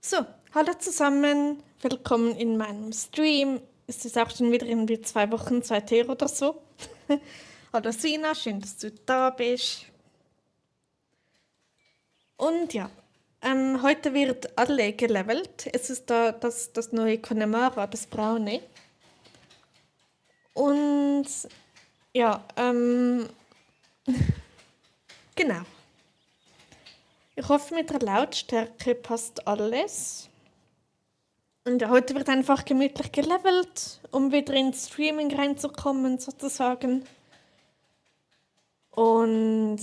So, hallo zusammen, willkommen in meinem Stream. Es ist auch schon wieder irgendwie 2 Wochen, 2 Tage oder so. Hallo Sina, schön, dass du da bist. Und ja, heute wird alle gelevelt. Es ist da das neue Connemara, das braune. Und ja, genau. Ich hoffe, mit der Lautstärke passt alles. Und ja, heute wird einfach gemütlich gelevelt, um wieder ins Streaming reinzukommen, sozusagen. Und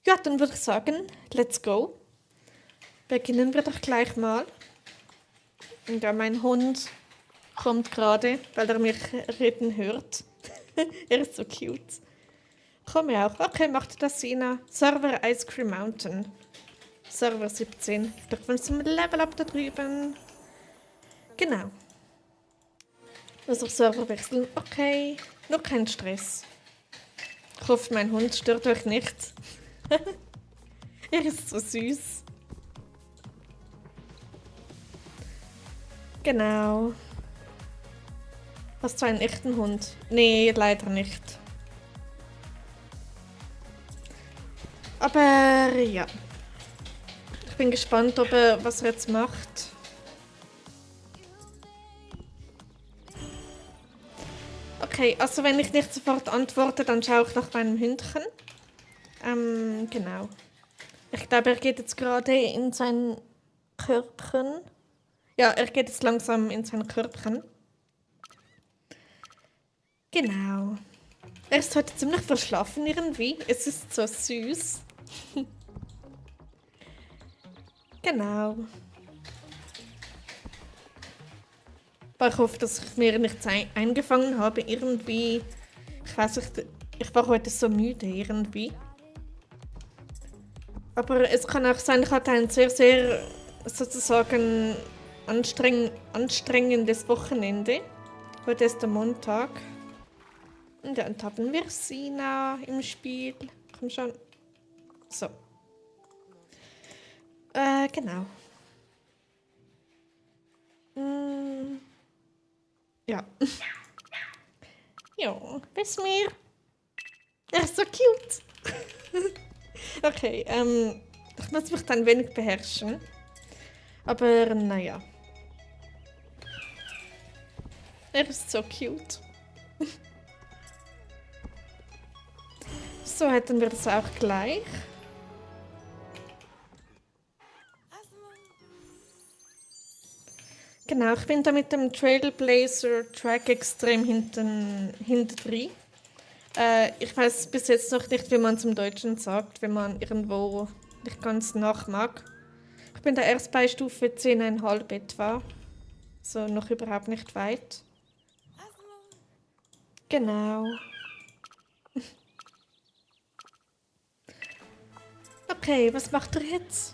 ja, dann würde ich sagen, let's go. Beginnen wir doch gleich mal. Und ja, mein Hund kommt gerade, weil er mich reden hört. Er ist so cute. Komm ja auch. Okay, macht das Sina. Server Ice Cream Mountain. Server 17. Doch von zum Level Up da drüben. Genau. Muss ich Server wechseln? Okay. Nur kein Stress. Ich hoffe, mein Hund stört euch nicht. Er ist so süß. Genau. Hast du einen echten Hund? Nee, leider nicht. Aber ja. Ich bin gespannt, was er jetzt macht. Okay, also wenn ich nicht sofort antworte, dann schaue ich nach meinem Hündchen. Genau. Ich glaube, er geht jetzt gerade in sein Körbchen. Ja, er geht jetzt langsam in sein Körbchen. Genau. Er ist heute ziemlich verschlafen irgendwie. Es ist so süß. Genau. Aber ich hoffe, dass ich mir nichts eingefangen habe. Irgendwie. Ich weiß nicht, ich war heute so müde irgendwie. Aber es kann auch sein, ich hatte ein sehr, sehr sozusagen anstrengendes Wochenende. Heute ist der Montag. Und dann haben wir Sina im Spiel. Komm schon. So. Genau. Ja. Ja, bis mir. Er ist so cute. Okay, ich muss mich dann wenig beherrschen. Aber naja. Er ist so cute. So hätten wir das auch gleich. Genau, ich bin da mit dem Trailblazer Track extrem hinten drin. Ich weiß bis jetzt noch nicht, wie man es im Deutschen sagt, wenn man irgendwo nicht ganz nach mag. Ich bin da erst bei Stufe 10,5 etwa. So noch überhaupt nicht weit. Genau. Okay, was macht er jetzt?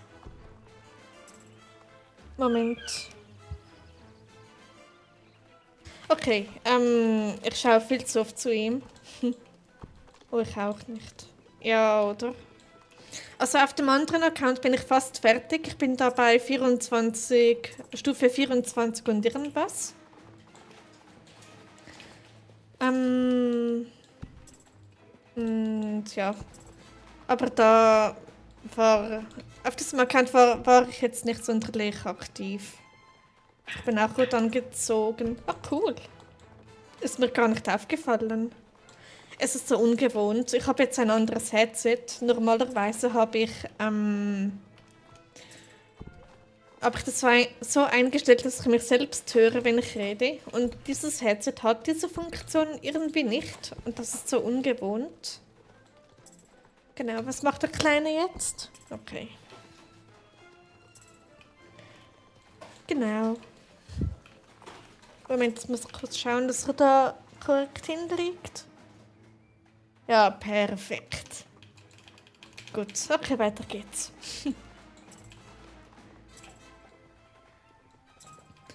Moment. Okay, ich schaue viel zu oft zu ihm. Oh, ich auch nicht. Ja, oder? Also auf dem anderen Account bin ich fast fertig. Ich bin da bei 24, Stufe 24 und irgendwas. Und ja. Aber da auf diesem Account war ich jetzt nicht sonderlich aktiv. Ich bin auch gut angezogen. Ah, cool. Ist mir gar nicht aufgefallen. Es ist so ungewohnt. Ich habe jetzt ein anderes Headset. Normalerweise habe ich das so eingestellt, dass ich mich selbst höre, wenn ich rede. Und dieses Headset hat diese Funktion irgendwie nicht. Und das ist so ungewohnt. Genau, was macht der Kleine jetzt? Okay. Genau. Moment, jetzt muss ich kurz schauen, dass er da korrekt hinliegt. Ja, perfekt. Gut, okay, weiter geht's.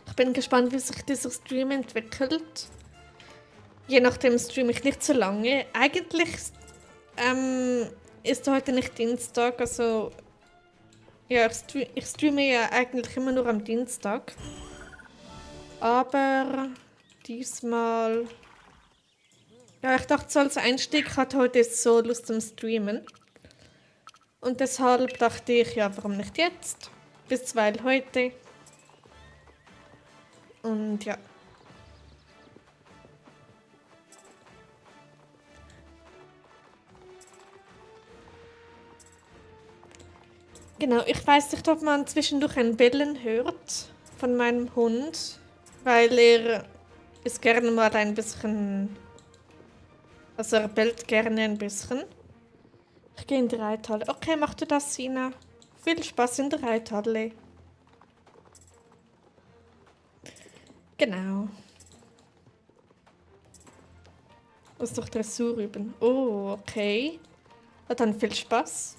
Ich bin gespannt, wie sich dieser Stream entwickelt. Je nachdem streame ich nicht so lange. Eigentlich ist heute nicht Dienstag, also Ja, ich streame ja eigentlich immer nur am Dienstag. Aber diesmal. Ja, ich dachte, so als Einstieg hat heute so Lust zum Streamen. Und deshalb dachte ich, ja, warum nicht jetzt? Bisweilen heute. Und ja. Genau, ich weiß nicht, ob man zwischendurch ein Bellen hört von meinem Hund, weil er ist gerne mal ein bisschen, also er bellt gerne ein bisschen. Ich gehe in die Reithalle. Okay, mach du das, Sina. Viel Spaß in der Reithalle. Genau. Muss doch Dressur üben. Oh, okay. Na dann viel Spaß.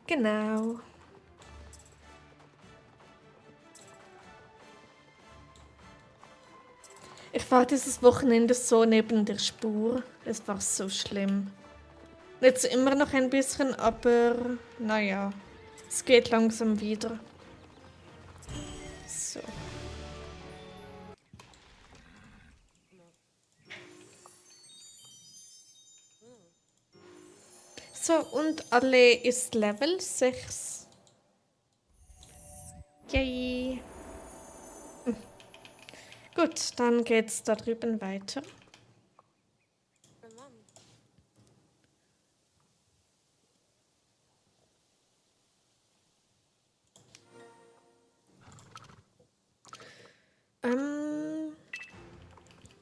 Genau. Ich war dieses Wochenende so neben der Spur. Es war so schlimm. Jetzt immer noch ein bisschen, aber naja, es geht langsam wieder. So. So, und alle ist Level 6. Yay. Gut, dann geht's da drüben weiter.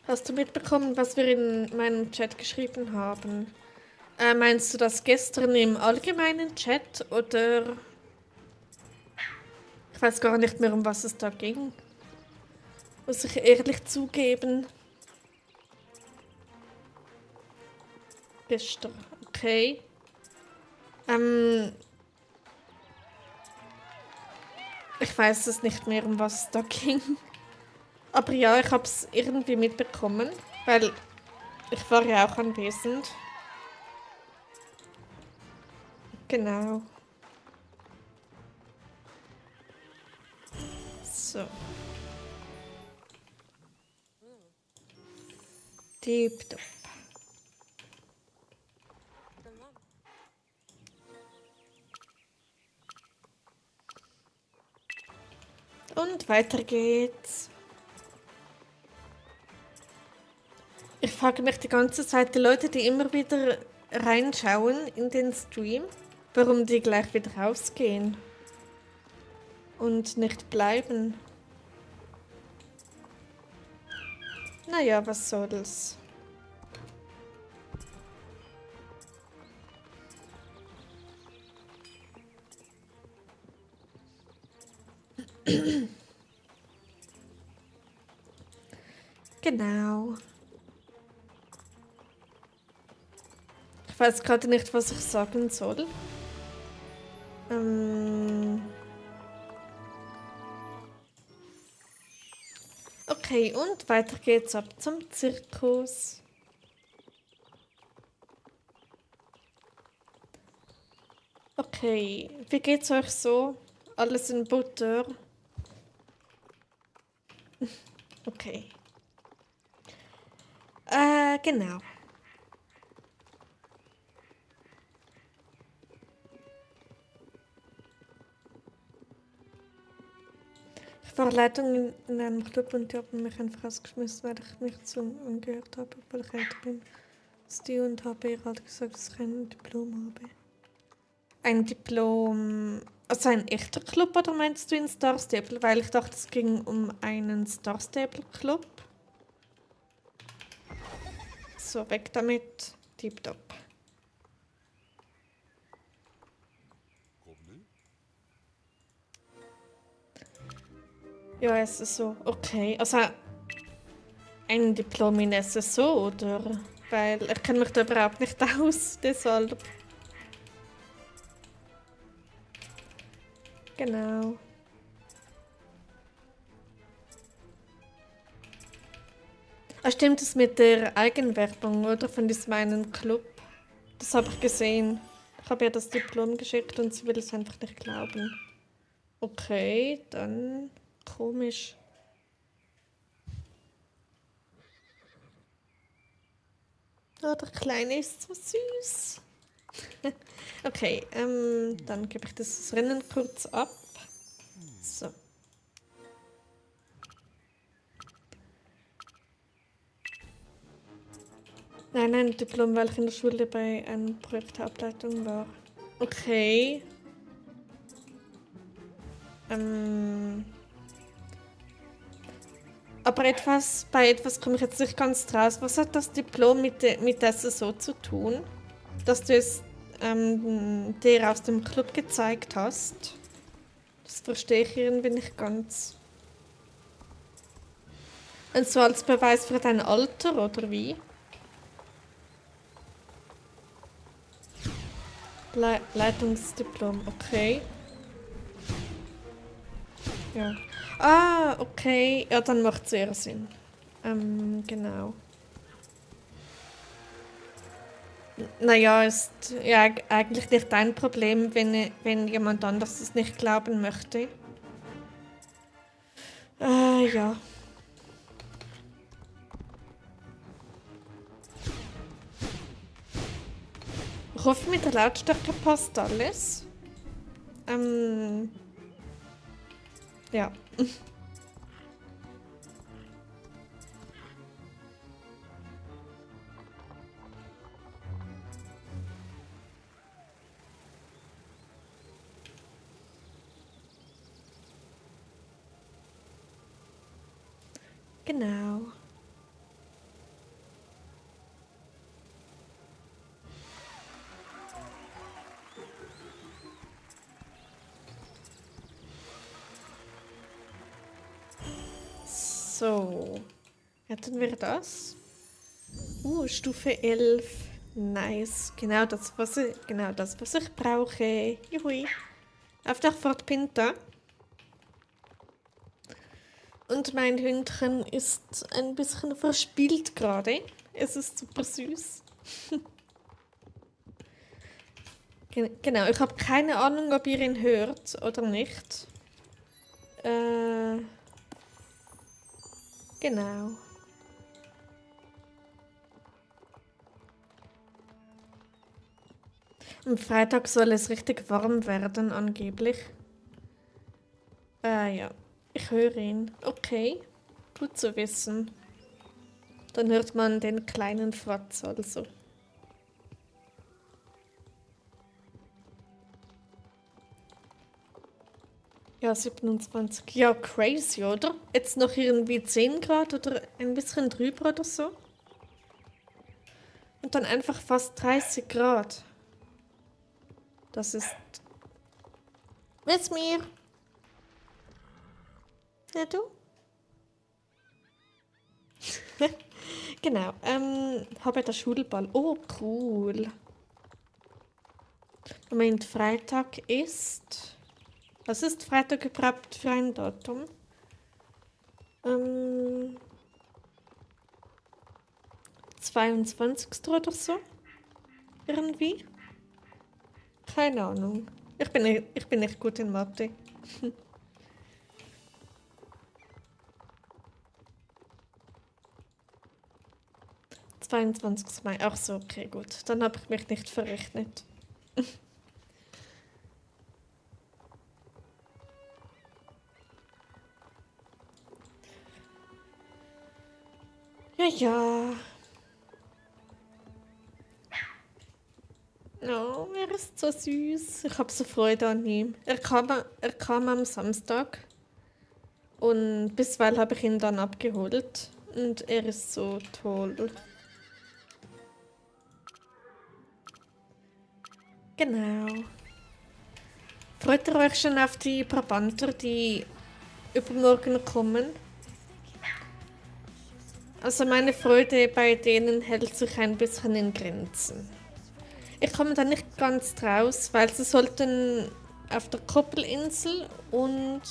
Hast du mitbekommen, was wir in meinem Chat geschrieben haben? Meinst du das gestern im allgemeinen Chat oder? Ich weiß gar nicht mehr, um was es da ging. Muss ich ehrlich zugeben. Gestern, okay. Ich weiß es nicht mehr, um was es da ging. Aber ja, ich habe es irgendwie mitbekommen, weil ich war ja auch anwesend. Genau. So. Tipptopp. Und weiter geht's. Ich frage mich die ganze Zeit, die Leute, die immer wieder reinschauen in den Stream, warum die gleich wieder rausgehen und nicht bleiben. Naja, was soll's. Genau. Ich weiß gerade nicht, was ich sagen soll. Okay, und weiter geht's ab zum Zirkus. Okay, wie geht's euch so? Alles in Butter? Okay. Genau. Ich war Leitung in einem Club und die haben mich einfach rausgeschmissen, weil ich mich zu angehört habe, weil ich älter bin als die und habe ihr halt gesagt, dass ich ein Diplom habe. Ein Diplom, also ein echter Club oder meinst du in Star Stable? Weil ich dachte, es ging um einen Star Stable Club. So, weg damit. Tipptopp. Ja, SSO. Okay. Also ein Diplom in SSO, oder? Weil ich kenne mich da überhaupt nicht aus, deshalb. Genau. Ah, stimmt das mit der Eigenwerbung, oder? Von diesem einen Club. Das habe ich gesehen. Ich habe ihr das Diplom geschickt und sie will es einfach nicht glauben. Okay, dann komisch. Oh, der Kleine ist so süß. Okay, dann gebe ich das Rennen kurz ab. So. Nein, Diplom, weil ich in der Schule bei einer Projektableitung war. Okay. Aber bei etwas komme ich jetzt nicht ganz draus. Was hat das Diplom mit dessen so zu tun? Dass du es dir aus dem Club gezeigt hast? Das verstehe ich irgendwie nicht ganz. Und so als Beweis für dein Alter, oder wie? Leitungsdiplom, okay. Ja. Ah, okay. Ja, dann macht es eher Sinn. Genau. Naja, ist ja eigentlich nicht dein Problem, wenn jemand anders es nicht glauben möchte. Ja. Ich hoffe, mit der Lautstärke passt alles. Ja. Genau. So. Hätten wir das? Stufe 11. Nice. Genau das, was ich brauche. Juhui. Auf der Fort Pinta. Und mein Hündchen ist ein bisschen verspielt gerade. Es ist super süß. Genau, ich habe keine Ahnung, ob ihr ihn hört oder nicht. Genau. Am Freitag soll es richtig warm werden, angeblich. Ja. Ich höre ihn. Okay. Gut zu wissen. Dann hört man den kleinen Fratz also. Ja, 27. Ja, crazy, oder? Jetzt noch irgendwie 10 Grad oder ein bisschen drüber oder so. Und dann einfach fast 30 Grad. Das ist... Mit mir. Ja, du? Genau. Habe der Schulball. Oh, cool. Moment, Freitag ist... Was ist Freitag überhaupt für ein Datum? 22. oder so? Irgendwie? Keine Ahnung. Ich bin nicht gut in Mathe. 22. Mai. Ach so, okay, gut. Dann habe ich mich nicht verrechnet. Ja, ja. Oh, er ist so süß. Ich habe so Freude an ihm. Er kam am Samstag und bisweilen habe ich ihn dann abgeholt. Und er ist so toll. Genau. Freut ihr euch schon auf die Brabanter, die übermorgen kommen? Also meine Freude bei denen hält sich ein bisschen in Grenzen. Ich komme da nicht ganz draus, weil sie sollten auf der Koppelinsel und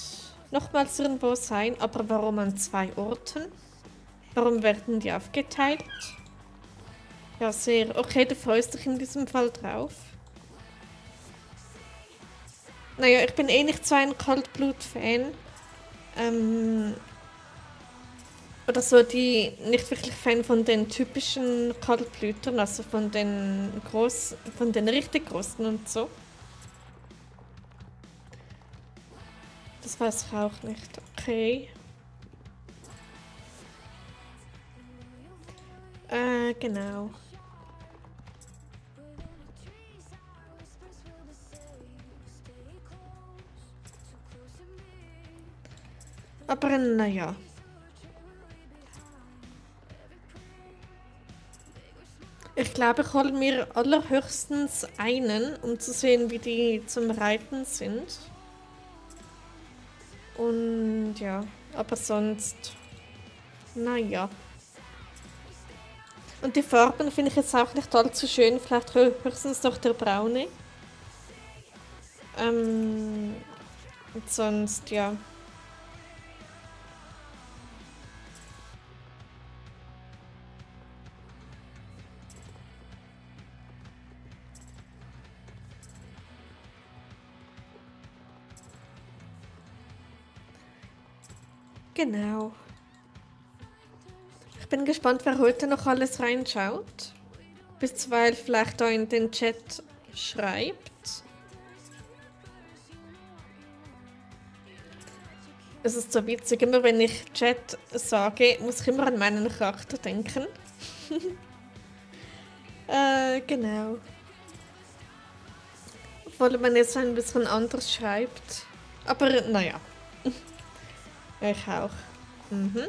nochmals irgendwo sein, aber warum an 2 Orten? Warum werden die aufgeteilt? Ja, sehr. Okay, du freust dich in diesem Fall drauf. Naja, ich bin eh nicht so ein Kaltblut-Fan. Oder so die nicht wirklich Fan von den typischen Kaltblütern, also von den von den richtig großen und so. Das weiß ich auch nicht. Okay. Genau. Aber naja. Ich glaube, ich hole mir allerhöchstens einen, um zu sehen, wie die zum Reiten sind. Und ja, aber sonst, naja. Und die Farben finde ich jetzt auch nicht allzu schön, vielleicht höchstens noch der braune. Und sonst, ja. Genau. Ich bin gespannt, wer heute noch alles reinschaut. Bisweilen vielleicht da in den Chat schreibt. Es ist so witzig, immer wenn ich Chat sage, muss ich immer an meinen Charakter denken. Genau. Obwohl man jetzt ein bisschen anders schreibt. Aber naja. Ich auch. Mhm.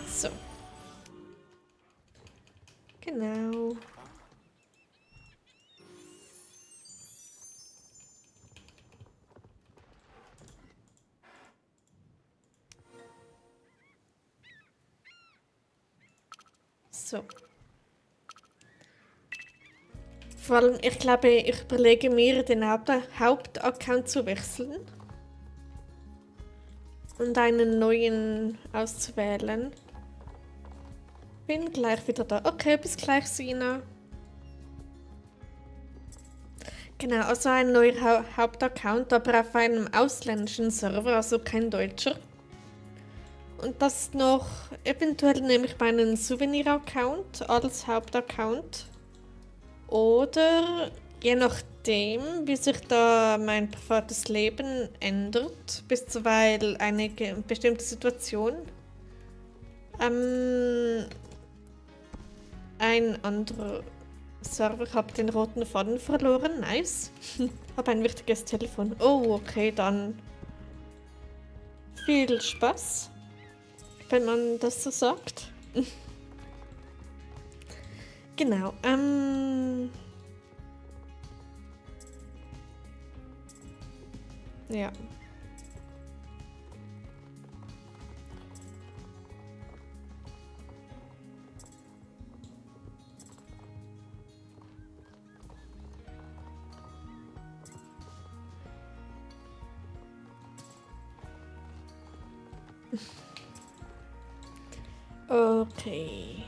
So. Genau. So. Vor allem, ich glaube, ich überlege mir, den Hauptaccount zu wechseln. Und einen neuen auszuwählen. Bin gleich wieder da. Okay, bis gleich, Sina. Genau, also ein neuer Hauptaccount, aber auf einem ausländischen Server, also kein deutscher. Und das noch, eventuell nehme ich meinen Souvenir-Account als Hauptaccount. Oder je nachdem, wie sich da mein privates Leben ändert, bisweilen eine bestimmte Situation, ein anderer Server, ich habe den roten Faden verloren, nice. Habe ein wichtiges Telefon. Oh, okay, dann viel Spaß, wenn man das so sagt. Genau, ja. Okay.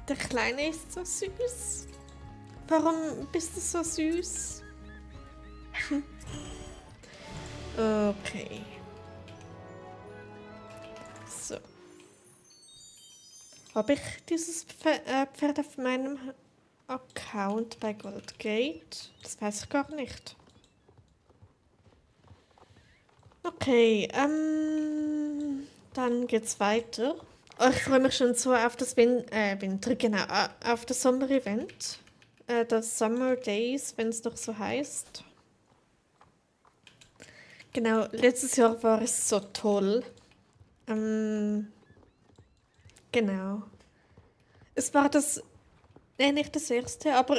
Der Kleine ist so süß. Warum bist du so süß? Okay. So. Habe ich dieses Pferd auf meinem Account bei Goldgate? Das weiß ich gar nicht. Okay, dann geht's weiter. Oh, ich freue mich schon so auf das Winter, genau, auf das Sommer-Event. Das Summer Days, wenn es doch so heißt. Genau, letztes Jahr war es so toll. Genau. Es war nicht das erste, aber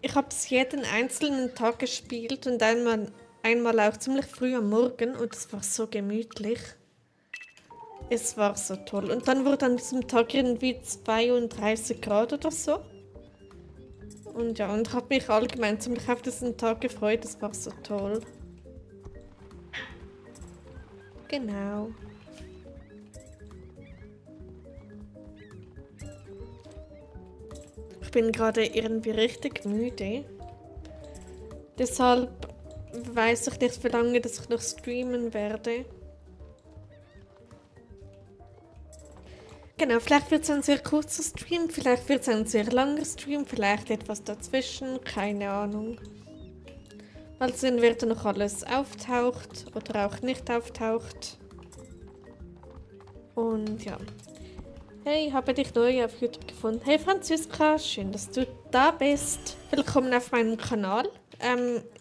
ich habe es jeden einzelnen Tag gespielt und einmal auch ziemlich früh am Morgen und es war so gemütlich. Es war so toll. Und dann wurde an diesem Tag irgendwie 32 Grad oder so. Und ja, und habe mich allgemein ziemlich auf diesen Tag gefreut. Es war so toll. Genau. Ich bin gerade irgendwie richtig müde. Deshalb weiß ich nicht, wie lange dass ich noch streamen werde. Genau, vielleicht wird es ein sehr kurzer Stream, vielleicht wird es ein sehr langer Stream, vielleicht etwas dazwischen, keine Ahnung. Mal sehen, wer da noch alles auftaucht oder auch nicht auftaucht. Und ja. Hey, habe dich neu auf YouTube gefunden. Hey Franziska, schön, dass du da bist. Willkommen auf meinem Kanal.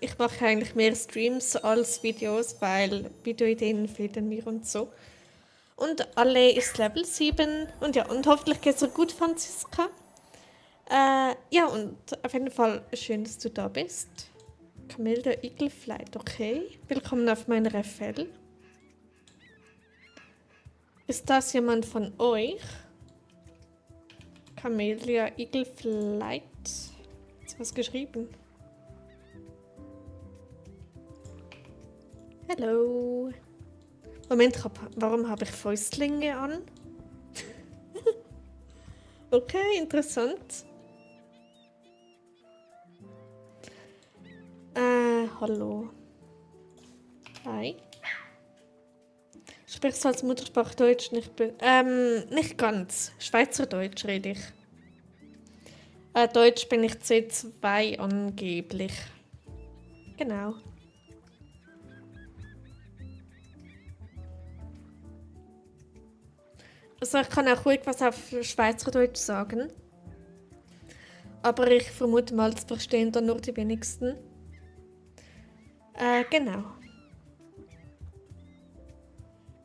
Ich mache eigentlich mehr Streams als Videos, weil Videoideen fehlen mir und so. Und alle ist Level 7. Und ja, und hoffentlich geht es dir gut, Franziska. Ja, und auf jeden Fall schön, dass du da bist. Camellia Eagleflight, okay. Willkommen auf meiner FL. Ist das jemand von euch? Camellia Eagleflight. Hast du was geschrieben? Hallo. Moment, warum habe ich Fäustlinge an? Okay, interessant. Hallo. Hi. Sprichst du als Muttersprache Deutsch? Nicht ganz. Schweizerdeutsch rede ich. Deutsch bin ich C2 angeblich. Genau. Also ich kann auch ruhig was auf Schweizerdeutsch sagen. Aber ich vermute mal, das verstehen dann nur die wenigsten. Genau.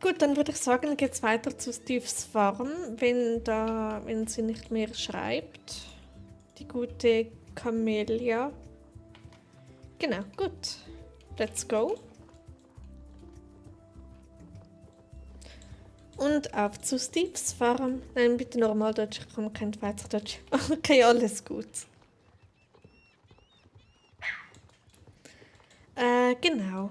Gut, dann würde ich sagen, geht's weiter zu Steves Farm, wenn sie nicht mehr schreibt. Die gute Camellia. Genau, gut. Let's go. Und auf zu Steves Farm. Nein, bitte Normaldeutsch, ich kann kein Schweizerdeutsch. Okay, alles gut. Genau.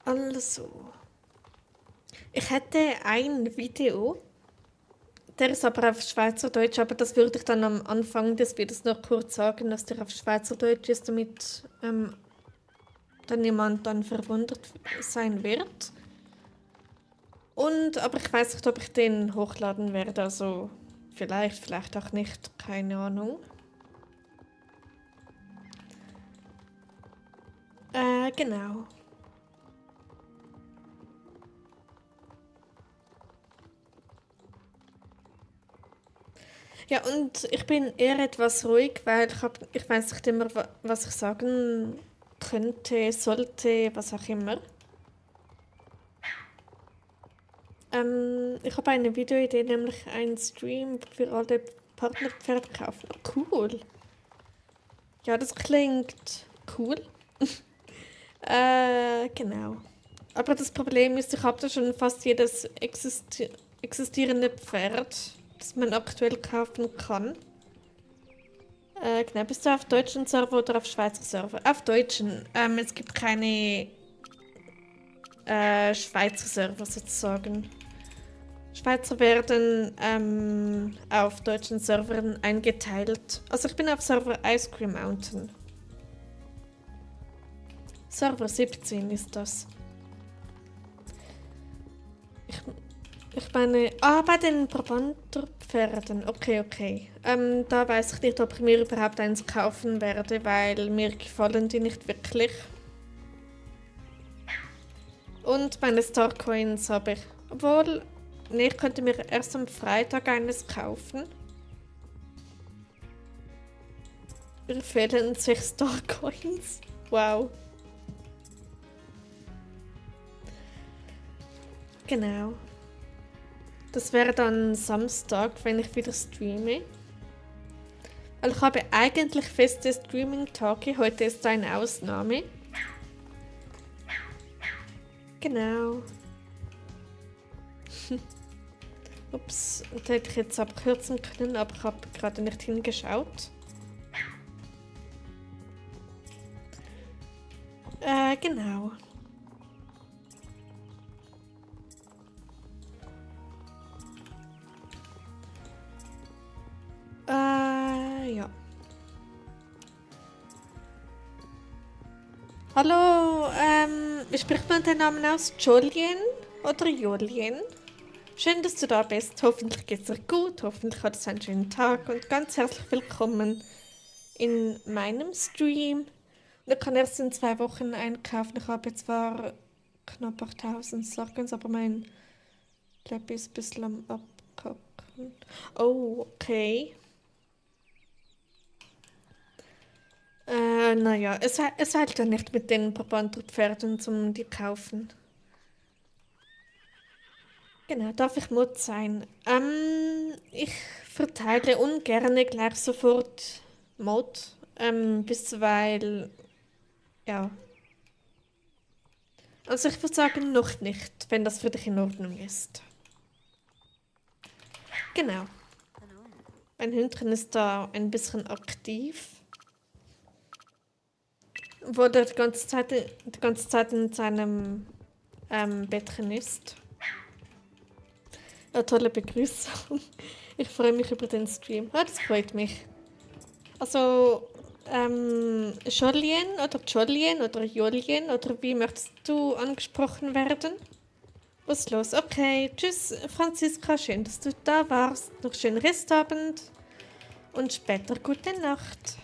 Also. Ich hätte ein Video. Der ist aber auf Schweizerdeutsch, aber das würde ich dann am Anfang des Videos noch kurz sagen, dass der auf Schweizerdeutsch ist, damit dann jemand dann verwundert sein wird. Aber ich weiß nicht, ob ich den hochladen werde, also vielleicht auch nicht, keine Ahnung. Genau. Ja, und ich bin eher etwas ruhig, weil ich weiß nicht immer, was ich sagen könnte, sollte, was auch immer. Ich habe eine Videoidee, nämlich einen Stream für alle Partnerpferde kaufen. Oh, cool. Ja, das klingt cool. Genau. Aber das Problem ist, ich habe da schon fast jedes existierende Pferd, das man aktuell kaufen kann. Genau, bist du auf deutschen Server oder auf Schweizer Server? Auf deutschen. Es gibt keine Schweizer Server sozusagen. Schweizer werden auf deutschen Servern eingeteilt. Also ich bin auf Server Ice Cream Mountain. Server 17 ist das. Ich meine, bei den Brabanterpferden. Okay. Da weiß ich nicht, ob ich mir überhaupt eins kaufen werde, weil mir gefallen die nicht wirklich. Und meine Starcoins habe ich. Obwohl, nee, ich könnte mir erst am Freitag eines kaufen. Mir fehlen 6 Starcoins. Wow. Genau. Das wäre dann Samstag, wenn ich wieder streame. Weil ich habe eigentlich feste Streaming-Tage. Heute ist eine Ausnahme. Genau. Ups, das hätte ich jetzt abkürzen können, aber ich habe gerade nicht hingeschaut. Genau. Ja. Hallo, wie spricht man den Namen aus? Jolien oder Jolien? Schön, dass du da bist. Hoffentlich geht's dir gut, hoffentlich hattest du einen schönen Tag und ganz herzlich willkommen in meinem Stream. Und ich kann erst in 2 Wochen einkaufen. Ich habe jetzt zwar knapp 8000 Sachen, aber mein Lab ist ein bisschen am Abkacken. Oh, okay. Naja, es heilt ja nicht mit den Brabanter-Pferden zum die kaufen. Genau, darf ich Mod sein? Ich verteile ungern gleich sofort Mod, bisweilen, ja. Also ich würde sagen, noch nicht, wenn das für dich in Ordnung ist. Genau, mein Hündchen ist da ein bisschen aktiv, obwohl er die ganze Zeit in seinem Bettchen ist. Ja, tolle Begrüßung. Ich freue mich über den Stream. Ah, das freut mich. Also, Jolien oder Jolien oder wie möchtest du angesprochen werden? Was ist los? Okay, tschüss Franziska, schön, dass du da warst. Noch schönen Restabend und später gute Nacht.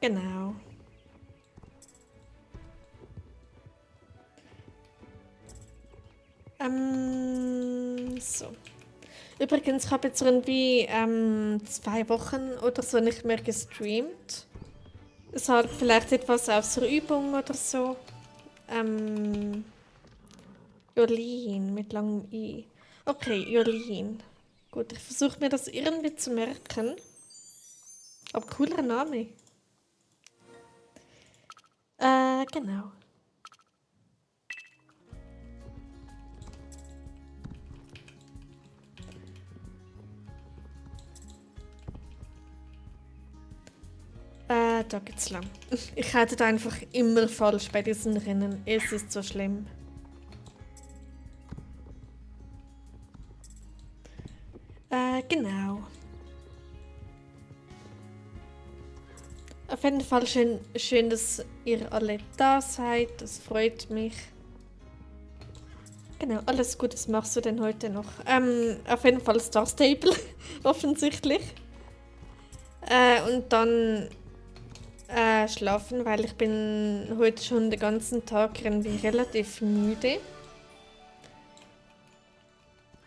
Genau. So. Übrigens, ich habe jetzt irgendwie 2 Wochen oder so nicht mehr gestreamt. Es hat vielleicht etwas aus der Übung oder so. Jolien mit langem I. Okay, Jolien. Gut, ich versuche mir das irgendwie zu merken. Aber cooler Name. Genau. Da geht's lang. Ich halte da einfach immer falsch bei diesen Rennen. Es ist so schlimm. Genau. Auf jeden Fall schön, dass ihr alle da seid. Das freut mich. Genau, alles gut, was machst du denn heute noch? Auf jeden Fall Star Stable, offensichtlich. Und dann schlafen, weil ich bin heute schon den ganzen Tag irgendwie relativ müde.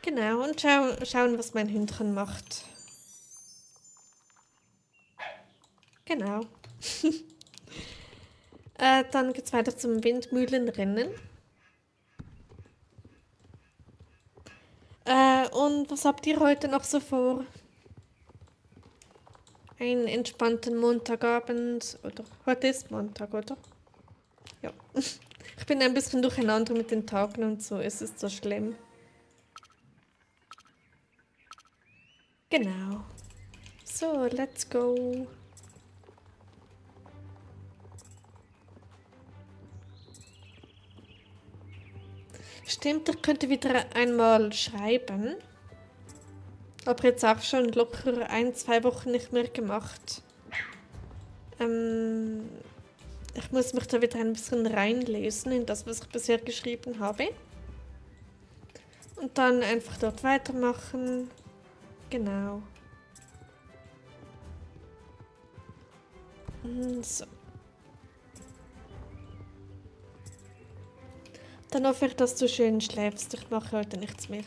Genau, und schauen, was mein Hündchen macht. Genau. Dann geht's weiter zum Windmühlenrennen. Und was habt ihr heute noch so vor? Einen entspannten Montagabend oder heute ist Montag, oder? Ja. Ich bin ein bisschen durcheinander mit den Tagen und so, es ist so schlimm. Genau. So, let's go. Stimmt, ich könnte wieder einmal schreiben. Aber jetzt auch schon locker 1, 2 Wochen nicht mehr gemacht. Ich muss mich da wieder ein bisschen reinlesen in das, was ich bisher geschrieben habe. Und dann einfach dort weitermachen. Genau. So. Dann hoffe ich, dass du schön schläfst. Ich mache heute nichts mehr.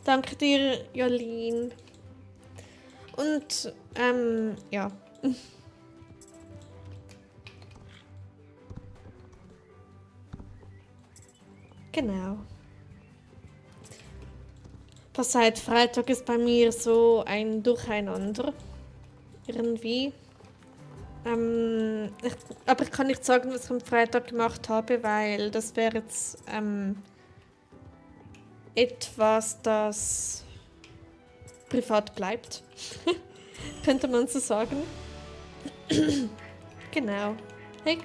Danke dir, Jolien. Und, ja. Genau. Seit Freitag ist bei mir so ein Durcheinander. Irgendwie. Aber ich kann nicht sagen, was ich am Freitag gemacht habe, weil das wäre jetzt etwas, das privat bleibt. Könnte man so sagen. Genau. Hey,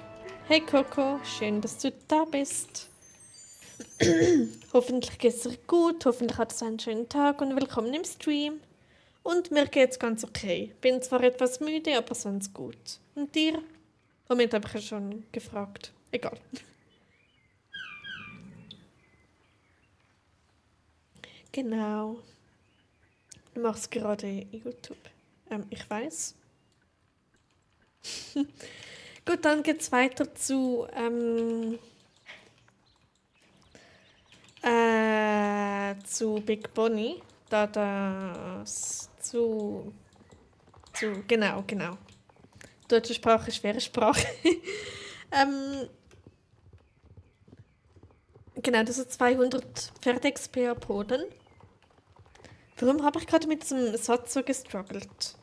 hey Coco, schön, dass du da bist. Hoffentlich geht es dir gut, hoffentlich hattest du einen schönen Tag und willkommen im Stream. Und mir geht's ganz okay. Bin zwar etwas müde, aber sonst gut. Und dir? Moment, habe ich ja schon gefragt. Egal. Genau. Du machst gerade YouTube. Ich weiß. Gut, dann geht's weiter zu Big Bonnie. Genau. Deutsche Sprache, schwere Sprache. ähm, genau, das sind 200 Pferde-XP abholen. Warum habe ich gerade mit diesem Satz so gestruggelt?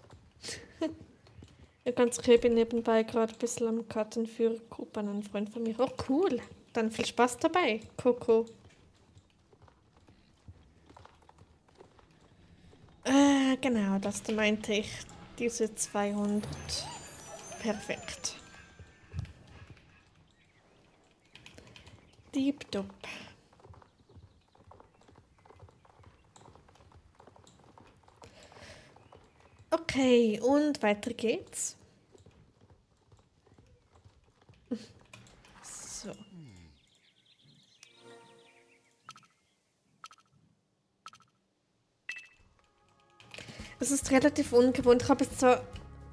Ja, ganz okay, bin nebenbei gerade ein bisschen am Karten für Gruppen, ein Freund von mir. Oh, cool. Dann viel Spaß dabei, Coco. Genau, das da meinte ich. Diese 200. Perfekt. Diebdub. Okay, und weiter geht's. So. Es ist relativ ungewohnt.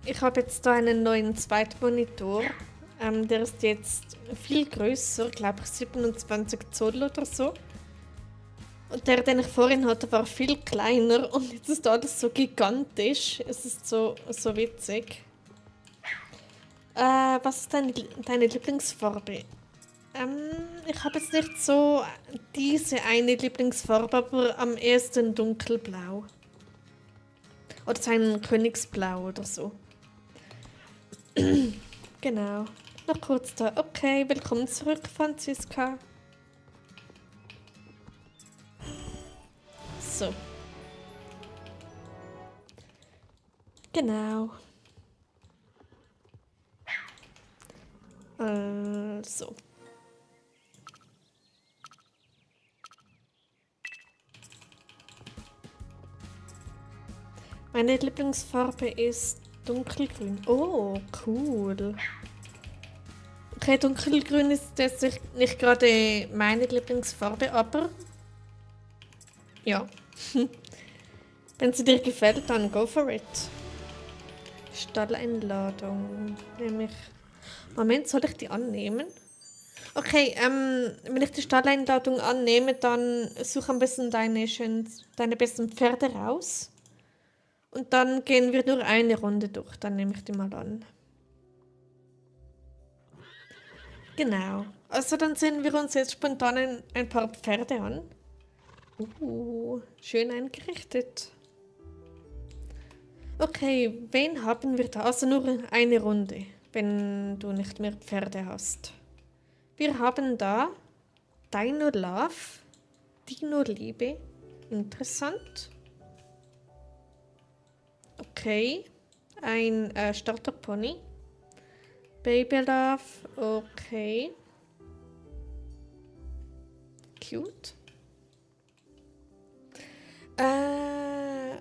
Ich habe jetzt da einen neuen Zweitmonitor. Der ist jetzt viel größer, glaube ich 27 Zoll oder so. Und der, den ich vorhin hatte, war viel kleiner und jetzt ist alles so gigantisch. Es ist so witzig. Was ist deine Lieblingsfarbe? Ich habe jetzt nicht so diese eine Lieblingsfarbe, aber am ehesten dunkelblau. Oder so ein Königsblau oder so. Genau. Noch kurz da. Okay, willkommen zurück, Franziska. So. Genau. So. Meine Lieblingsfarbe ist dunkelgrün. Oh, cool. Okay, dunkelgrün ist jetzt nicht gerade meine Lieblingsfarbe, aber ja. Wenn sie dir gefällt, dann go for it. Stalleinladung. Nämlich. Moment, soll ich die annehmen? Okay, wenn ich die Stalleinladung annehme, dann such am besten deine besten Pferde raus. Und dann gehen wir nur eine Runde durch. Dann nehme ich die mal an. Genau. Also dann sehen wir uns jetzt spontan ein paar Pferde an. Schön eingerichtet. Okay, wen haben wir da? Also nur eine Runde, wenn du nicht mehr Pferde hast. Wir haben da Dino Love, Dino Liebe. Interessant. Okay, ein Starterpony. Baby Love, okay. Cute.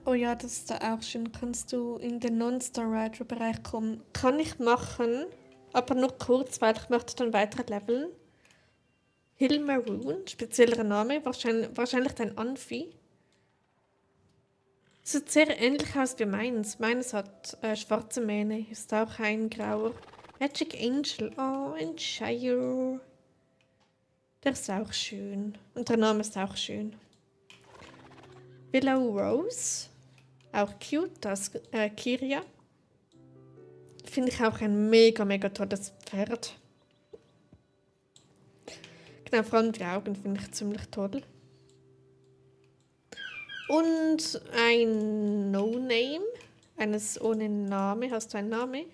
Oh ja, das ist da auch schön. Kannst du in den Non-Star-Rider-Bereich kommen? Kann ich machen, aber nur kurz, weil ich möchte dann weiter leveln. Hill Maroon, spezieller Name, wahrscheinlich dein Amphi. Sieht sehr ähnlich aus wie meins. Meines hat schwarze Mähne, ist auch ein grauer. Magic Angel, oh, ein Shire. Der ist auch schön. Und der Name ist auch schön. Willow Rose, auch cute, das Kiria. Finde ich auch ein mega, mega tolles Pferd. Genau, vor allem die Augen finde ich ziemlich toll. Und ein No-Name, eines ohne Name. Hast du einen Namen?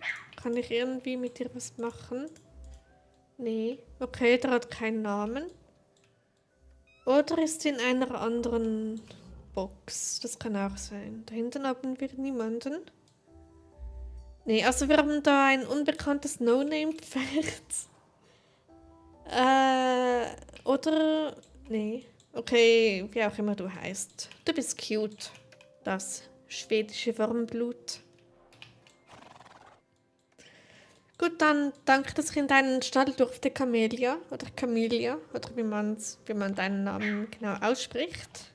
Kann ich irgendwie mit dir was machen? Nee. Okay, der hat keinen Namen. Oder ist in einer anderen Box. Das kann auch sein. Da hinten haben wir niemanden. Nee, also wir haben da ein unbekanntes No-Name-Pferd. Oder. Nee. Okay, wie auch immer du heißt. Du bist cute. Das schwedische Warmblut. Gut, dann danke, dass ich in deinen Stall durfte, Camelia. Oder Camelia. Oder wie man deinen Namen genau ausspricht.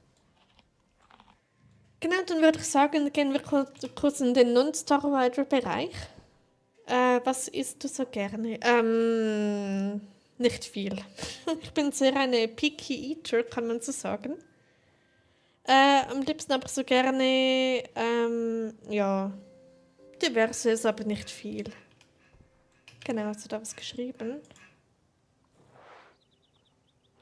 Genau, dann würde ich sagen, gehen wir kurz in den Non-Star-Rider-Bereich. Was isst du so gerne? Nicht viel. Ich bin sehr eine Picky Eater, kann man so sagen. Am liebsten aber so gerne, ja, diverses, aber nicht viel. Genau, hast du da was geschrieben?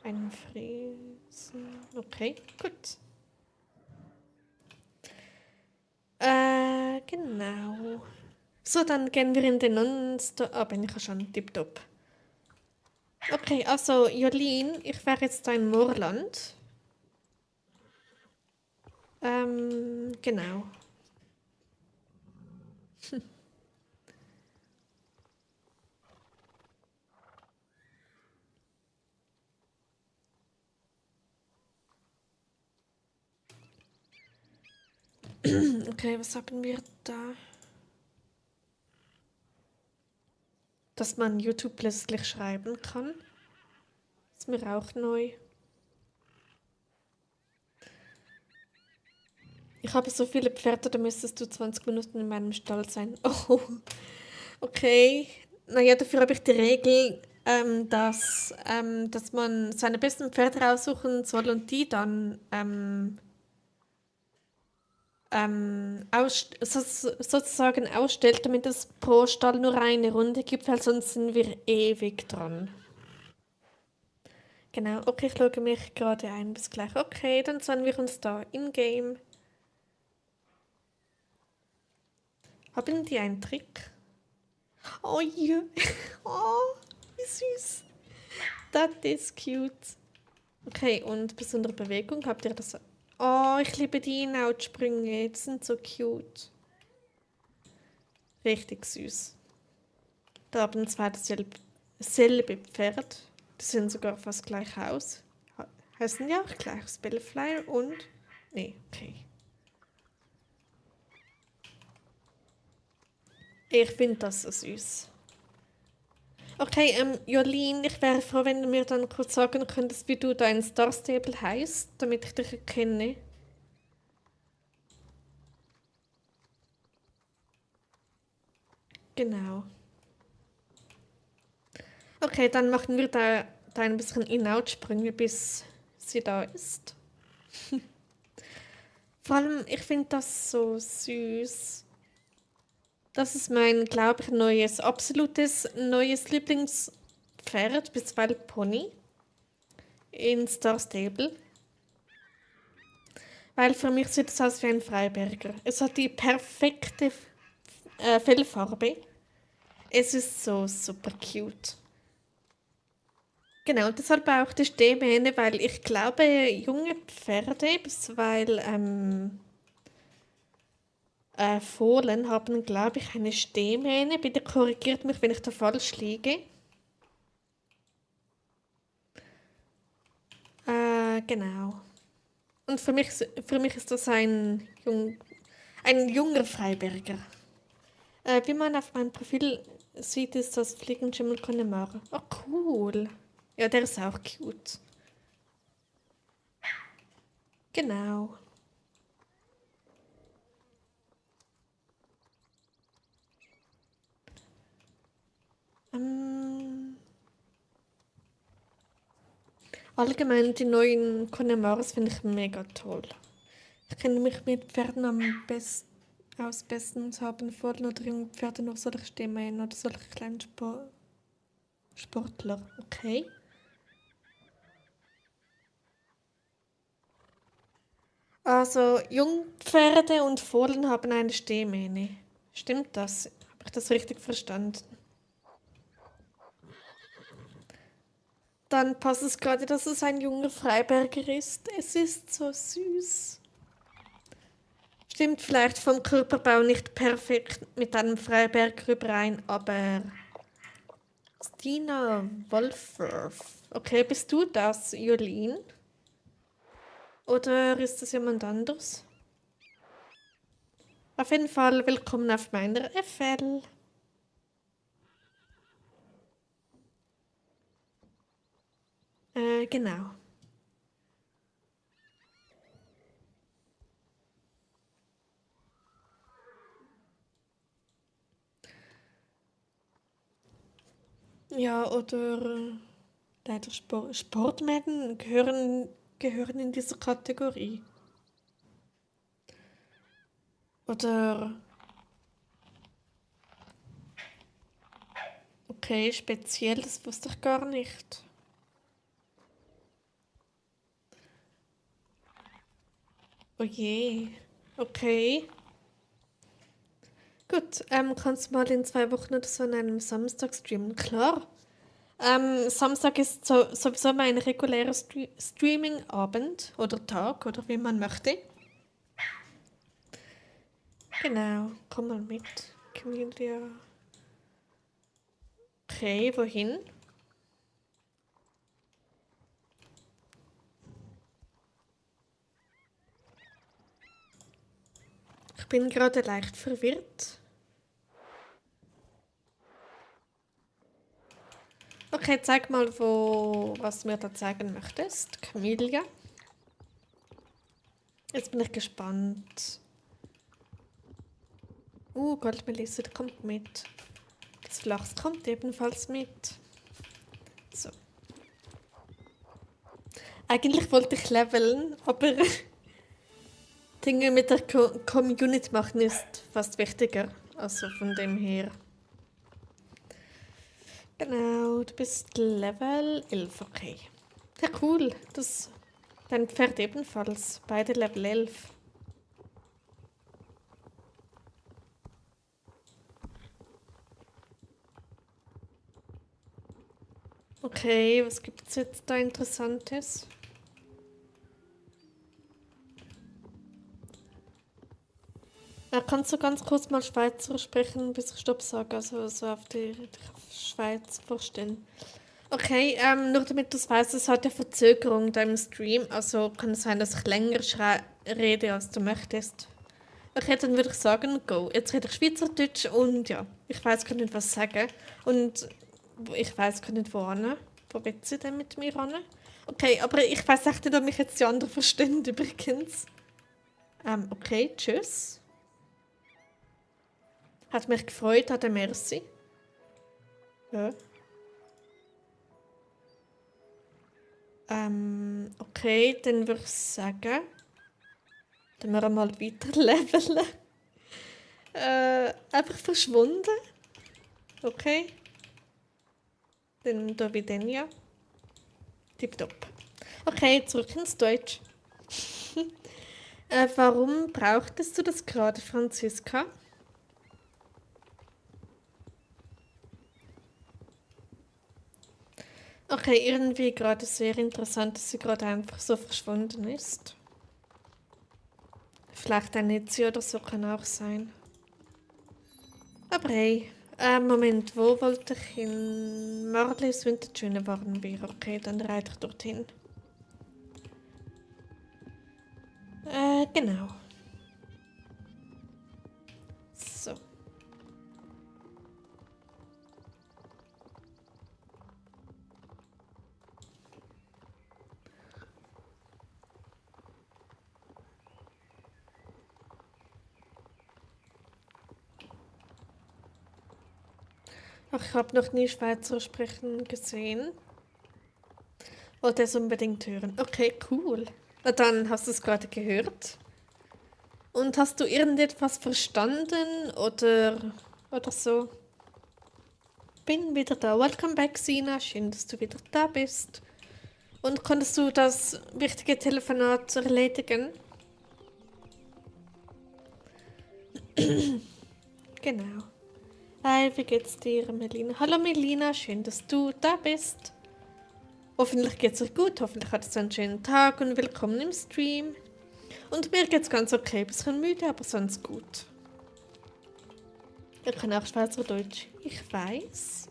Ein Fräsen. Okay, gut. Genau. So, dann gehen wir in den Non-Stop. Ah, bin ich ja schon tipptopp. Okay, also Jolien, ich wäre jetzt dein Moorland. Genau. Okay, was haben wir da? Dass man YouTube plötzlich schreiben kann. Ist mir auch neu. Ich habe so viele Pferde, da müsstest du 20 Minuten in meinem Stall sein. Oh, okay. Naja, dafür habe ich die Regel, dass man seine besten Pferde raussuchen soll und die dann sozusagen ausstellt, damit es pro Stall nur eine Runde gibt, weil sonst sind wir ewig dran. Genau, okay, ich logge mich gerade ein. Bis gleich. Okay, dann sehen wir uns da in-game. Haben die einen Trick? Oh ja. Oh, wie süß. Das ist cute. Okay, und besondere Bewegung, habt ihr das? Oh, ich liebe die In-Out-Sprünge. Die sind so cute. Richtig süß. Da haben zwei dasselbe Pferd. Die sehen sogar fast gleich aus. Heißen ja auch gleich Spellflyer und. Nee, okay. Ich finde das so süß. Okay, Jolien, ich wäre froh, wenn du mir dann kurz sagen könntest, wie du dein Star Stable heißt, damit ich dich erkenne. Genau. Okay, dann machen wir da ein bisschen In-Out-Sprünge, bis sie da ist. Vor allem, ich finde das so süß. Das ist mein, glaube ich, absolutes neues Lieblingspferd, bisweilen Pony, in Star Stable. Weil für mich sieht es aus wie ein Freiberger. Es hat die perfekte Fellfarbe. Es ist so super cute. Genau, und deshalb auch die Stehmähne, weil ich glaube, junge Pferde, bisweilen Fohlen haben, glaube ich, eine Stehmähne. Bitte korrigiert mich, wenn ich da falsch liege. Genau. Und für mich ist das ein junger Freiberger. Wie man auf meinem Profil sieht, ist das Fliegenschimmel Connemara. Oh, cool. Ja, der ist auch cute. Genau. Ähm, allgemein die neuen Connemaras finde ich mega toll. Ich kenne mich mit Pferden am besten aus bestens haben Fohlen oder junge Pferde noch solche Stehmähen oder solche kleinen Sportler. Okay. Also Jungpferde und Fohlen haben eine Stehmähne. Stimmt das? Habe ich das richtig verstanden? Dann passt es gerade, dass es ein junger Freiberger ist. Es ist so süß. Stimmt vielleicht vom Körperbau nicht perfekt mit einem Freiberg überein, aber Stina Wolfworth. Okay, bist du das, Jolien? Oder ist das jemand anders? Auf jeden Fall willkommen auf meiner FL. Genau. Ja, oder leider Sportmäden gehören in diese Kategorie. Oder okay, speziell, das wusste ich gar nicht. Oh je. Okay. Gut, kannst du mal in 2 Wochen oder so an einem Samstag streamen? Klar. Samstag ist sowieso mein regulärer Streaming-Abend oder Tag oder wie man möchte. Genau, komm mal mit. Camilla. Okay, wohin? Ich bin gerade leicht verwirrt. Okay, zeig mal, was du mir da zeigen möchtest. Camilla. Jetzt bin ich gespannt. Goldmelisse, die kommt mit. Das Flachs kommt ebenfalls mit. So. Eigentlich wollte ich leveln, aber Dinge mit der Community machen ist fast wichtiger. Also von dem her. Genau, du bist Level 11, okay. Ja, cool. Dein Pferd ebenfalls. Beide Level 11. Okay, was gibt's jetzt da Interessantes? Kannst du ganz kurz mal Schweizer sprechen, bis ich Stopp sage? Also so auf die Schweiz vorstellen. Okay, nur damit du es weißt, es hat ja Verzögerung da im Stream. Also kann es sein, dass ich länger rede, als du möchtest. Okay, dann würde ich sagen, go. Jetzt rede ich Schweizerdeutsch und ja, ich weiß gar nicht, was sagen. Und ich weiß gar nicht, wohin. Wo will sie denn mit mir hin? Okay, aber ich weiß echt nicht, ob mich jetzt die anderen verstehen übrigens. Okay, tschüss. Hat mich gefreut, hat merci. Ja. Okay, dann würde ich sagen, dann wir mal weiter leveln. Einfach verschwunden. Okay. Dann da wie denn ja. Tipptopp. Okay, zurück ins Deutsch. Warum brauchtest du das gerade, Franziska? Okay, irgendwie gerade sehr interessant, dass sie gerade einfach so verschwunden ist. Vielleicht ein Netzi oder so kann auch sein. Aber hey, Moment, wo wollte ich hin? Marlies Wintertschöne waren wir. Okay, dann reite ich dorthin. Genau. So. Ach, ich habe noch nie Schweizer sprechen gesehen. Wollte es unbedingt hören. Okay, cool. Na dann hast du es gerade gehört. Und hast du irgendetwas verstanden oder so? Bin wieder da. Welcome back, Sina. Schön, dass du wieder da bist. Und konntest du das wichtige Telefonat erledigen? Genau. Hi, wie geht's dir, Melina? Hallo, Melina. Schön, dass du da bist. Hoffentlich geht's euch gut. Hoffentlich hattest du einen schönen Tag und willkommen im Stream. Und mir geht's ganz okay. Ein bisschen müde, aber sonst gut. Ich kann auch Schweizerdeutsch. Ich weiß.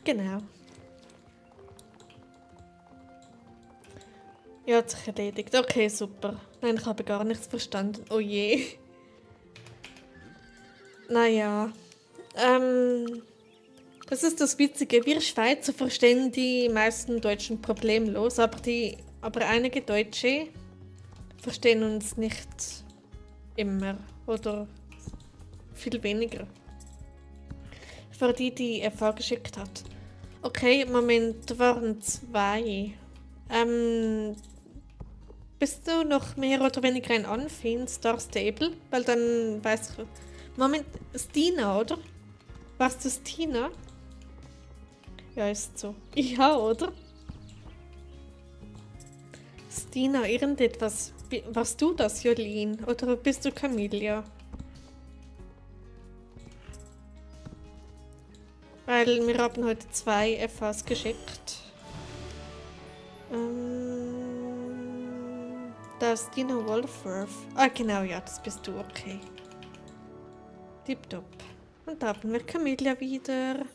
Genau. Ja, hat sich erledigt. Okay, super. Nein, ich habe gar nichts verstanden. Oh je. Naja. Das ist das Witzige. Wir Schweizer verstehen die meisten Deutschen problemlos, aber einige Deutsche verstehen uns nicht immer oder viel weniger. Für die FA geschickt hat. Okay, Moment, waren 2. Bist du noch mehr oder weniger ein Anfi in Star Stable? Weil dann weiß ich. Moment, Stina, oder? Warst du Stina? Ja, ist so. Ja, oder? Stina, irgendetwas. Warst du das, Jolien? Oder bist du Camilla? Weil wir haben heute 2 FAs geschickt. Da ist Dina Wolfworth. Ah, genau, ja, das bist du, okay. Tipptopp. Und da haben wir Camilla wieder.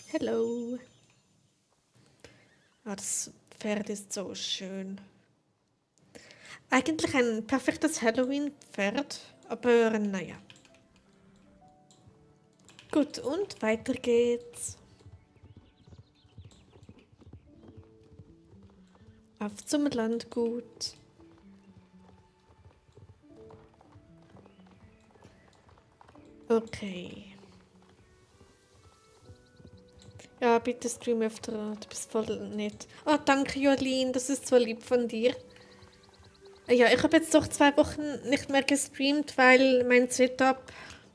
Hello. Ah, das Pferd ist so schön. Eigentlich ein perfektes Halloween-Pferd, aber naja. Gut, und weiter geht's. Auf zum Landgut. Okay. Ja, bitte stream öfter. Du bist voll nett. Oh, danke, Jolien. Das ist so lieb von dir. Ja, ich habe jetzt doch 2 Wochen nicht mehr gestreamt, weil mein Setup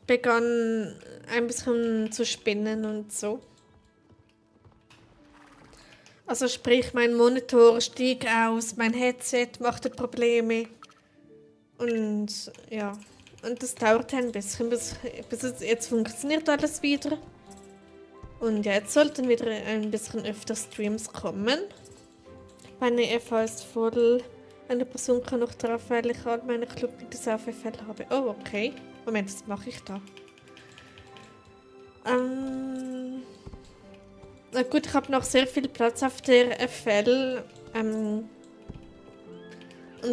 begann ein bisschen zu spinnen und so. Also sprich, mein Monitor stieg aus, mein Headset machte Probleme. Und ja, und das dauerte ein bisschen, bis jetzt funktioniert alles wieder. Und ja, jetzt sollten wieder ein bisschen öfter Streams kommen. Meine FA ist voll. Eine Person kann noch drauf, weil ich all meine Clubmitglieder auf FL habe. Oh, okay. Moment, was mache ich da? Na gut, ich habe noch sehr viel Platz auf der FL. Und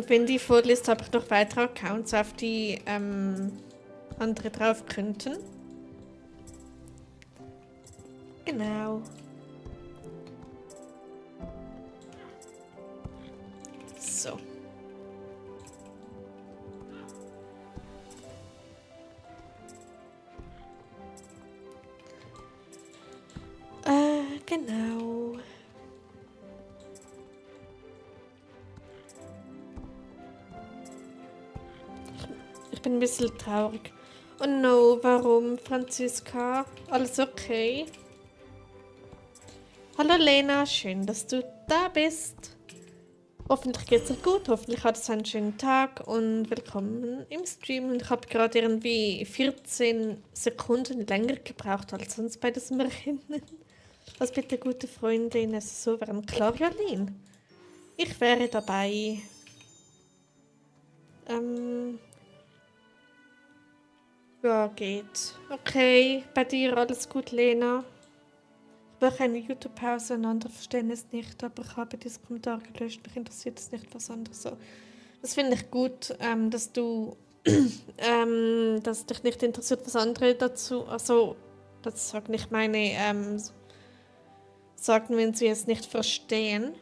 wenn die voll ist, habe ich noch weitere Accounts, auf die andere drauf könnten. Genau. So. Genau. Ich bin ein bisschen traurig. Oh no, warum, Franziska? Alles okay? Hallo Lena, schön, dass du da bist. Hoffentlich geht's dir gut, hoffentlich hattest du einen schönen Tag und willkommen im Stream. Und ich habe gerade irgendwie 14 Sekunden länger gebraucht als sonst bei diesem Rennen. Was bitte, gute Freundin, es ist so wären. Klar, Jolene. Ich wäre dabei. Ja, geht. Okay, bei dir alles gut, Lena? Ich mache eine YouTube-Pause und andere verstehen es nicht, aber ich habe diesen Kommentar gelöscht. Mich interessiert es nicht, was andere so. Das finde ich gut, dass du, dass dich nicht interessiert, was andere dazu, also, das sagen ich meine, sagen, wenn sie es nicht verstehen.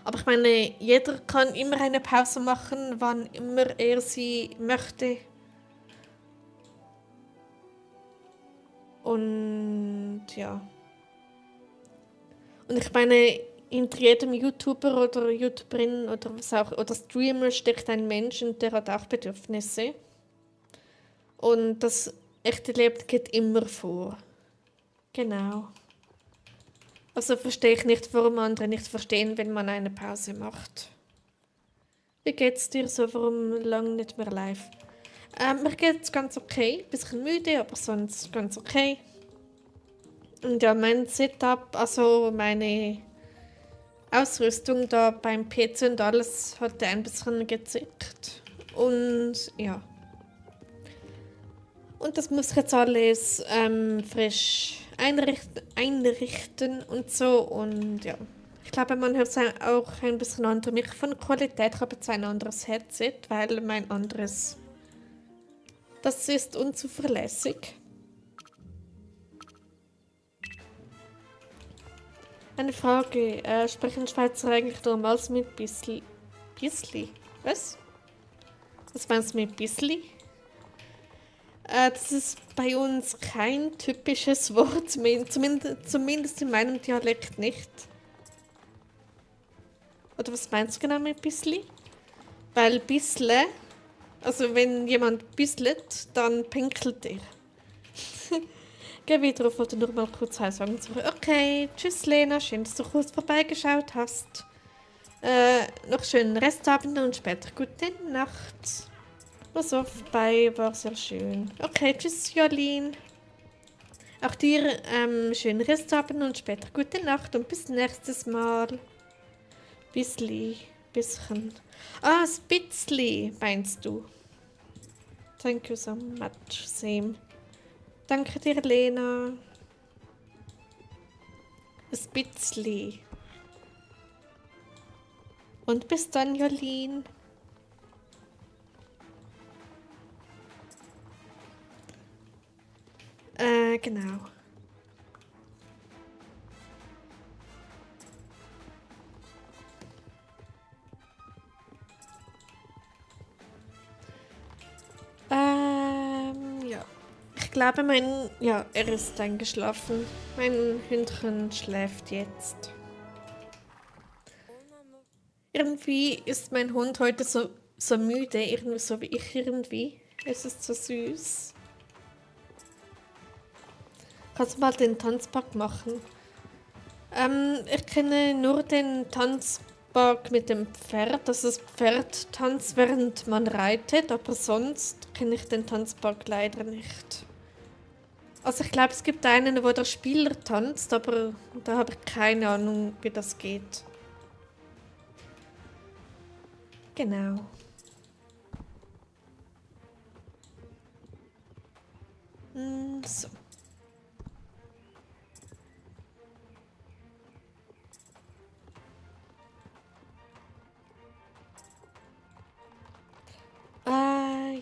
Aber ich meine, jeder kann immer eine Pause machen, wann immer er sie möchte. Und ja. Und ich meine, hinter jedem YouTuber oder YouTuberin oder was auch, oder Streamer steckt ein Mensch und der hat auch Bedürfnisse. Und das echte Leben geht immer vor. Genau. Also verstehe ich nicht, warum andere nicht verstehen, wenn man eine Pause macht. Wie geht's dir so? Warum lange nicht mehr live? Mir geht's ganz okay. Bisschen müde, aber sonst ganz okay. Und ja, mein Setup, also meine Ausrüstung da beim PC und alles hat ein bisschen gezickt. Und ja. Und das muss ich jetzt alles frisch einrichten und so. Und ja. Ich glaube, man hört auch ein bisschen andere Mikrofonqualität. Ich habe jetzt ein anderes Headset, weil mein anderes, das ist unzuverlässig. Eine Frage. Sprechen Schweizer eigentlich normals mit Bissli? Bissli? Was? Was meinst du mit Bissli? Das ist bei uns kein typisches Wort, zumindest in meinem Dialekt nicht. Oder was meinst du genau mit Bissli? Weil Bissle, also wenn jemand bisslet, dann pinkelt er. Geh wieder auf oder nur mal kurz Hi sagen. Okay, tschüss Lena, schön, dass du kurz vorbeigeschaut hast. Noch schönen Restabend und später gute Nacht. Pass auf, bei war sehr schön. Okay, tschüss Jolin. Auch dir schönen Restabend und später gute Nacht und bis nächstes Mal. Bissli, bisschen. Ah, Spitzli, meinst du? Thank you so much, same. Danke dir, Lena. Spitzli. Und bis dann, Jolin. Genau. Ja. Ich glaube, er ist eingeschlafen. Mein Hündchen schläft jetzt. Irgendwie ist mein Hund heute so müde, irgendwie so wie ich irgendwie. Es ist so süß. Kannst du mal den Tanzpark machen? Ich kenne nur den Tanzpark mit dem Pferd, dass das Pferd tanzt, während man reitet, aber sonst kenne ich den Tanzpark leider nicht. Also ich glaube, es gibt einen, wo der Spieler tanzt, aber da habe ich keine Ahnung, wie das geht. Genau. So.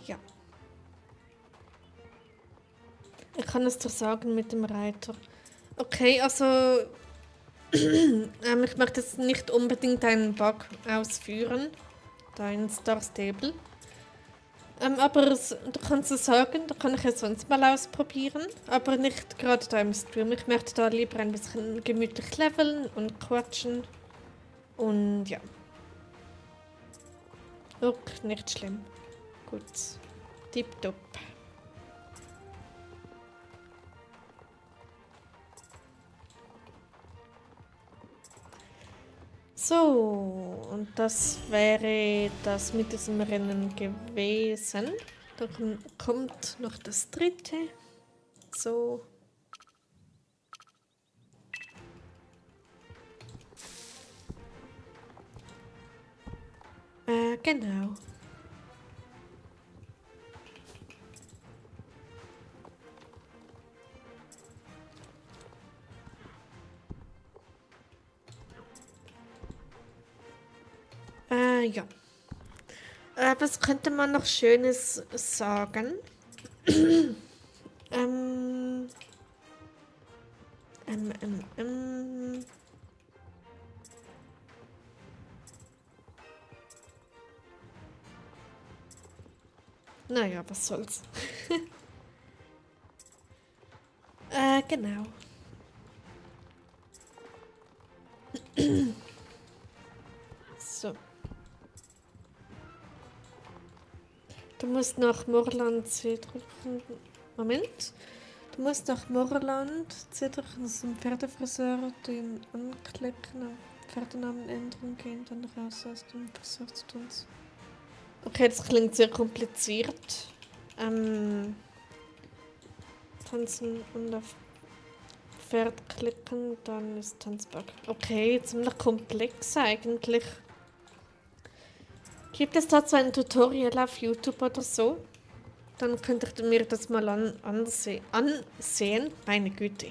Ja. Ich kann es dir sagen mit dem Reiter. Okay, also ich möchte jetzt nicht unbedingt einen Bug ausführen, da in Star Stable. Aber du kannst es sagen, da kann ich es sonst mal ausprobieren, aber nicht gerade da im Stream. Ich möchte da lieber ein bisschen gemütlich leveln und quatschen. Und ja. Okay, nicht schlimm. Gut. Tipptopp. So, und das wäre das mit diesem Rennen gewesen. Dann kommt noch das dritte. So. Genau. Ja. Was könnte man noch Schönes sagen? ähm, ähm, ähm, ähm. Naja, was soll's. Genau. So. Du musst nach Morland C drücken. Moment. Du musst nach Morland C drücken, zum Pferdefriseur, den anklicken, auf Pferdenamen ändern, gehen, dann raus aus dem Friseur zu tun. Okay, das klingt sehr kompliziert. Tanzen und auf Pferd klicken, dann ist Tanzberg. Okay, ziemlich komplex eigentlich. Gibt es dazu ein Tutorial auf YouTube oder so? Dann könnte ich mir das mal ansehen. Meine Güte.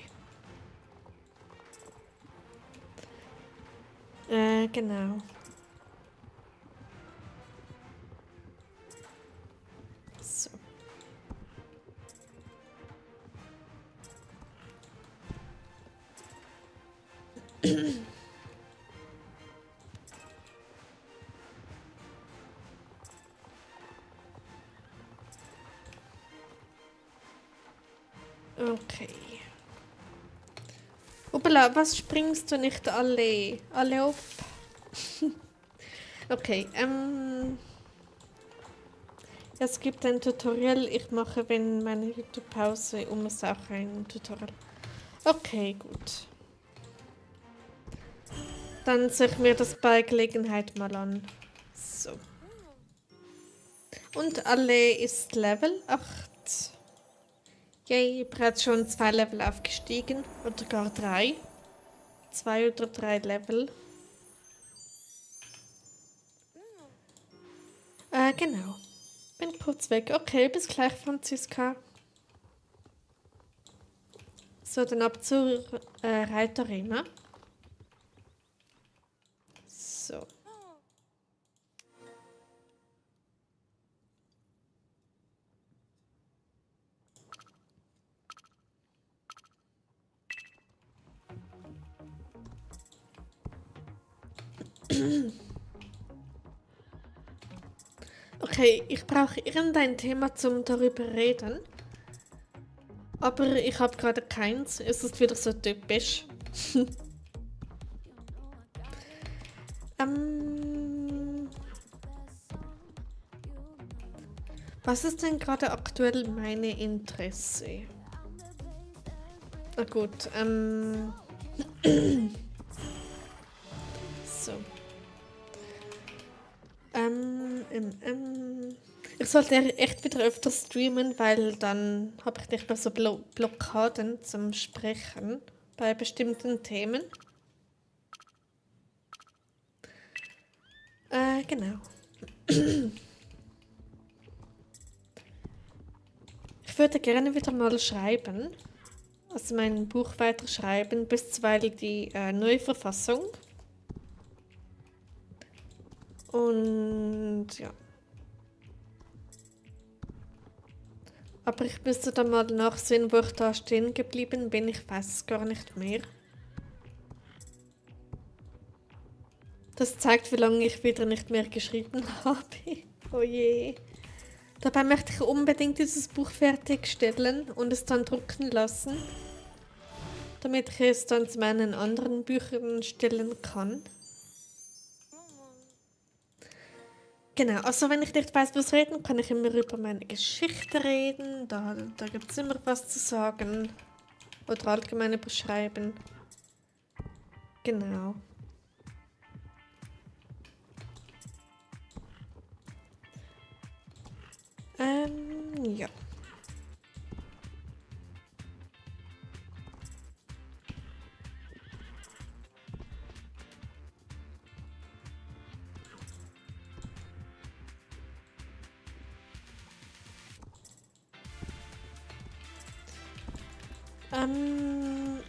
Genau. So. Okay. Hoppala, was springst du nicht alle? Alle auf? Okay, es gibt ein Tutorial. Ich mache, wenn meine YouTube-Pause ist, auch ein Tutorial. Okay, gut. Dann sehe ich mir das bei Gelegenheit mal an. So. Und alle ist Level 8. Yay, bereits schon 2 Level aufgestiegen. Oder gar 3. 2 oder 3 Level. Genau. Bin kurz weg. Okay, bis gleich, Franziska. So, dann ab zur Reiterarena. So. Okay, ich brauche irgendein Thema zum darüber reden. Aber ich habe gerade keins. Es ist wieder so typisch. Was ist denn gerade aktuell meine Interesse? Na gut, so. Ich sollte echt wieder öfter streamen, weil dann habe ich nicht mehr so Blockaden zum Sprechen bei bestimmten Themen. Genau. Ich würde gerne wieder mal schreiben, also mein Buch weiterschreiben, bisweilen die neue Verfassung. Und ja. Aber ich müsste dann mal nachsehen, wo ich da stehen geblieben bin. Ich weiß es gar nicht mehr. Das zeigt, wie lange ich wieder nicht mehr geschrieben habe. Oh je. Dabei möchte ich unbedingt dieses Buch fertigstellen und es dann drucken lassen, damit ich es dann zu meinen anderen Büchern stellen kann. Genau, also wenn ich nicht weiß, was reden, kann ich immer über meine Geschichte reden. Da gibt es immer was zu sagen. Oder allgemein beschreiben. Genau. Ja.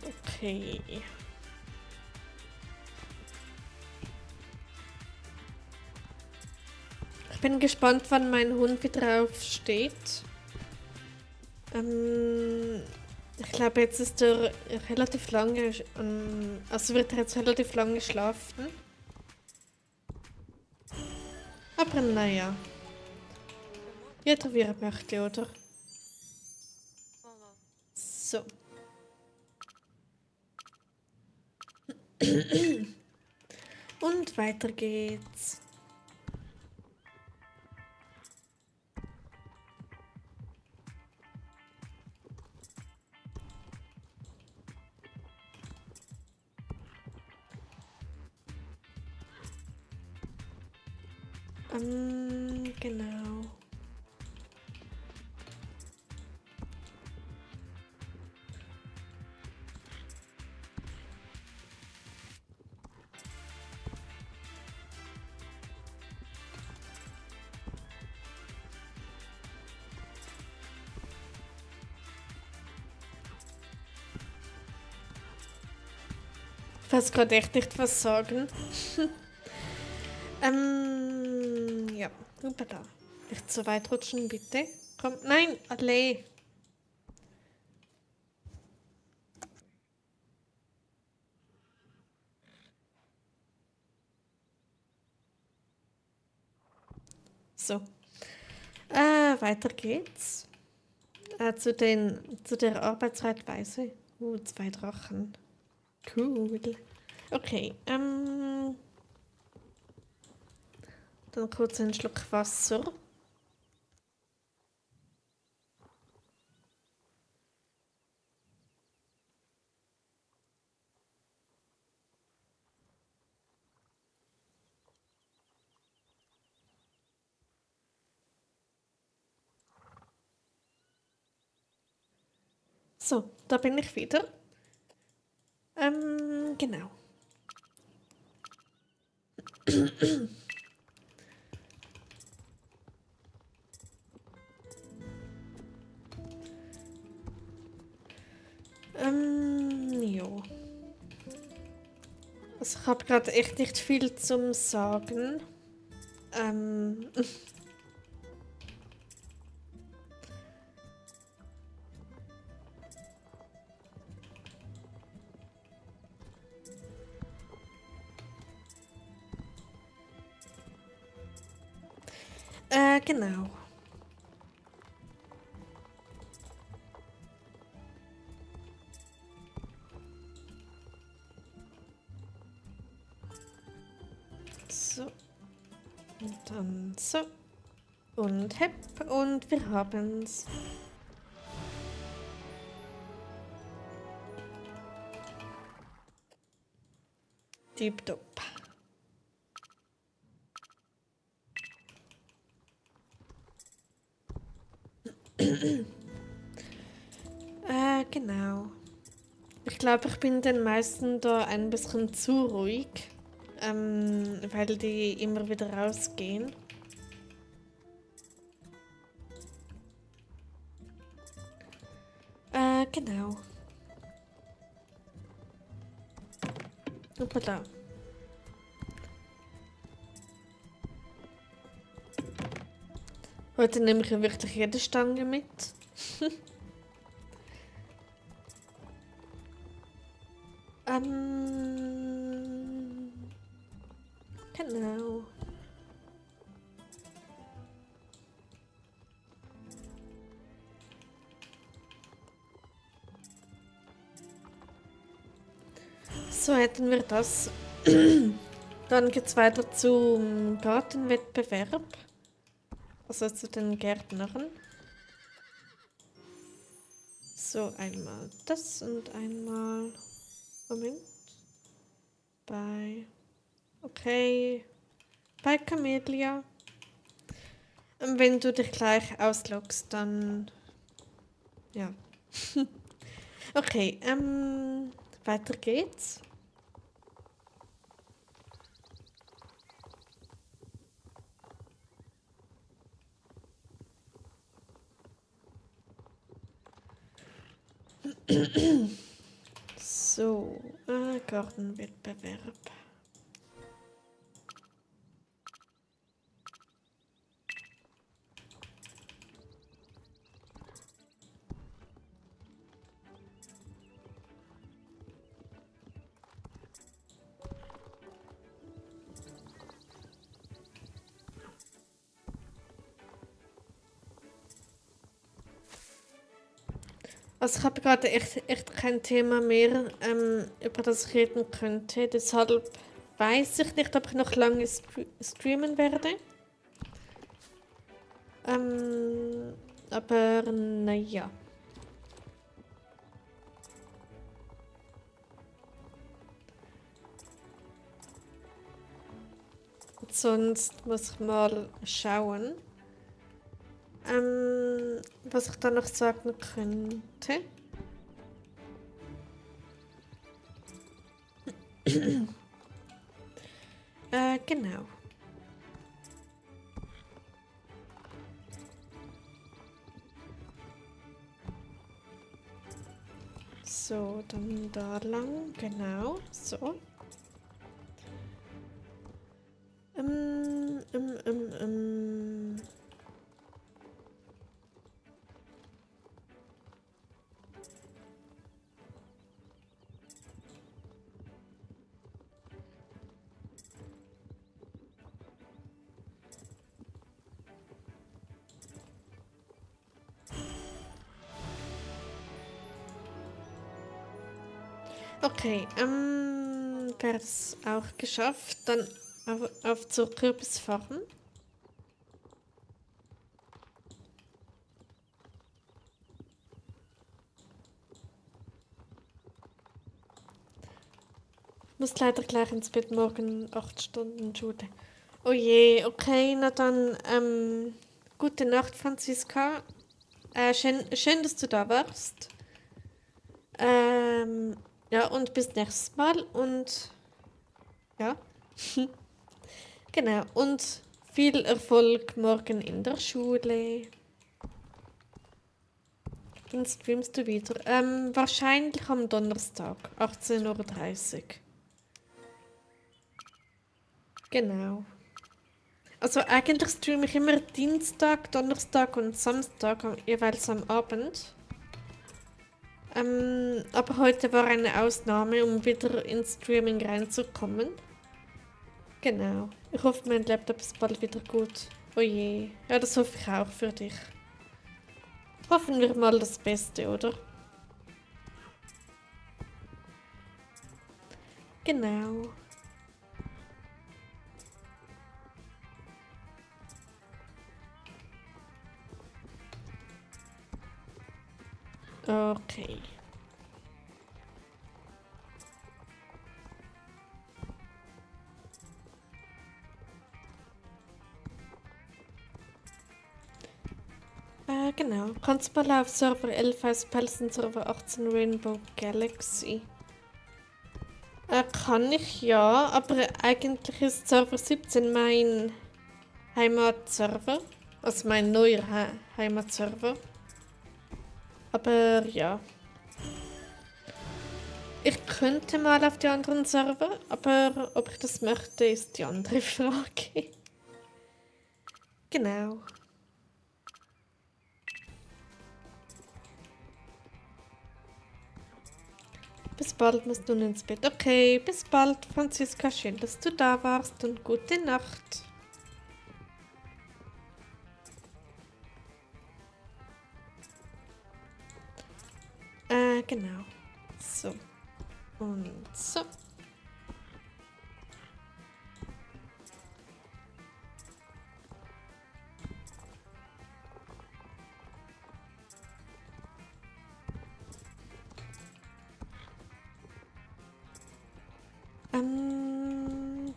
Okay. Ich bin gespannt, wann mein Hund wieder aufsteht. Ich glaube, jetzt ist er relativ lange, also wird er jetzt relativ lange schlafen. Aber naja. Jeder wie er möchte, oder? So. Und weiter geht's. Genau. Ich weiß gerade echt nicht, was sagen. Ja. Hoppala. Nicht so weit rutschen, bitte. Komm, nein, alle. So. Weiter geht's. Zu der Arbeitszeitweise. 2 Drachen. Cool. Okay, dann kurz einen Schluck Wasser. So, da bin ich wieder. Genau. Jo. Also ich habe gerade echt nicht viel zum Sagen. Ähm, genau. So, und dann so. Und hepp, und wir haben's. Tipptopp. Genau. Ich glaube, ich bin den meisten da ein bisschen zu ruhig, weil die immer wieder rausgehen. Genau. Hoppala. Heute nehme ich ja wirklich jede Stange mit. Genau. So hätten wir das. Dann geht's weiter zum Gartenwettbewerb. Also zu den Gärtnern. So, einmal das und einmal. Moment. Okay. Bei Camellia. Und wenn du dich gleich ausloggst, dann. Ja. Okay, weiter geht's. So, Gartenwettbewerb. Also ich habe gerade echt kein Thema mehr, über das ich reden könnte. Deshalb weiß ich nicht, ob ich noch lange streamen werde. Aber naja. Sonst muss ich mal schauen, was ich da noch sagen könnte. Genau. So, dann da lang, genau, so. Ähm, ähm, ähm, ähm. Okay, wäre es auch geschafft. Dann auf zur Kürbisfarm. Muss leider gleich ins Bett, morgen 8 Stunden Schule. Oh je, okay, na dann, gute Nacht, Franziska. Schön, dass du da warst. Ähm, ja, und bis nächstes Mal und ja, genau. Und viel Erfolg morgen in der Schule. Dann streamst du wieder. Wahrscheinlich am Donnerstag, 18:30 Uhr. Genau. Also eigentlich streame ich immer Dienstag, Donnerstag und Samstag jeweils am Abend. Aber heute war eine Ausnahme, um wieder ins Streaming reinzukommen. Genau. Ich hoffe, mein Laptop ist bald wieder gut. Oh je. Ja, das hoffe ich auch für dich. Hoffen wir mal das Beste, oder? Genau. Okay. Genau. Kannst du mal auf Server 11 als Pelzen Server 18 Rainbow Galaxy? Kann ich ja, aber eigentlich ist Server 17 mein Heimatserver. Also mein neuer Heimatserver. Aber ja. Ich könnte mal auf die anderen Server, aber ob ich das möchte, ist die andere Frage. Genau. Bis bald, musst du nun ins Bett. Okay, bis bald, Franziska. Schön, dass du da warst und gute Nacht. Genau. So. Und so.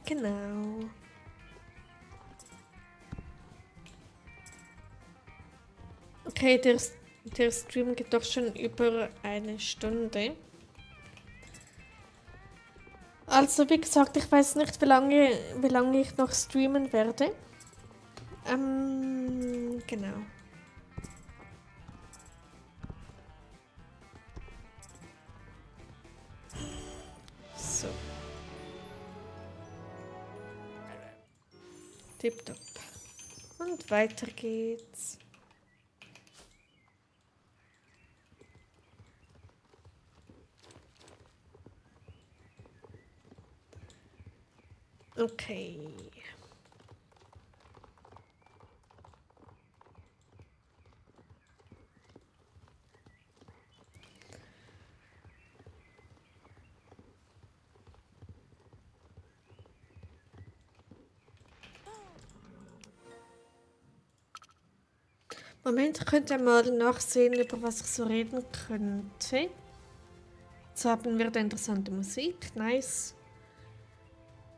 Genau. Okay, der Stream geht doch schon über eine Stunde. Also, wie gesagt, ich weiß nicht, wie lange ich noch streamen werde. Genau. So. Tipptopp. Und weiter geht's. Okay. Moment, ich könnte mal nachsehen, über was ich so reden könnte. Jetzt haben wir da interessante Musik. Nice.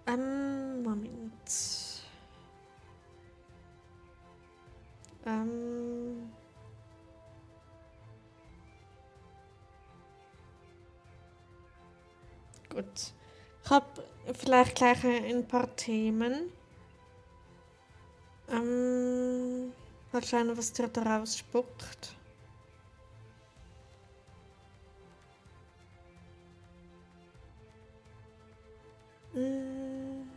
Moment. Gut. Ich habe vielleicht gleich ein paar Themen. Mal schauen, was der da rausspuckt. Mm,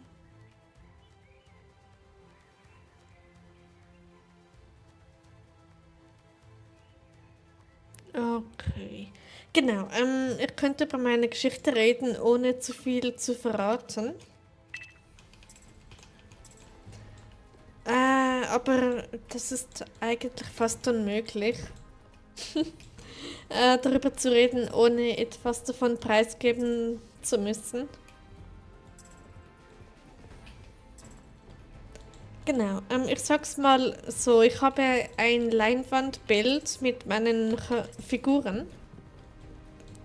okay. Genau, ich könnte über meine Geschichte reden, ohne zu viel zu verraten. Aber das ist eigentlich fast unmöglich, darüber zu reden, ohne etwas davon preisgeben zu müssen. Genau, ich sag's mal so, ich habe ein Leinwandbild mit meinen Figuren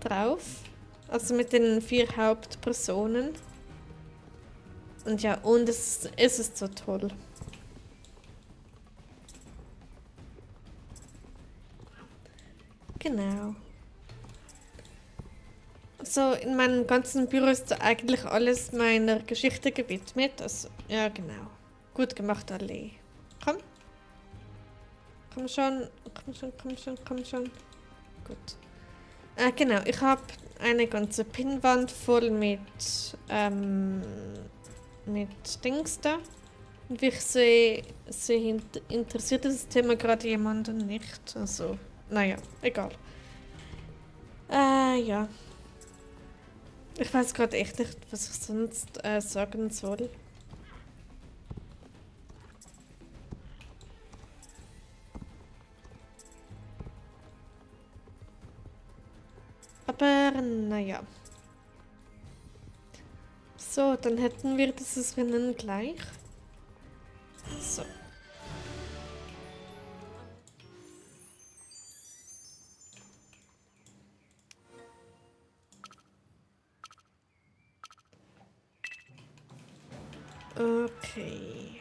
drauf, also mit den 4 Hauptpersonen. Und ja, und es ist so toll. Genau. So, in meinem ganzen Büro ist eigentlich alles meiner Geschichte gewidmet. Also, ja, genau. Gut gemacht, alle. Komm, komm schon, komm schon, komm schon, komm schon. Gut. Genau, ich habe eine ganze Pinnwand voll mit Dings da. Und wie ich sehe, interessiert das Thema gerade jemanden nicht. Also, naja, egal. Ja. Ich weiß gerade echt nicht, was ich sonst sagen soll. Aber naja. So, dann hätten wir dieses Rennen gleich. So. Okay.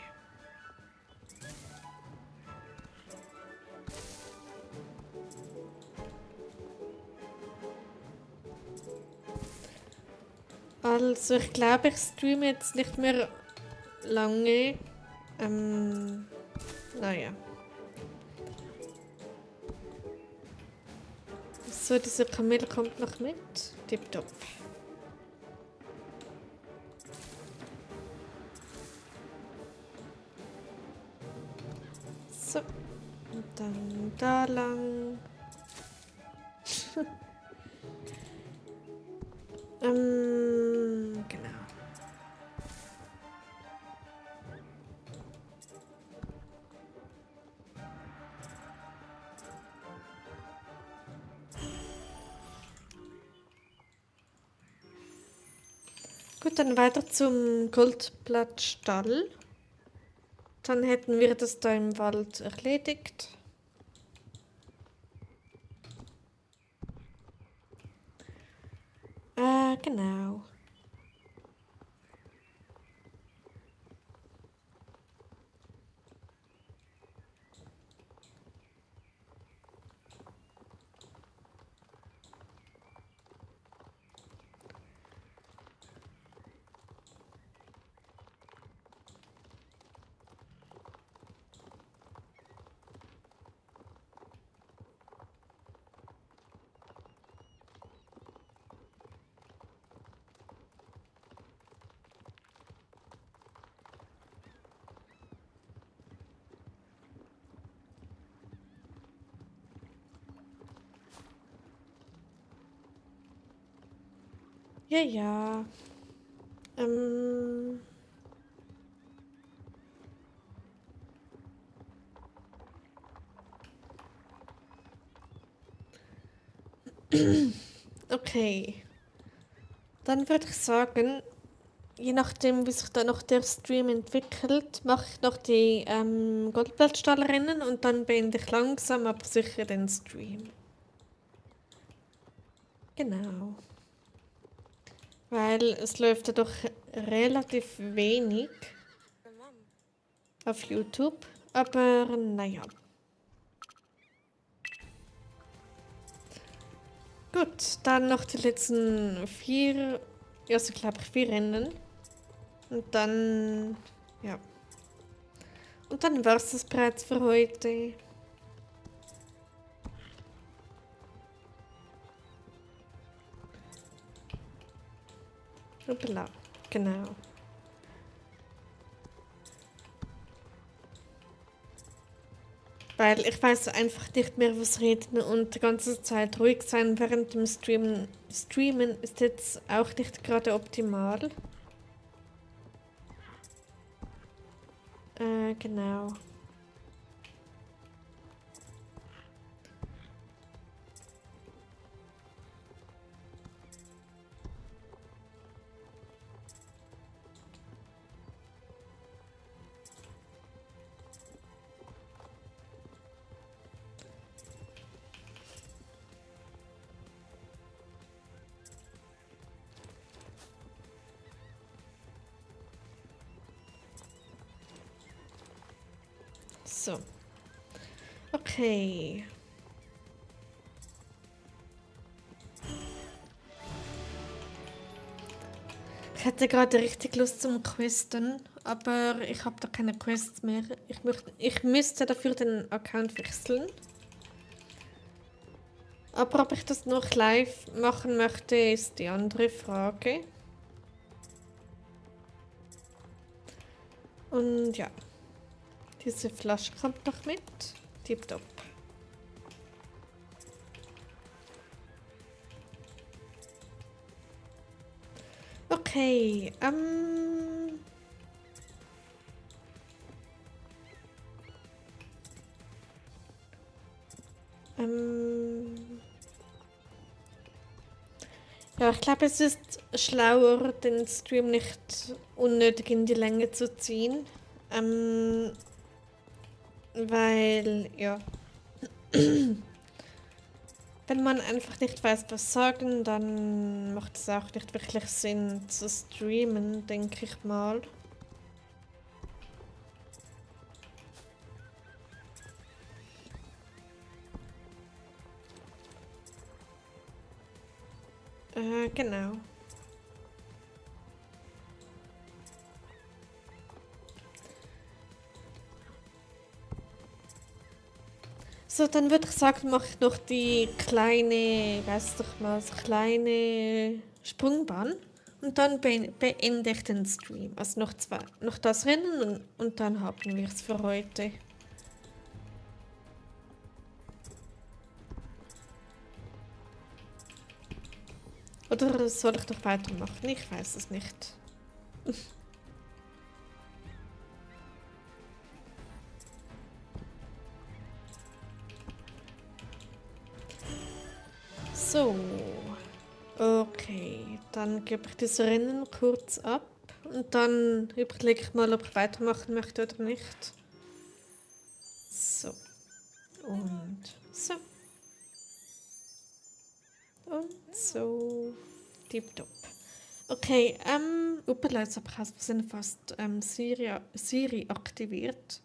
Also, ich glaube, ich streame jetzt nicht mehr lange. Naja. So, dieser Kamel kommt noch mit. Tipptopp. So. Und dann da lang. Genau. Gut, dann weiter zum Goldblattstall. Dann hätten wir das da im Wald erledigt. Genau. Ja, ja. Ähm. Okay. Dann würde ich sagen, je nachdem, wie sich da noch der Stream entwickelt, mache ich noch die Goldblattstallrennen und dann beende ich langsam, aber sicher den Stream. Genau. Weil es läuft ja doch relativ wenig auf YouTube. Aber naja. Gut, dann noch die letzten 4, ja, so glaube ich 4 Rennen. Und dann, ja. Und dann war es das bereits für heute. Hoppla. Genau. Weil ich weiß einfach nicht mehr, was reden und die ganze Zeit ruhig sein während dem Streamen ist jetzt auch nicht gerade optimal. Genau. So. Okay. Ich hätte gerade richtig Lust zum Questen, aber ich habe da keine Quests mehr. Ich müsste dafür den Account wechseln. Aber ob ich das noch live machen möchte, ist die andere Frage. Und ja, diese Flasche kommt noch mit. Tipptopp. Okay, ja, ich glaube, es ist schlauer, den Stream nicht unnötig in die Länge zu ziehen. Weil, ja, wenn man einfach nicht weiß, was sagen, dann macht es auch nicht wirklich Sinn zu streamen, denke ich mal. Genau. So, dann würde ich sagen, mache ich noch die kleine, weiß doch mal, so kleine Sprungbahn. Und dann beende ich den Stream. Also noch das Rennen und dann haben wir es für heute. Oder soll ich doch weitermachen? Ich weiß es nicht. So. Okay, dann gebe ich das Rennen kurz ab und dann überlege ich mal, ob ich weitermachen möchte oder nicht. So. Und so. Und so. Tipptopp. Okay, upala, jetzt habe ich aus Versehen fast Siri aktiviert.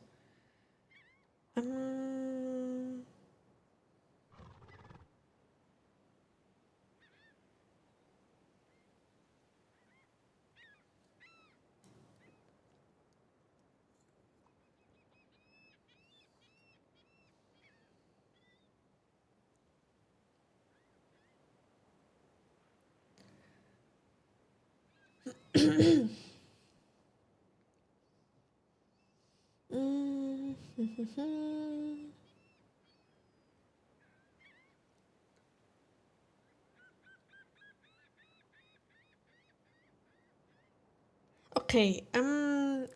Okay,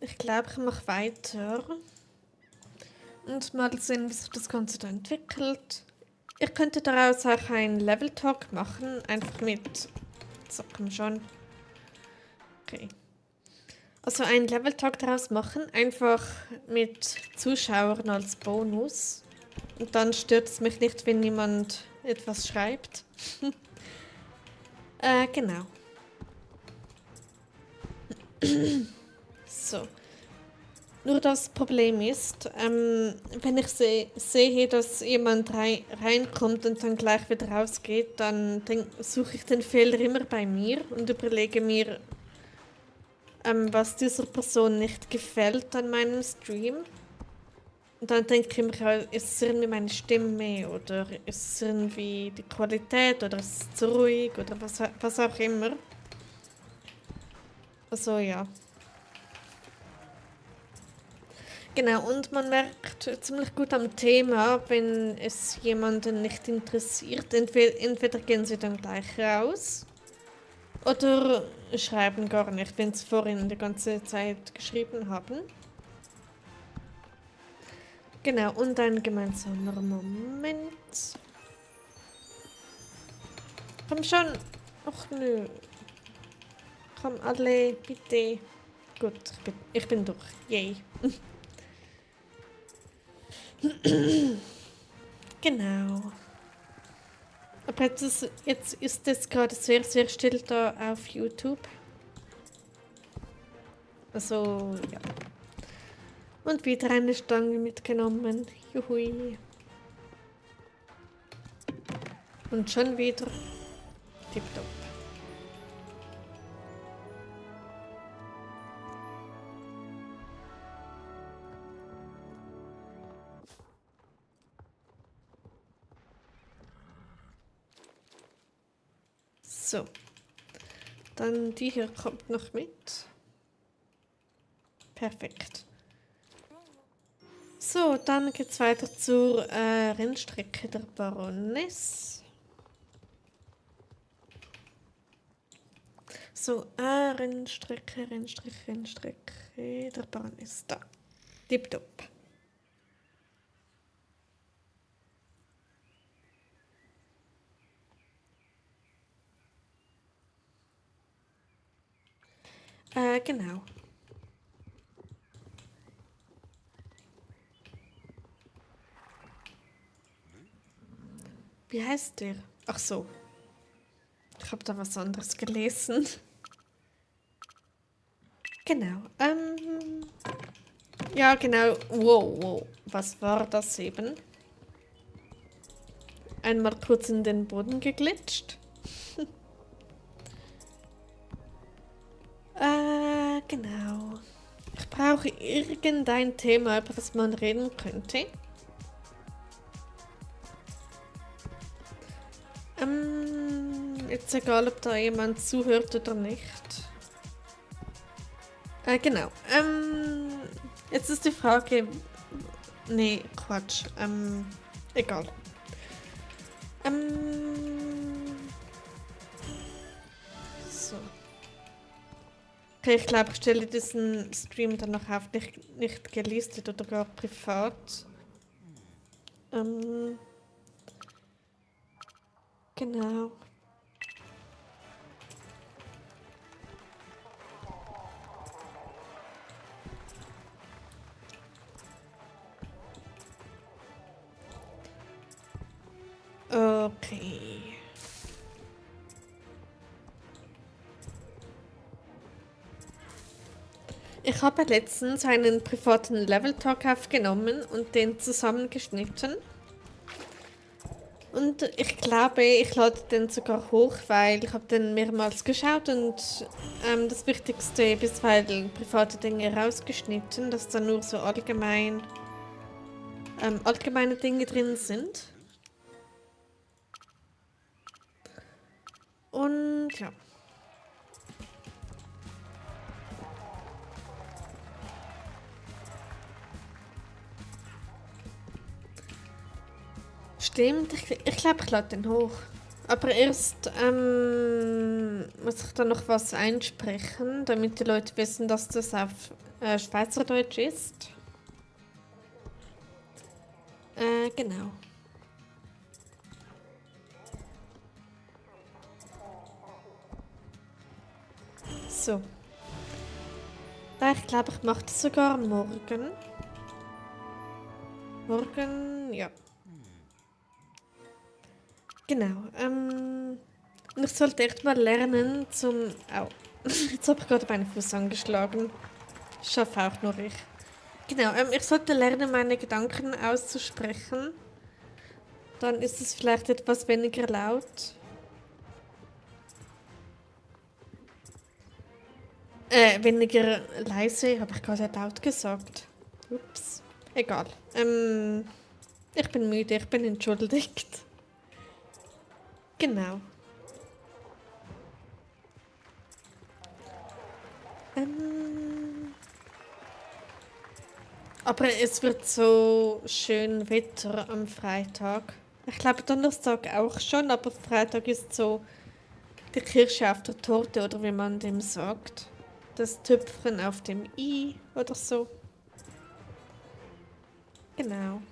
ich glaube, ich mache weiter und mal sehen, wie sich das Ganze da entwickelt. Ich könnte daraus auch einen Level Talk machen, einfach mit. So, komm schon. Okay. Also einen Level Talk daraus machen, einfach mit Zuschauern als Bonus. Und dann stört es mich nicht, wenn jemand etwas schreibt. Genau. So. Nur das Problem ist, wenn ich sehe, dass jemand reinkommt und dann gleich wieder rausgeht, dann suche ich den Fehler immer bei mir und überlege mir, was dieser Person nicht gefällt an meinem Stream. Und dann denke ich mir, ist es irgendwie meine Stimme oder ist es irgendwie die Qualität oder ist es zu ruhig oder was auch immer. Also ja. Genau, und man merkt ziemlich gut am Thema, wenn es jemanden nicht interessiert. Entweder gehen sie dann gleich raus oder schreiben gar nicht, wenn sie vorhin die ganze Zeit geschrieben haben. Genau, und ein gemeinsamer Moment. Komm schon. Ach nö. Komm alle, bitte. Gut, ich bin durch. Yay. Genau. Aber jetzt ist es gerade sehr, sehr still da auf YouTube. Also, ja. Und wieder eine Stange mitgenommen. Juhui. Und schon wieder tipptopp. So. Dann die hier kommt noch mit. Perfekt. So, dann geht's weiter zur Rennstrecke der Baroness. So, Rennstrecke der Baroness. Da. Tipptopp. Genau. Wie heißt der? Ach so. Ich habe da was anderes gelesen. Genau. Ja, genau. Wow. Was war das eben? Einmal kurz in den Boden geglitscht. Genau. Ich brauche irgendein Thema, über das man reden könnte. Jetzt egal, ob da jemand zuhört oder nicht. Genau. Jetzt ist die Frage. Nee, Quatsch. Egal. So. Okay, ich glaube, ich stelle diesen Stream dann noch auf nicht gelistet oder gar privat. Genau. Okay. Ich habe letztens einen privaten Level-Talk aufgenommen und den zusammengeschnitten. Und ich glaube, ich lade den sogar hoch, weil ich habe den mehrmals geschaut und das Wichtigste bisweilen private Dinge rausgeschnitten, dass da nur so allgemeine Dinge drin sind. Und ja. Stimmt, ich glaube, ich lade den hoch. Aber erst muss ich da noch was einsprechen, damit die Leute wissen, dass das auf Schweizerdeutsch ist. Genau. So. Ich glaube, ich mache das sogar morgen. Morgen, ja. Genau. Und ich sollte echt mal lernen zum... Au. Jetzt habe ich gerade meinen Fuß angeschlagen. Schaffe auch nur ich. Genau, ich sollte lernen, meine Gedanken auszusprechen. Dann ist es vielleicht etwas weniger laut. Weniger leise, habe ich gerade laut gesagt. Ups. Egal. Ich bin müde, ich bin entschuldigt. Genau. Ähm, aber es wird so schön Wetter am Freitag. Ich glaube Donnerstag auch schon, aber Freitag ist so die Kirsche auf der Torte oder wie man dem sagt. Das Tüpfchen auf dem I oder so. Genau.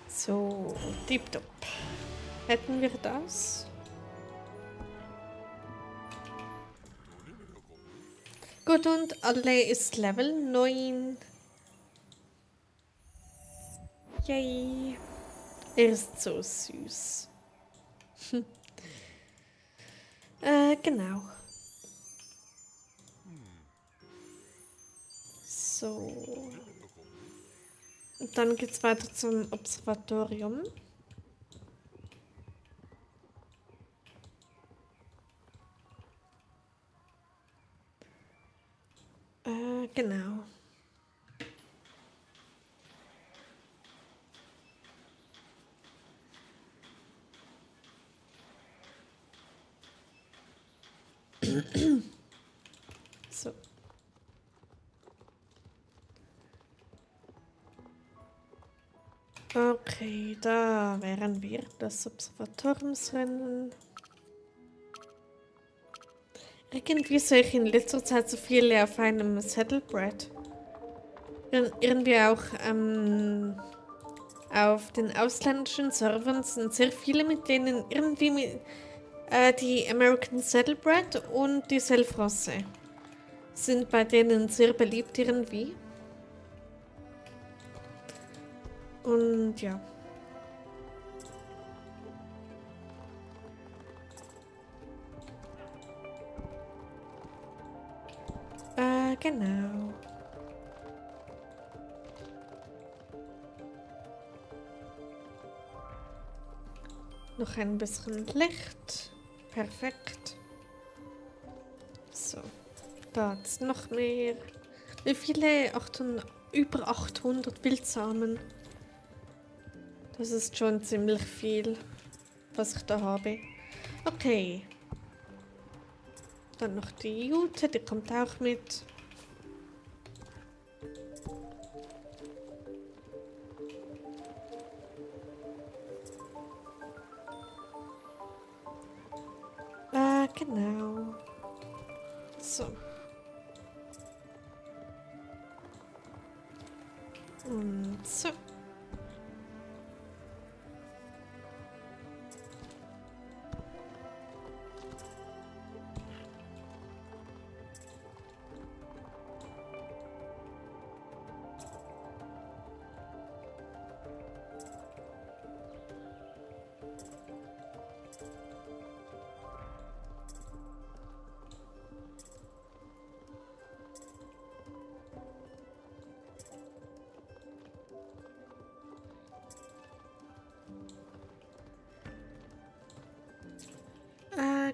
So, tipptopp. Hätten wir das? Gut, und alle ist Level 9. Yay. Er ist so süß. Genau. So. Und dann geht's weiter zum Observatorium. Genau. So. Okay, da wären wir. Das Observatoriumsrennen. Irgendwie sehe ich in letzter Zeit so viele auf einem Saddlebrett. Irgendwie auch auf den ausländischen Servern sind sehr viele, mit denen irgendwie die American Saddlebred und die Selfrosse sind bei denen sehr beliebt irgendwie. Und ja. Genau. Noch ein bisschen Licht. Perfekt. So. Da ist noch mehr. Wie viele? 800, über 800 Wildsamen. Das ist schon ziemlich viel, was ich da habe. Okay. Dann noch die Jute, die kommt auch mit. Genau. So. Und so.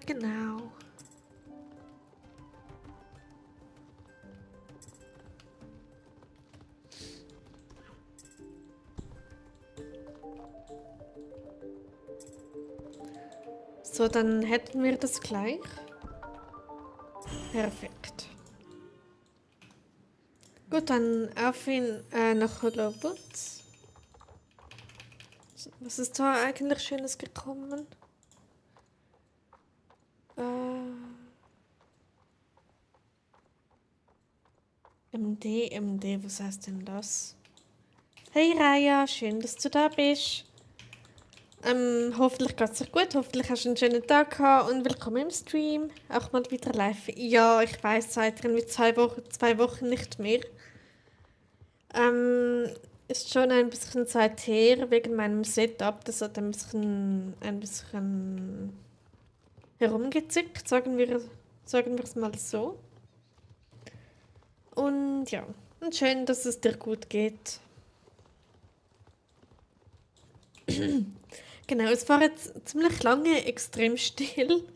Genau. So, dann hätten wir das gleich. Perfekt. Gut, dann auf ihn nach Hollow Woods. Was ist da eigentlich Schönes gekommen? MD, was heißt denn das? Hey Raya, schön, dass du da bist. Hoffentlich geht's dir gut, hoffentlich hast du einen schönen Tag gehabt und willkommen im Stream. Auch mal wieder live. Ja, ich weiß, seit irgendwie 2 Wochen nicht mehr. Ist schon ein bisschen Zeit her wegen meinem Setup. Das hat ein bisschen herumgezickt, sagen wir es mal so. Und ja, und schön, dass es dir gut geht. Genau, es war jetzt ziemlich lange extrem still.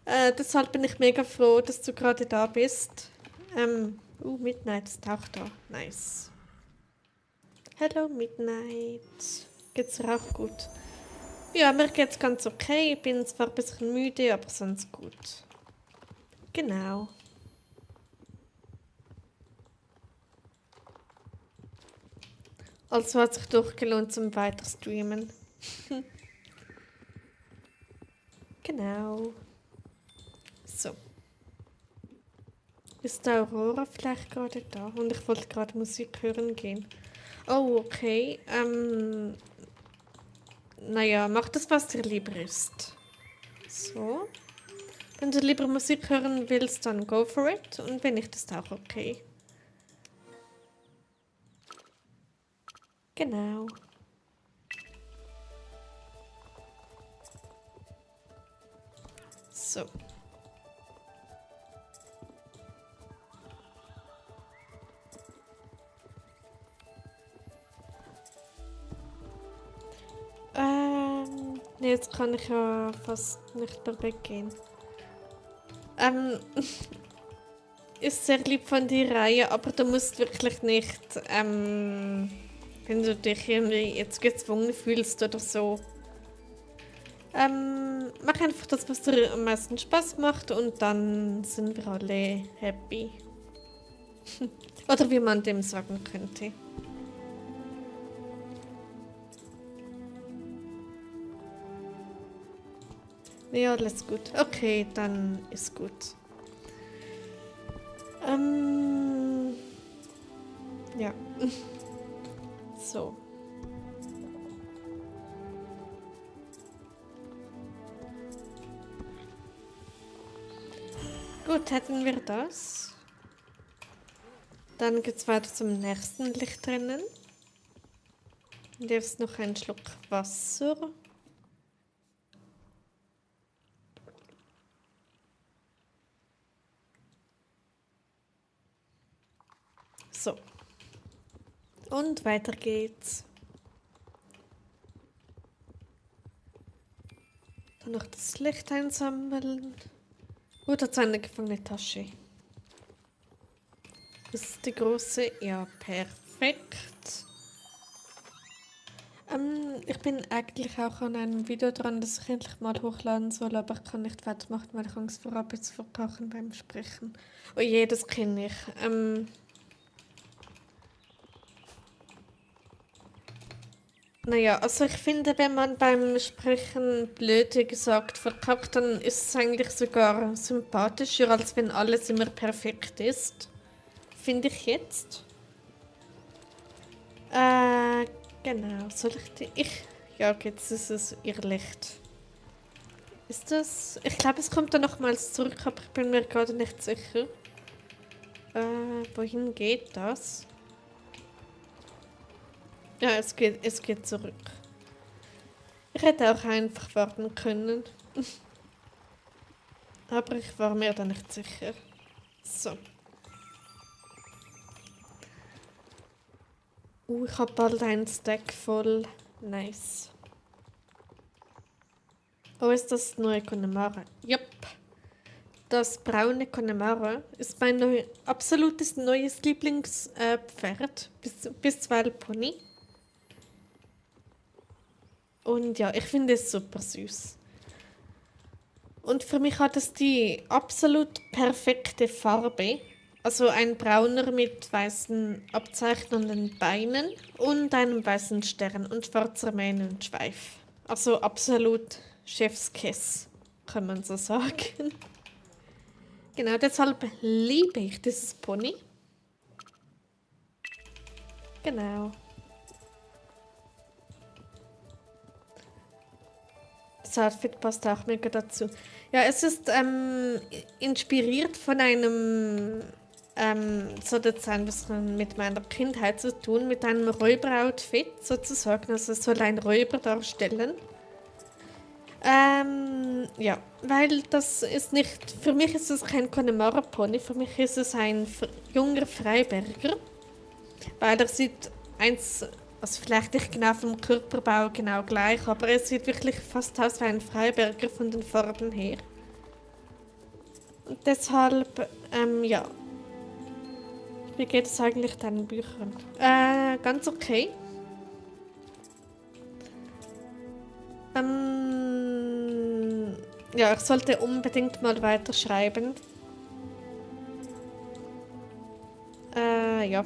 Deshalb bin ich mega froh, dass du gerade da bist. Midnight ist auch da. Nice. Hello, Midnight. Geht's dir auch gut? Ja, mir geht's ganz okay. Ich bin zwar ein bisschen müde, aber sonst gut. Genau. Also hat sich durchgelohnt zum weiter streamen. Genau. So. Ist der Aurora vielleicht gerade da? Und ich wollte gerade Musik hören gehen. Oh, okay. Naja, mach das, was dir lieber ist. So. Wenn du lieber Musik hören willst, dann go for it. Und wenn nicht, ist auch okay. Genau. So. Nee, jetzt kann ich ja fast nicht mehr weggehen. Ist sehr lieb von dir, Reihe, aber du musst wirklich nicht, wenn du dich irgendwie jetzt gezwungen fühlst oder so. Mach einfach das, was dir am meisten Spaß macht und dann sind wir alle happy. Oder wie man dem sagen könnte. Ja, alles gut. Okay, dann ist gut. Ja. So. Gut, hätten wir das. Dann geht's weiter zum nächsten Licht drinnen. Und jetzt noch ein Schluck Wasser. So. Und weiter geht's. Dann noch das Licht einsammeln. Oh, da ist eine gefangene Tasche. Das ist die große. Ja, perfekt. Ich bin eigentlich auch an einem Video dran, das ich endlich mal hochladen soll, aber ich kann nicht weitermachen, weil ich Angst vor habe, zu verpacken beim Sprechen. Oh je, das kenne ich. Naja, also ich finde, wenn man beim Sprechen blöde gesagt verkackt, dann ist es eigentlich sogar sympathischer, als wenn alles immer perfekt ist. Finde ich jetzt. Genau. Soll ich die... Ja, jetzt ist es ihr Licht. Ist das... Ich glaube, es kommt dann nochmals zurück, aber ich bin mir gerade nicht sicher. Wohin geht das? Ja, es geht zurück. Ich hätte auch einfach warten können. Aber ich war mir da nicht sicher. So. Ich habe bald einen Stack voll. Nice. Oh, ist das neue Connemara? Jupp. Das braune Connemara ist mein absolutes neues Lieblingspferd. Bisweilen Pony. Und ja, ich finde es super süß. Und für mich hat es die absolut perfekte Farbe. Also ein brauner mit weißen abzeichnenden Beinen und einem weißen Stern und schwarzer Mähne und Schweif. Also absolut Chefskiss, kann man so sagen. Genau, deshalb liebe ich dieses Pony. Genau. Das Outfit passt auch mega dazu. Ja, es ist inspiriert von einem, so das ein bisschen mit meiner Kindheit zu tun, mit einem Räuberoutfit sozusagen. Also es soll ein Räuber darstellen. Ja, weil das ist nicht, für mich ist es kein Connemara-Pony, für mich ist es ein junger Freiberger, weil er sieht also vielleicht nicht genau vom Körperbau genau gleich, aber er sieht wirklich fast aus wie ein Freiberger von den Farben her. Und deshalb, ja. Wie geht es eigentlich deinen Büchern? Ganz okay. Ja, ich sollte unbedingt mal weiterschreiben. Ja.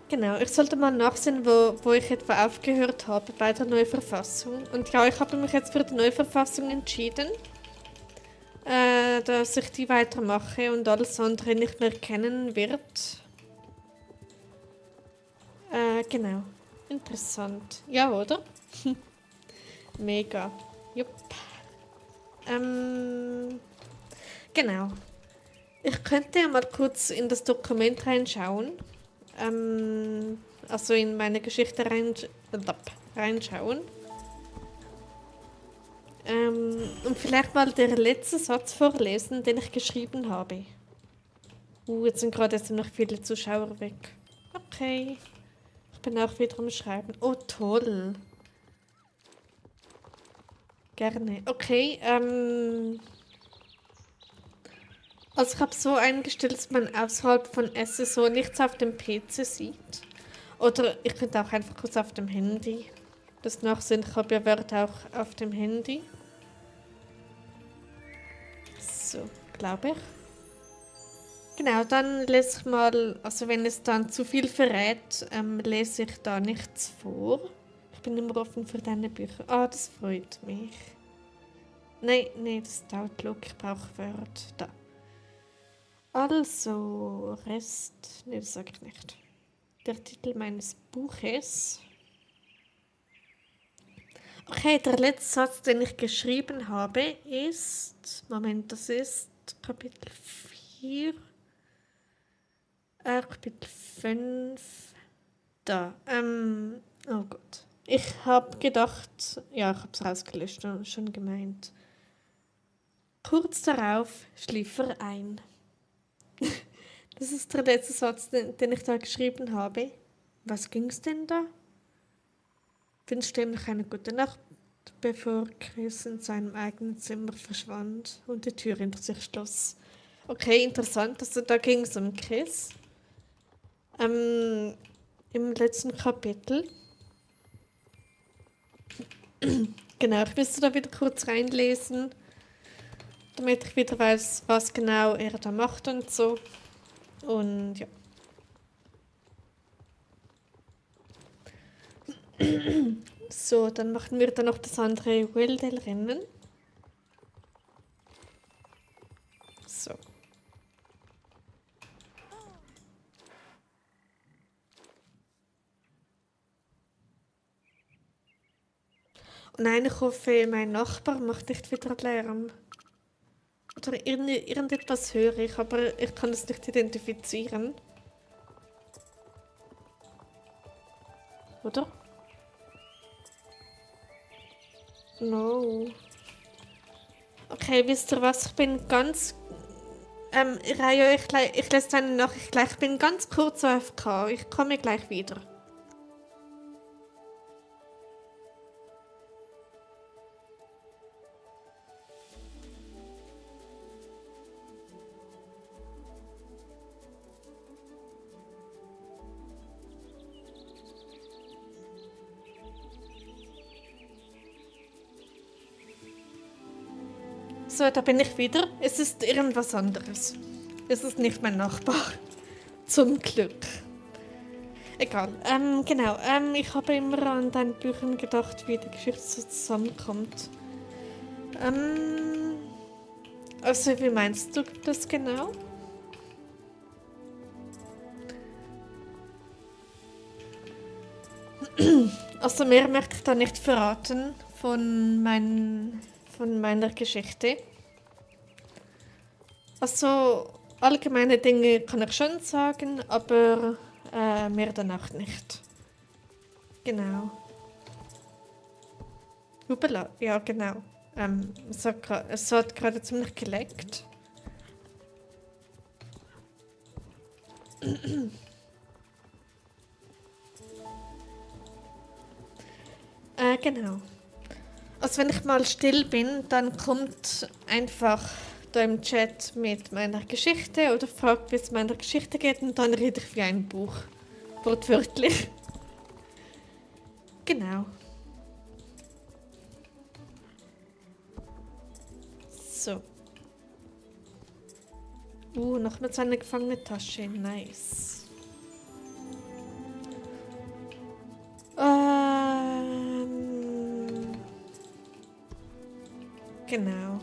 Genau, ich sollte mal nachsehen, wo ich etwa aufgehört habe bei der Neuverfassung. Und ja, ich habe mich jetzt für die Neuverfassung entschieden, dass ich die weitermache und alles andere nicht mehr kennen wird. Genau. Interessant. Ja, oder? Mega. Jupp. Genau. Ich könnte ja mal kurz in das Dokument reinschauen. Also in meine Geschichte reinschauen. Und vielleicht mal den letzten Satz vorlesen, den ich geschrieben habe. Jetzt sind gerade noch viele Zuschauer weg. Okay. Ich bin auch wieder am Schreiben. Oh, toll. Gerne. Okay, also ich habe so eingestellt, dass man außerhalb von SSO nichts auf dem PC sieht. Oder ich könnte auch einfach kurz auf dem Handy das nachsehen. Ich habe ja Wörter auch auf dem Handy. So, glaube ich. Genau, dann lese ich mal, also wenn es dann zu viel verrät, lese ich da nichts vor. Ich bin immer offen für deine Bücher. Ah, das freut mich. Nein, das ist Outlook, ich brauche Word. Da. Also, Rest, ne, das sage ich nicht. Der Titel meines Buches. Okay, der letzte Satz, den ich geschrieben habe, ist, Moment, das ist Kapitel 4, Kapitel 5, da, oh Gott. Ich habe gedacht, ja, ich habe es rausgelöscht, schon gemeint. Kurz darauf schlief er ein. Das ist der letzte Satz, den ich da geschrieben habe. Was ging's denn da? Wünschte ihm noch eine gute Nacht, bevor Chris in seinem eigenen Zimmer verschwand und die Tür hinter sich schloss. Okay, interessant. Also da ging es um Chris. Im letzten Kapitel. Genau, ich müsste da wieder kurz reinlesen, damit ich wieder weiß, was genau er da macht und so. Und ja. So, dann machen wir dann noch das andere Wildel-Rennen. So. Und nein, ich hoffe, mein Nachbar macht nicht wieder Lärm. Oder irgendetwas höre ich, aber ich kann es nicht identifizieren. Oder? No. Okay, wisst ihr was? Ich bin ganz... Rayo, ich lese deine Nachricht gleich. Ich bin ganz kurz AFK. Ich komme gleich wieder. So, da bin ich wieder. Es ist irgendwas anderes. Es ist nicht mein Nachbar. Zum Glück. Egal. Genau. Ich habe immer an deinen Büchern gedacht, wie die Geschichte so zusammenkommt. Also, wie meinst du das genau? Also, mehr möchte ich da nicht verraten von meiner Geschichte. Also, allgemeine Dinge kann ich schon sagen, aber mehr dann auch nicht. Genau. Hupala, ja, genau. Es hat gerade ziemlich geleckt. Genau. Also wenn ich mal still bin, dann kommt einfach da im Chat mit meiner Geschichte oder fragt, wie es meiner Geschichte geht und dann rede ich wie ein Buch. Wortwörtlich. Genau. So. Nochmals eine gefangene Tasche. Nice. Genau.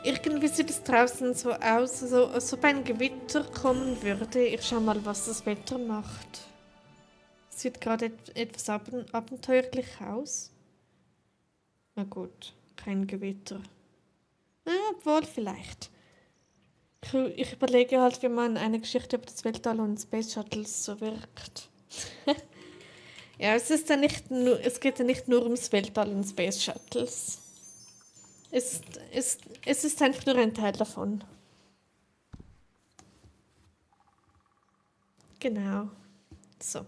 Irgendwie sieht es draußen so aus, als ob ein Gewitter kommen würde. Ich schau mal, was das Wetter macht. Sieht gerade etwas abenteuerlich aus. Na gut, kein Gewitter. Obwohl, vielleicht. Ich überlege halt, wie man eine Geschichte über das Weltall und Space Shuttles so wirkt. Ja, es geht ja nicht nur ums Weltall und Space Shuttles. Es ist einfach nur ein Teil davon. Genau. So.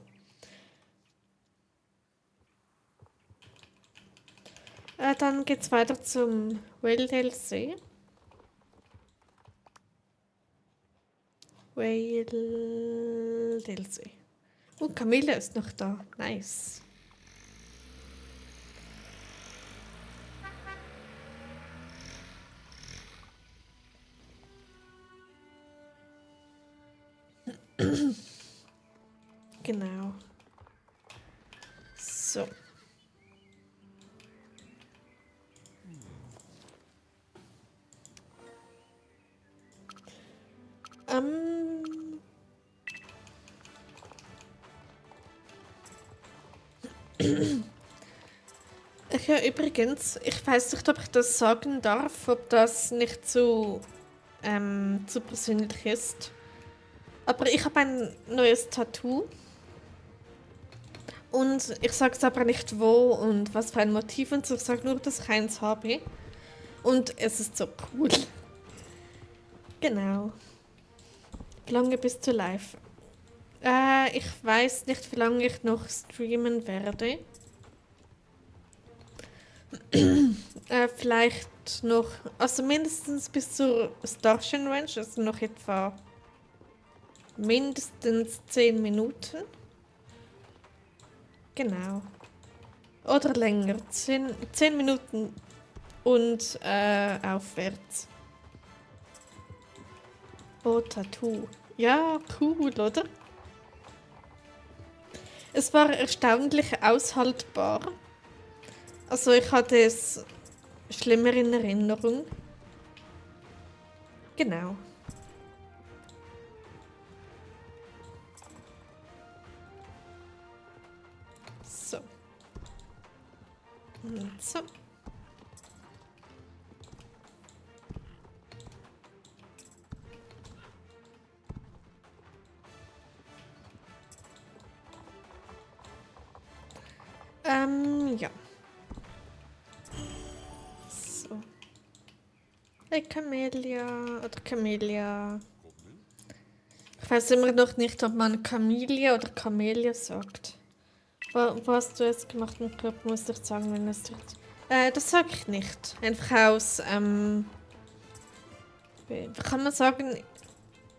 Dann geht's weiter zum Whale See. Whale See. Camilla ist noch da. Nice. Genau. So. Ja, übrigens, ich weiß nicht, ob ich das sagen darf, ob das nicht zu persönlich ist. Aber ich habe ein neues Tattoo. Und ich sage es aber nicht wo und was für ein Motiv und so. Ich sage nur, dass ich eins habe. Und es ist so cool. Genau. Wie lange bist du live? Ich weiß nicht, wie lange ich noch streamen werde. Vielleicht noch, also mindestens bis zur Starshine Range, also noch etwa mindestens 10 Minuten. Genau. Oder länger, 10 Minuten und aufwärts. Oh, Tattoo. Ja, cool, oder? Es war erstaunlich aushaltbar. Also ich hatte es schlimmer in Erinnerung. Genau. So. Und so. Ja. So. Hey, Camellia oder Camellia. Ich weiß immer noch nicht, ob man Camellia oder Camellia sagt. Wo hast du jetzt gemacht im Club? Muss ich sagen, wenn es wird. Das sage ich nicht. Einfach aus, wie kann man sagen,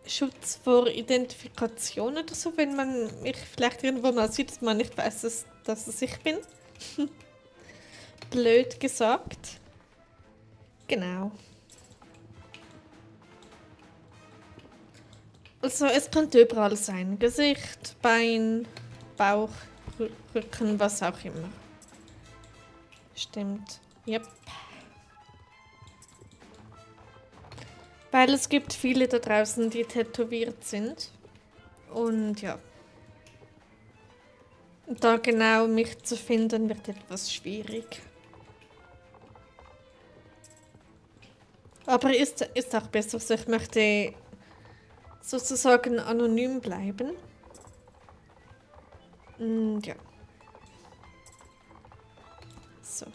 Schutz vor Identifikation oder so, wenn man mich vielleicht irgendwo mal sieht, dass man nicht weiß, dass es ich bin. Blöd gesagt. Genau. Also es könnte überall sein. Gesicht, Bein, Bauch, Rücken, was auch immer. Stimmt. Yep. Weil es gibt viele da draußen, die tätowiert sind. Und ja. Da genau mich zu finden, wird etwas schwierig. Aber ist auch besser so. Ich möchte sozusagen anonym bleiben. Und ja. So.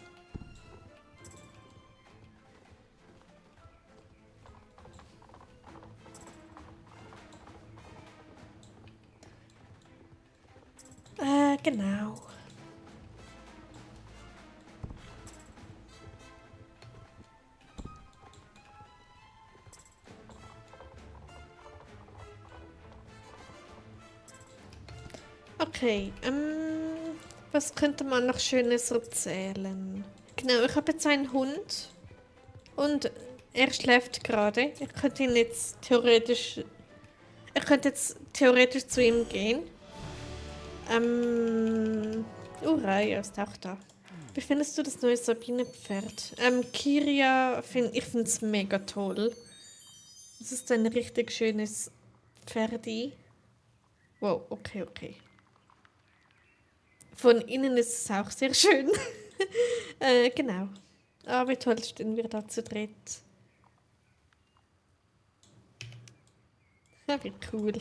Genau. Okay, was könnte man noch Schönes erzählen? Genau, ich habe jetzt einen Hund und er schläft gerade. Ich könnte jetzt theoretisch zu ihm gehen. Raya ist auch da. Wie findest du das neue Sabine-Pferd? Kiria, ich finde es mega toll. Es ist ein richtig schönes Pferdi. Wow, okay. Von innen ist es auch sehr schön. Genau. Ah, wie toll stehen wir da zu dritt. Ja, wie cool.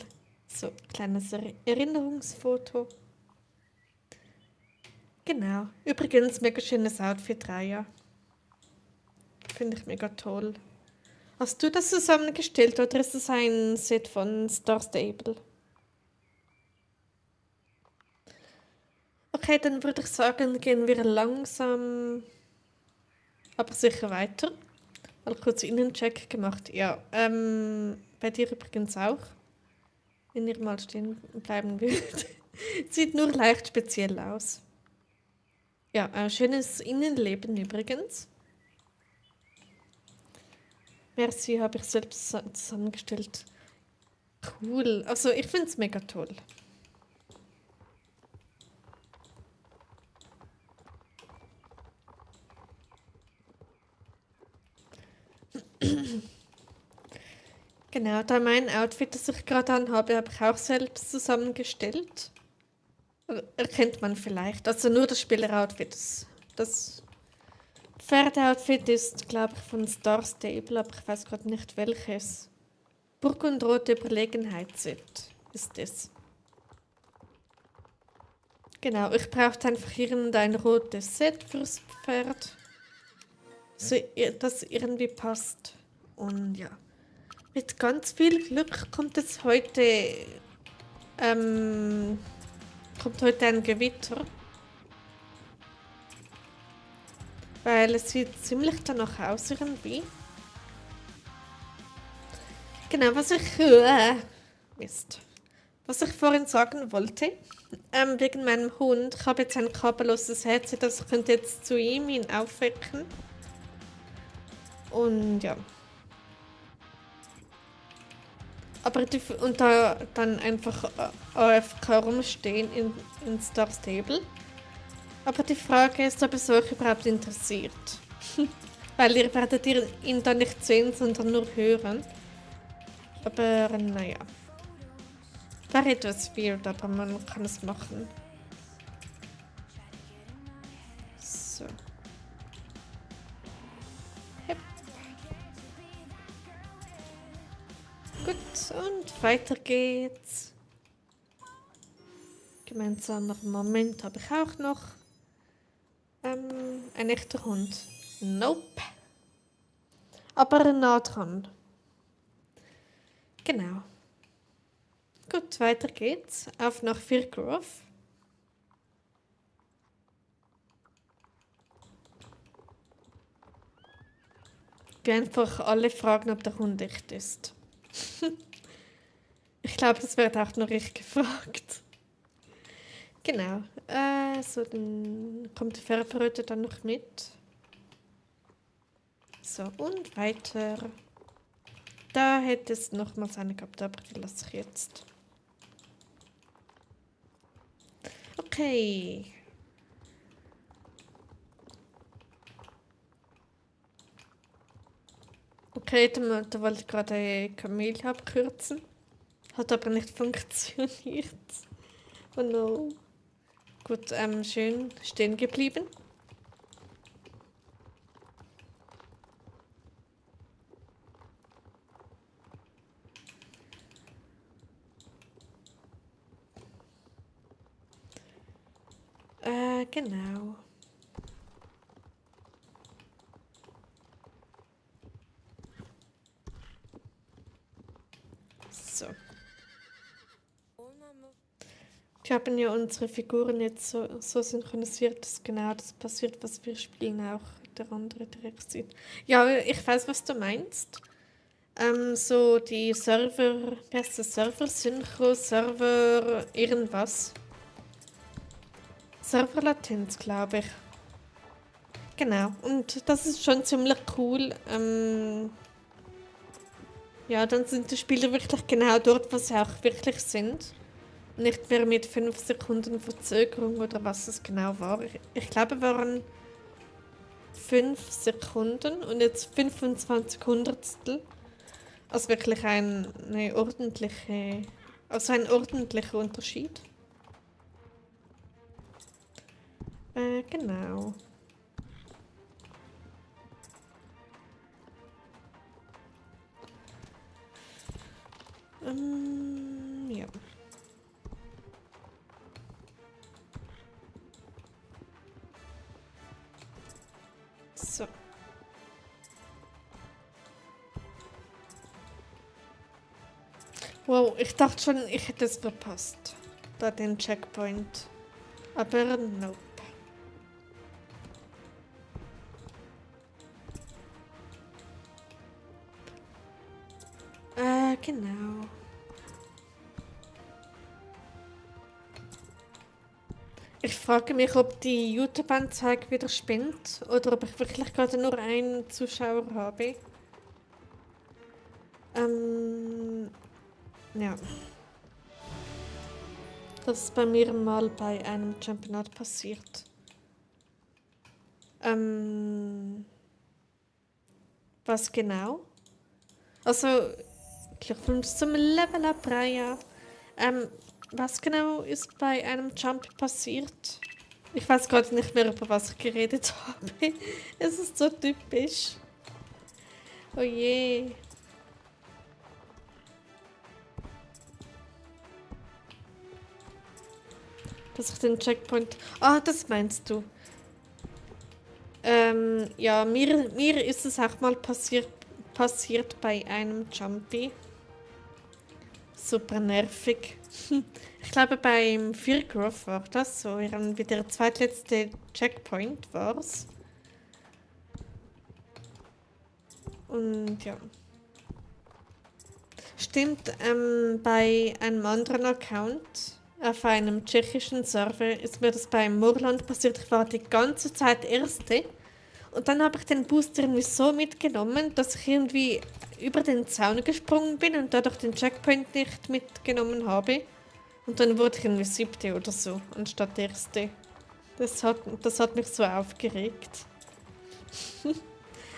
So, kleines Erinnerungsfoto. Genau. Übrigens, mega schönes Outfit, Raya. Finde ich mega toll. Hast du das zusammengestellt oder ist es ein Set von Star Stable? Okay, dann würde ich sagen, gehen wir langsam, aber sicher weiter. Mal kurz Innencheck gemacht. Ja, bei dir übrigens auch. Wenn ihr mal stehen bleiben würdet. Sieht nur leicht speziell aus. Ja, schönes Innenleben übrigens. Merci, habe ich selbst zusammengestellt. Cool. Also ich finde es mega toll. Genau, da mein Outfit, das ich gerade anhabe, habe ich auch selbst zusammengestellt. Erkennt man vielleicht. Also nur das Spieleroutfit. Das Pferdeoutfit ist, glaube ich, von Star Stable, aber ich weiß gerade nicht welches. Burgundrote Überlegenheitsset ist es. Genau, ich brauchte einfach irgendein rotes Set fürs Pferd. So, das irgendwie passt. Und ja. Mit ganz viel Glück kommt es heute. Kommt heute ein Gewitter. Weil es sieht ziemlich danach aus irgendwie. Genau, Mist. Was ich vorhin sagen wollte, wegen meinem Hund, ich habe jetzt ein kabelloses Headset, das könnte jetzt zu ihm ihn aufwecken. Und ja. Aber und da dann einfach AFK rumstehen in Star Stable. Aber die Frage ist, ob es euch überhaupt interessiert. Weil ihr werdet ihn dann nicht sehen, sondern nur hören. Aber naja. Wäre etwas weird, aber man kann es machen. So. Hep. Gut, und weiter geht's. Gemeinsamer Moment habe ich auch noch. Ein echter Hund. Nope. Aber nah dran. Genau. Gut, weiter geht's. Auf nach Firgrove. Wir einfach alle fragen, ob der Hund echt ist. Ich glaube, das wird auch noch richtig gefragt. Genau. So, dann kommt die Färberröte dann noch mit. So, und weiter. Da hätte es nochmals eine gehabt, aber die lasse ich jetzt. Okay. Okay, da wollte ich gerade Kamel abkürzen. Hat aber nicht funktioniert. Oh no. Gut, schön stehen geblieben. Genau. So. Wir haben ja unsere Figuren jetzt so synchronisiert, dass genau das passiert, was wir spielen, auch der andere direkt sieht. Ja, ich weiß, was du meinst. So die Server, wie heißt das? Server, Synchro, Server, irgendwas. Serverlatenz, glaube ich. genau. Und das ist schon ziemlich cool. Ja, dann sind die Spieler wirklich genau dort, wo sie auch wirklich sind. Nicht mehr mit 5 Sekunden Verzögerung oder was es genau war. Ich glaube, es waren 5 Sekunden und jetzt 25 Hundertstel. Also wirklich ein ordentlicher Unterschied. Genau. Ja. So. Wow, ich dachte schon, ich hätte es verpasst. Da den Checkpoint. Aber nope. Genau. Ich frage mich, ob die YouTube-Anzeige wieder spinnt oder ob ich wirklich gerade nur einen Zuschauer habe. Ja. Das ist bei mir mal bei einem Championat passiert. Was genau? Also, Glückwunsch zum Level Up, Raya. Was genau ist bei einem Jump passiert? Ich weiß gerade nicht mehr, über was ich geredet habe. Es ist so typisch. Oh je. Dass ich den Checkpoint... Ah, das meinst du. Ja, mir ist es auch mal passiert bei einem Jumpy. Super nervig. Ich glaube, beim Fearcroft war das so. Irgendwie der zweitletzte Checkpoint war's. Und ja. Stimmt, bei einem anderen Account auf einem tschechischen Server ist mir das beim Moorland passiert. Ich war die ganze Zeit Erste. Und dann habe ich den Booster irgendwie so mitgenommen, dass ich irgendwie über den Zaun gesprungen bin und dadurch den Checkpoint nicht mitgenommen habe. Und dann wurde ich irgendwie 7. oder so, anstatt Erste. Das hat mich so aufgeregt.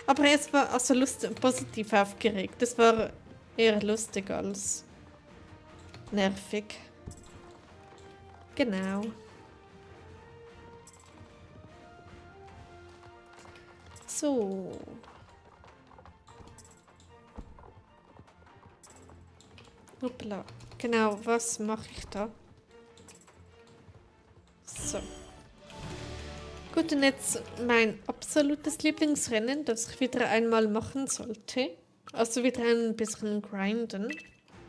Aber es war also positiv aufgeregt. Es war eher lustig als nervig. Genau. So. Hoppla. Genau, was mache ich da? So. Gut, und jetzt mein absolutes Lieblingsrennen, das ich wieder einmal machen sollte. Also wieder ein bisschen grinden.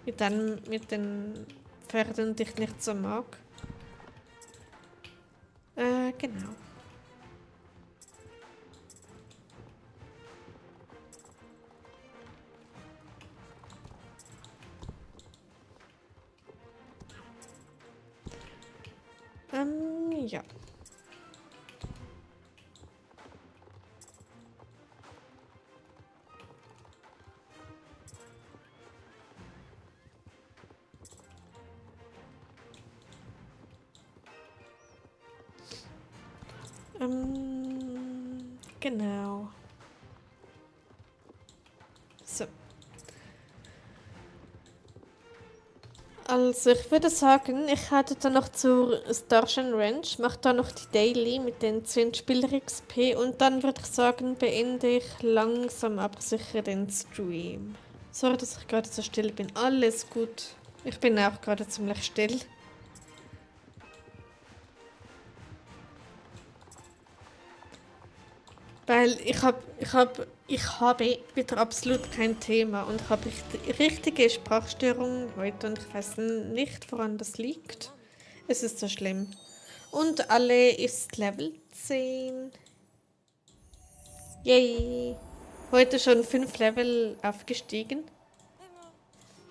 Mit den Pferden, die ich nicht so mag. Genau. Ja. Genau. So. Also ich würde sagen, ich hätte dann noch zur Starshine Ranch, mache da noch die Daily mit den 10 Spieler XP und dann würde ich sagen, beende ich langsam aber sicher den Stream. Sorry, dass ich gerade so still bin. Alles gut. Ich bin auch gerade ziemlich still. Weil ich habe wieder absolut kein Thema und habe richtige Sprachstörungen heute und ich weiß nicht, woran das liegt. Es ist so schlimm. Und alle ist Level 10. Yay! Heute schon 5 Level aufgestiegen.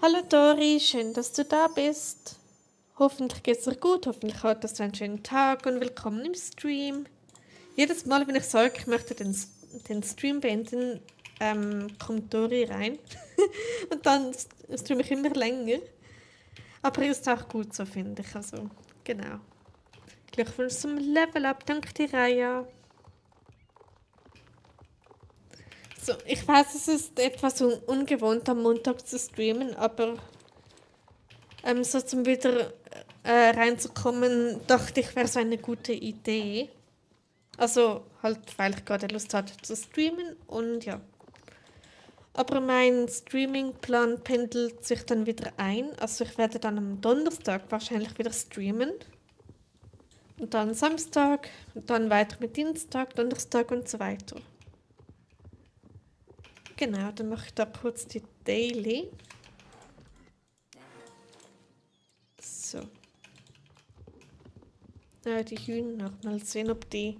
Hallo Dori, schön, dass du da bist. Hoffentlich geht's dir gut, hoffentlich hattest du einen schönen Tag und willkommen im Stream. Jedes Mal, wenn ich sage, ich möchte den Stream beenden, kommt Dori rein. Und dann streame ich immer länger. Aber ist auch gut so, finde ich. Also, genau. Glückwunsch zum Level Up. Danke dir, Raya. So, ich weiß, es ist etwas ungewohnt, am Montag zu streamen, aber so zum wieder reinzukommen, dachte ich, wäre so eine gute Idee. Also halt, weil ich gerade Lust hatte zu streamen und ja. Aber mein Streamingplan pendelt sich dann wieder ein. Also ich werde dann am Donnerstag wahrscheinlich wieder streamen. Und dann Samstag, und dann weiter mit Dienstag, Donnerstag und so weiter. Genau, dann mache ich da kurz die Daily. So. Die Hühner, mal sehen, ob die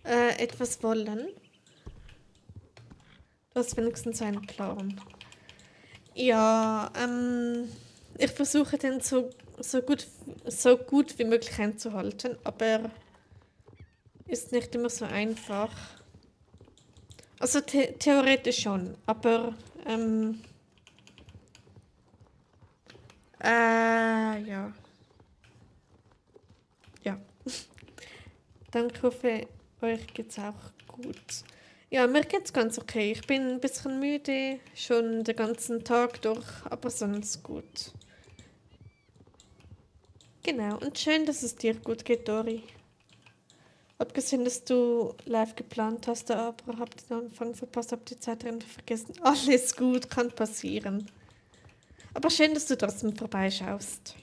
etwas wollen. Du hast wenigstens einen Plan. Ja, ich versuche den so gut wie möglich einzuhalten, aber ist nicht immer so einfach. Also theoretisch schon, aber ja. Ja. Danke, hoffe, euch geht's auch gut. Ja, mir geht's ganz okay. Ich bin ein bisschen müde, schon den ganzen Tag durch, aber sonst gut. Genau, und schön, dass es dir gut geht, Dori. Abgesehen, dass du live geplant hast, aber habt den Anfang verpasst, habt die Zeitrente vergessen. Alles gut, kann passieren. Aber schön, dass du trotzdem vorbeischaust.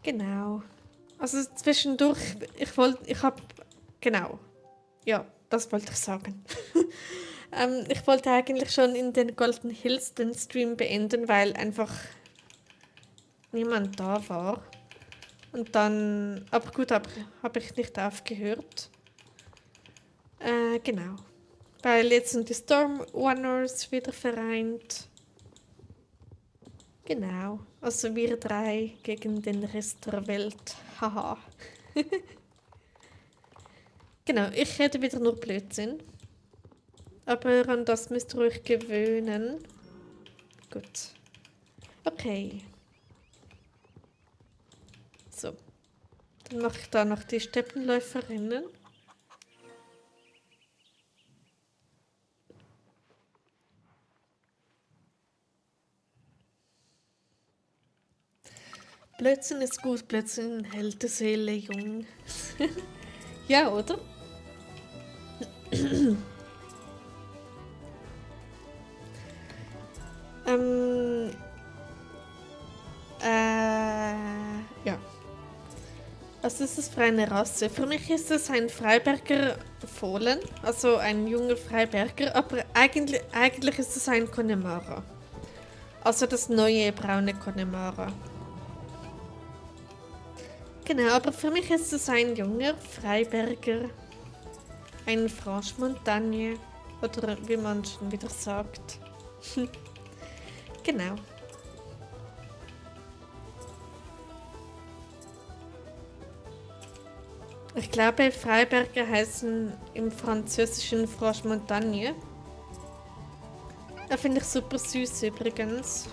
Genau. Also zwischendurch, genau. Ja, das wollte ich sagen. Ich wollte eigentlich schon in den Golden Hills den Stream beenden, weil einfach niemand da war. Und dann, aber gut, habe ich nicht aufgehört. Genau. Weil jetzt sind die Storm Runners wieder vereint. Genau. Also wir 3 gegen den Rest der Welt. Haha. Genau, ich rede wieder nur Blödsinn. Aber an das müsst ihr euch gewöhnen. Gut. Okay. So. Dann mache ich da noch die Steppenläuferinnen. Blödsinn ist gut, Blödsinn hält die Seele jung. Ja, oder? Ja. Was ist es für eine Rasse? Für mich ist es ein Freiberger Fohlen, also ein junger Freiberger, aber eigentlich ist es ein Connemara. Also das neue braune Connemara. Genau, aber für mich ist es ein junger Freiberger, ein Franche Montagne oder wie man schon wieder sagt. Genau. Ich glaube, Freiberger heißen im Französischen Franche Montagne. Da finde ich super süß übrigens.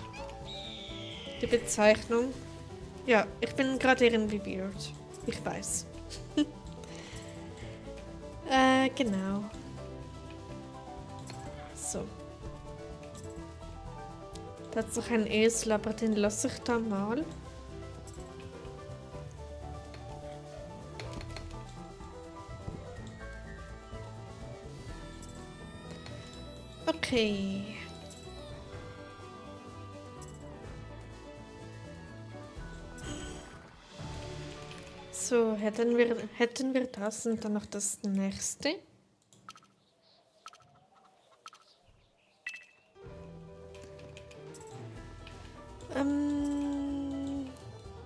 Die Bezeichnung. Ja, ich bin gerade irgendwie weird. Ich weiß. Genau. So. Da hat noch ein Esel, aber den lasse ich da mal. Okay. So, hätten wir das und dann noch das nächste.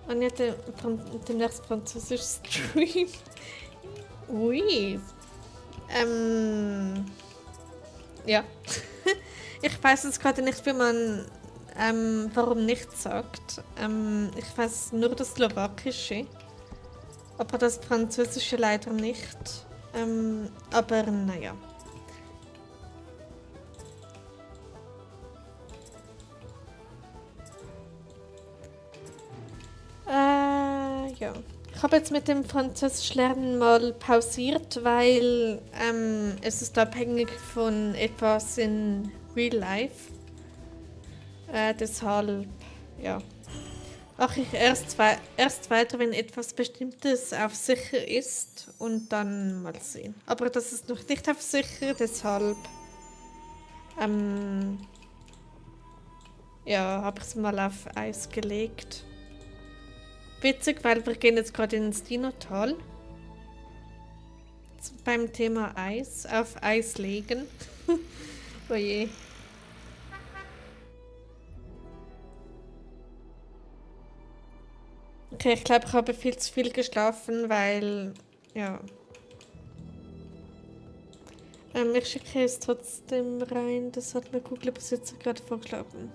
Und jetzt demnächst Französisch Stream. Ui. Ja. Ich weiß jetzt gerade nicht, wie man warum nicht sagt. Ich weiß nur das Slowakische. Aber das Französische leider nicht. Aber naja. Ja. Ich habe jetzt mit dem Französisch lernen mal pausiert, weil es ist abhängig von etwas in Real Life. Deshalb, ja. Mache ich erst weiter, wenn etwas Bestimmtes auf sicher ist und dann mal sehen. Aber das ist noch nicht auf sicher, deshalb ja, habe ich es mal auf Eis gelegt. Witzig, weil wir gehen jetzt gerade ins Dinotal. Beim Thema Eis, auf Eis legen. Oh je. Okay, ich glaube, ich habe viel zu viel geschlafen, weil, ja. Ich schicke es trotzdem rein. Das hat mir Google-Besitzer gerade vorgeschlagen.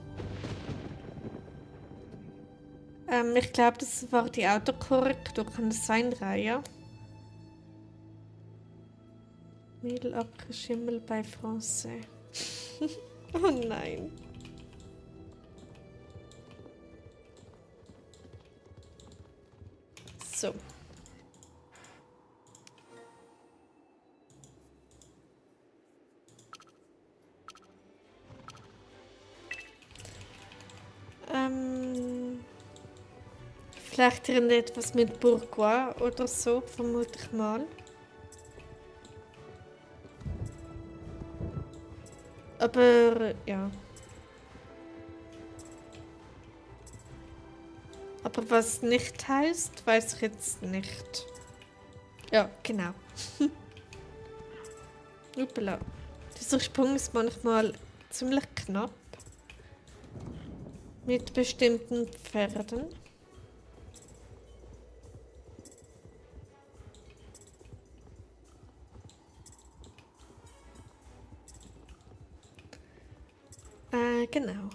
Ich glaube, das war die Autokorrektur. Kann das sein, Raya? Mehl, Acre, Schimmel bei Français. Oh nein. So. Vielleicht etwas mit Bourgois oder so, vermute ich mal. Aber ja. Aber was nicht heißt, weiß ich jetzt nicht. Ja, genau. Upala. Dieser Sprung ist manchmal ziemlich knapp. Mit bestimmten Pferden. Genau.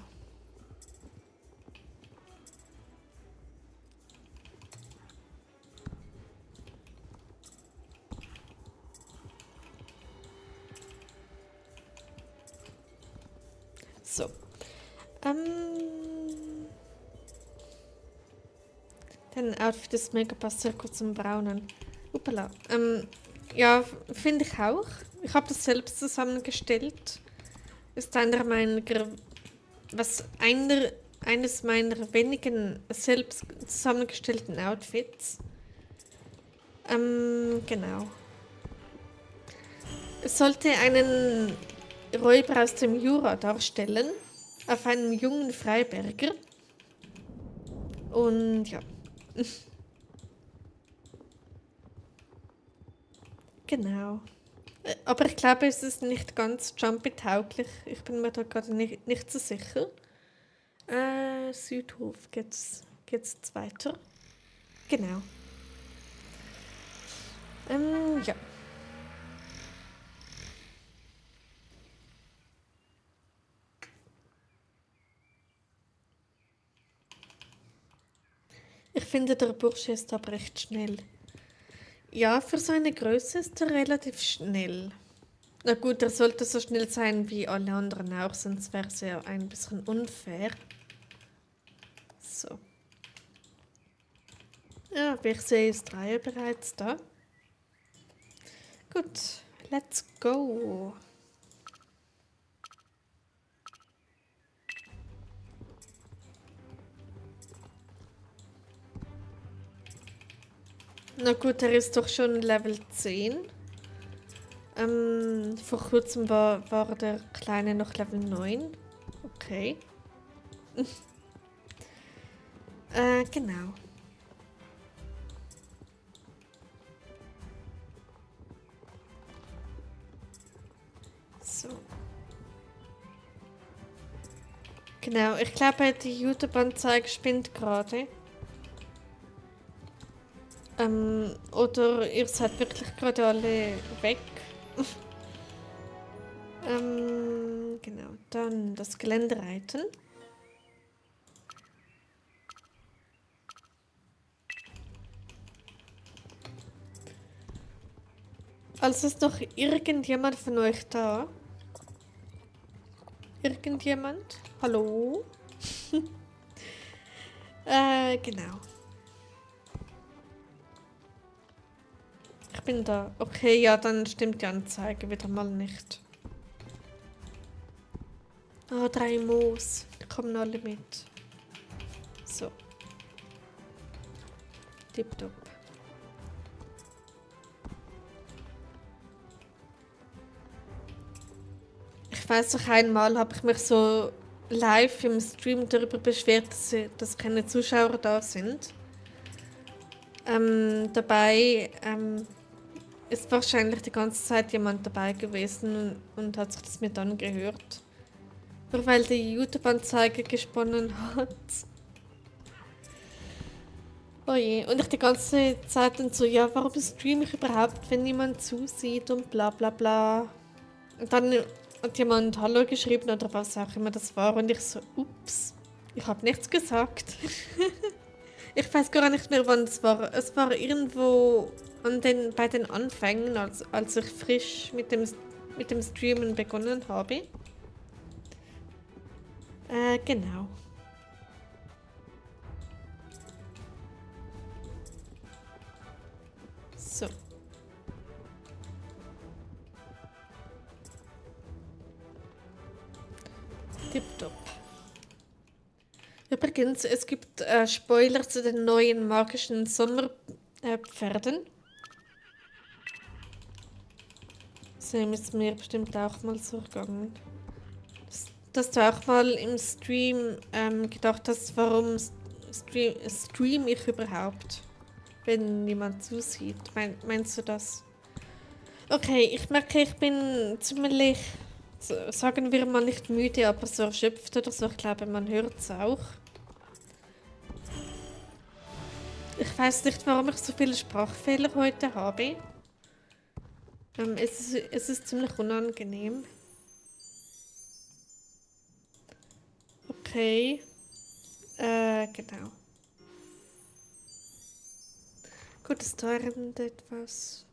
So. Dein Outfit ist mega, passt sehr gut zum Braunen. Upala. Ja, finde ich auch. Ich habe das selbst zusammengestellt. Ist eines meiner wenigen selbst zusammengestellten Outfits. Genau. Es sollte einen Räuber aus dem Jura darstellen, auf einem jungen Freiberger. Und ja. Genau. Aber ich glaube, es ist nicht ganz Jumpy-tauglich. Ich bin mir da gerade nicht so sicher. Südhof geht's weiter. Genau. Ja. Ich finde, der Bursche ist aber recht schnell. Ja, für seine Größe ist er relativ schnell. Na gut, er sollte so schnell sein wie alle anderen auch, sonst wäre es ja ein bisschen unfair. So. Ja, wie ich sehe, ist Raya bereits da. Gut, let's go. Na gut, er ist doch schon Level 10. Vor kurzem war der Kleine noch Level 9. Okay. Genau. So. Genau, ich glaube, die YouTube-Anzeige spinnt gerade. Oder ihr seid wirklich gerade alle weg. Genau, dann das Geländereiten. Also ist noch irgendjemand von euch da? Irgendjemand? Hallo? Genau. Ich bin da. Okay, ja, dann stimmt die Anzeige wieder mal nicht. Ah, 3 Moos. Die kommen alle mit. So. Tipptopp. Ich weiß noch einmal, habe ich mich so live im Stream darüber beschwert, dass keine Zuschauer da sind. Dabei ist wahrscheinlich die ganze Zeit jemand dabei gewesen und hat sich das mit angehört. Nur weil die YouTube-Anzeige gesponnen hat. Oh je, und ich die ganze Zeit dann so, ja, warum streame ich überhaupt, wenn niemand zusieht und bla bla bla. Und dann hat jemand Hallo geschrieben oder was auch immer das war und ich so, ups, ich habe nichts gesagt. Ich weiß gar nicht mehr, wann es war. Es war irgendwo bei den Anfängen, als ich frisch mit dem Streamen begonnen habe. Genau. So. Tipptopp. Übrigens, es gibt Spoiler zu den neuen magischen Sommerpferden. So ist mir bestimmt auch mal so gegangen. Dass du auch mal im Stream gedacht hast, warum stream ich überhaupt, wenn niemand zusieht. Meinst du das? Okay, ich merke, ich bin ziemlich, sagen wir mal nicht müde, aber so erschöpft oder so. Ich glaube, man hört es auch. Ich weiß nicht, warum ich so viele Sprachfehler heute habe. Es ist ziemlich unangenehm. Okay. Genau. Gut, es dauert etwas.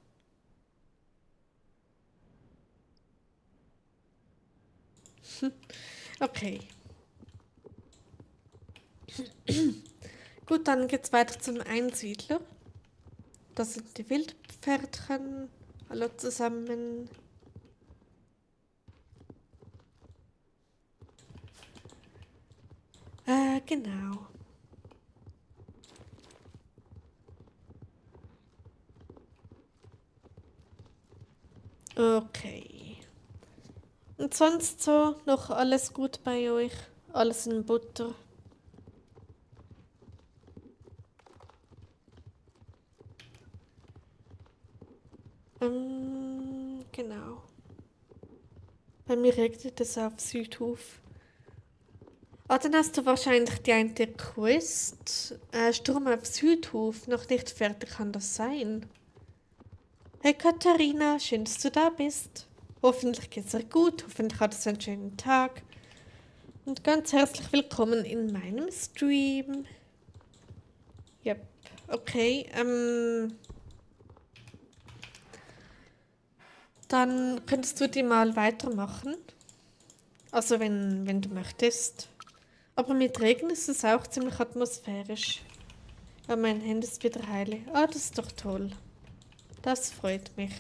Okay. Gut, dann geht's weiter zum Einsiedler. Das sind die Wildpferdchen. Hallo zusammen. Genau. Okay. Und sonst so noch alles gut bei euch? Alles in Butter? Genau. Bei mir regnet es auf Südhof. Ah, dann hast du wahrscheinlich die eine Quest. Sturm auf Südhof. Noch nicht fertig kann das sein. Hey Katharina, schön, dass du da bist. Hoffentlich geht's dir gut, hoffentlich hattest du einen schönen Tag. Und ganz herzlich willkommen in meinem Stream. Yep, okay. Dann könntest du die mal weitermachen. Also wenn du möchtest. Aber mit Regen ist es auch ziemlich atmosphärisch. Ja, mein Handy ist wieder heile. Ah, das ist doch toll. Das freut mich.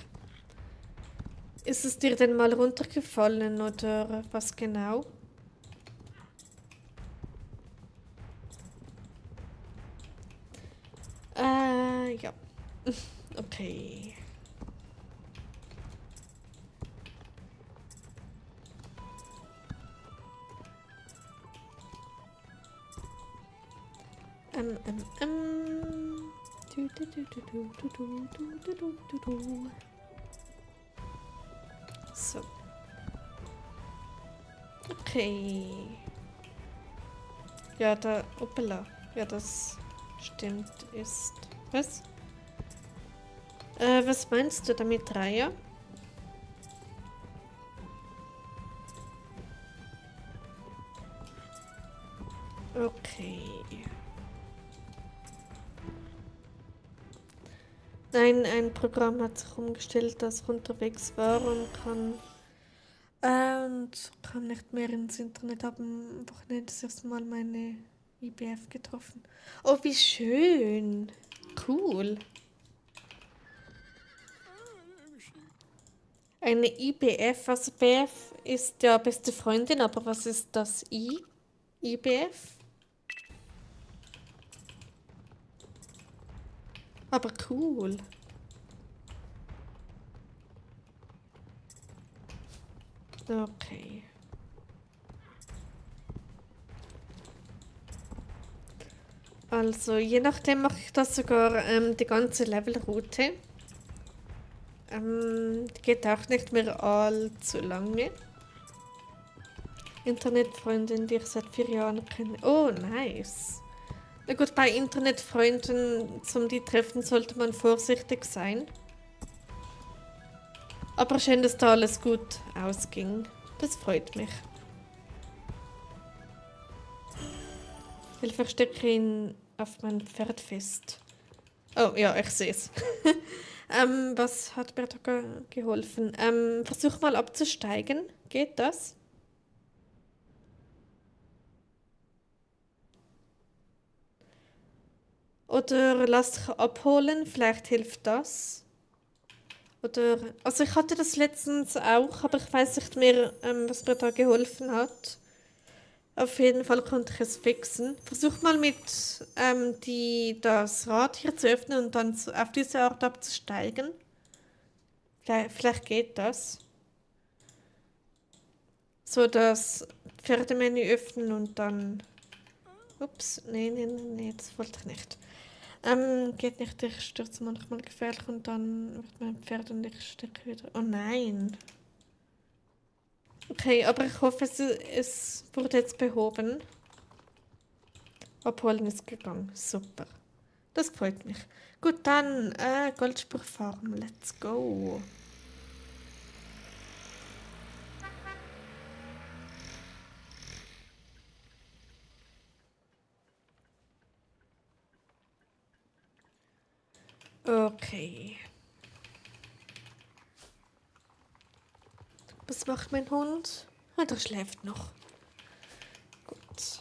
Ist es dir denn mal runtergefallen oder was genau? Ja. Okay. Ähm, ähm, ähm. Du, du, du, du, du, du, du, du, du, du, du. So. Okay. Ja, da. Hoppala. Ja, das stimmt ist. Was? Was meinst du damit, Raya? Okay. Ein Programm hat sich umgestellt, das unterwegs war und kam nicht mehr ins Internet. Habe am Wochenende das erste Mal meine IBF getroffen. Oh, wie schön. Cool. Eine IBF, also BF ist ja beste Freundin, aber was ist das I? IBF? Aber cool. Okay. Also, je nachdem mache ich das sogar die ganze Levelroute. Die geht auch nicht mehr allzu lange. Internetfreundin, die ich seit 4 Jahren kenne. Oh, nice. Na gut, bei Internetfreunden zum die treffen sollte man vorsichtig sein. Aber schön, dass da alles gut ausging. Das freut mich. Ich verstecke ihn auf mein Pferd fest. Oh, ja, ich sehe es. Was hat mir da geholfen? Versuch mal abzusteigen. Geht das? Oder lass dich abholen, vielleicht hilft das. Oder, also ich hatte das letztens auch, aber ich weiß nicht mehr, was mir da geholfen hat. Auf jeden Fall konnte ich es fixen. Versuch mal mit das Rad hier zu öffnen und dann auf diese Art abzusteigen. Vielleicht geht das. So das Pferdemenü öffnen und dann. Ups, nee, das wollte ich nicht. Geht nicht, ich stürze manchmal gefährlich und dann wird mein Pferd und ich stecke wieder. Oh nein. Okay, aber ich hoffe, es wurde jetzt behoben. Abholen ist gegangen. Super. Das freut mich. Gut, dann Goldspurfarm. Let's go. Okay. Was macht mein Hund? Ah, der schläft noch. Gut.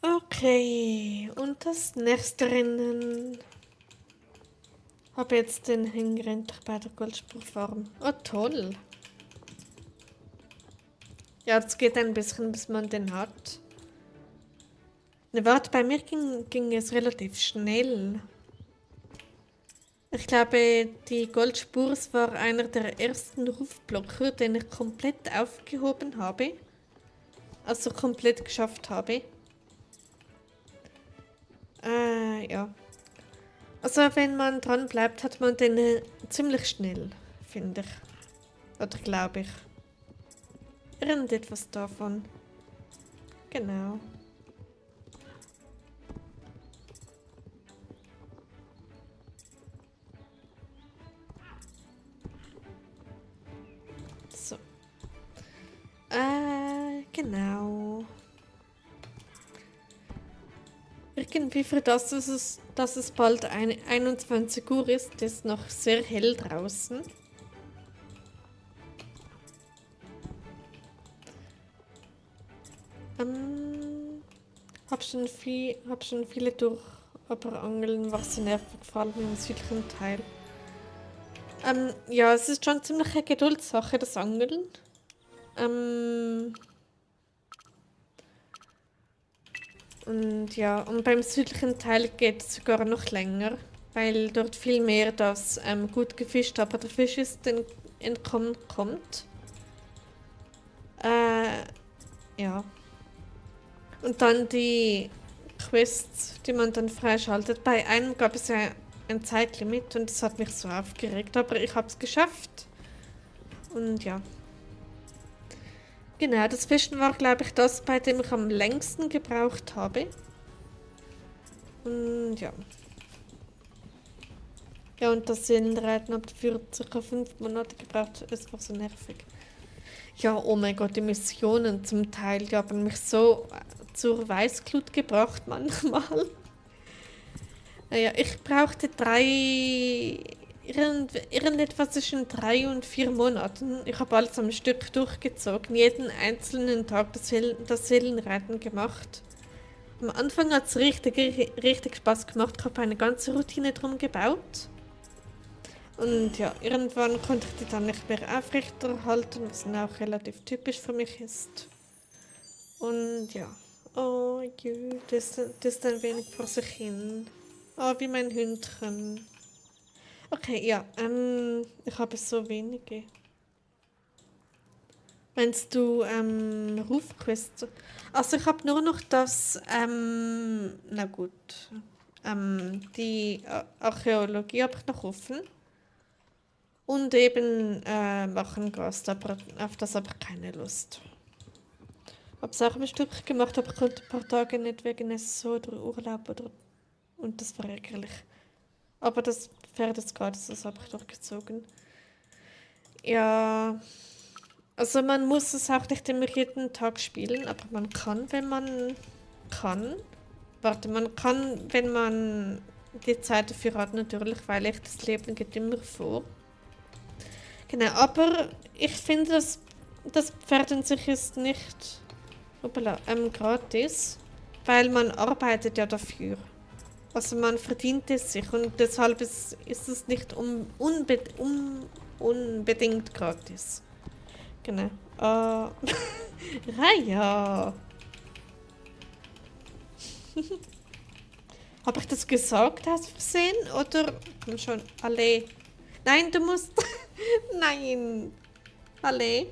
Okay, und das nächste Rennen. Habe jetzt den Hängerennt bei der Goldspurfarm. Oh, toll. Ja, es geht ein bisschen, bis man den hat. Ne, warte, bei mir ging es relativ schnell. Ich glaube, die Goldspur war einer der ersten Rufblocker, den ich komplett aufgehoben habe. Also komplett geschafft habe. Ja. Also wenn man dran bleibt, hat man den ziemlich schnell, finde ich. Oder glaube ich. Irgendetwas davon. Genau. So. Genau. Irgendwie für das, dass es bald 21 Uhr ist noch sehr hell draußen. Hab schon viele durch, aber Angeln war so nervig, vor allem im südlichen Teil. Ja, es ist schon ziemlich eine Geduldssache, das Angeln. Und ja, und beim südlichen Teil geht es sogar noch länger, weil dort viel mehr das gut gefischt, aber der Fisch ist entkommen kommt. Ja. Und dann die Quests, die man dann freischaltet. Bei einem gab es ja ein Zeitlimit und das hat mich so aufgeregt, aber ich habe es geschafft. Und ja. Genau, das Fischen war, glaube ich, das, bei dem ich am längsten gebraucht habe. Und ja. Ja, und das Seelenreiten hat für ca. 5 Monate gebraucht. Es war so nervig. Ja, oh mein Gott, die Missionen zum Teil, die haben mich so zur Weißglut gebracht manchmal. Naja, ich brauchte irgendetwas zwischen 3 und 4 Monaten. Ich habe alles am Stück durchgezogen, jeden einzelnen Tag das Seelenreiten gemacht. Am Anfang hat es richtig Spaß gemacht. Ich habe eine ganze Routine drum gebaut. Und ja, irgendwann konnte ich die dann nicht mehr aufrechterhalten, was dann auch relativ typisch für mich ist. Und ja, oh je, das ist ein wenig vor sich hin. Oh, wie mein Hündchen. Okay, ja, ich habe so wenige. Meinst du, Rufquest? Also ich habe nur noch das, na gut, die Archäologie habe ich noch offen. Und eben machen Gast, aber auf das habe ich keine Lust. Habe es auch ein Stück gemacht, aber ich konnte ein paar Tage nicht wegen es oder Urlaub oder... Und das war ärgerlich. Aber das Pferd ist gerade, das habe ich durchgezogen. Ja, also man muss es auch nicht immer jeden Tag spielen, aber man kann, wenn man kann. Warte, man kann, wenn man die Zeit dafür hat, natürlich, weil echtes Leben geht immer vor. Genau, aber ich finde, das Pferd an sich ist nicht gratis, weil man arbeitet ja dafür. Also man verdient es sich und deshalb ist es nicht unbedingt gratis. Genau. Raya. Habe ich das gesagt aus Versehen? Oder komm schon, alle. Nein, du musst. Nein. Alle.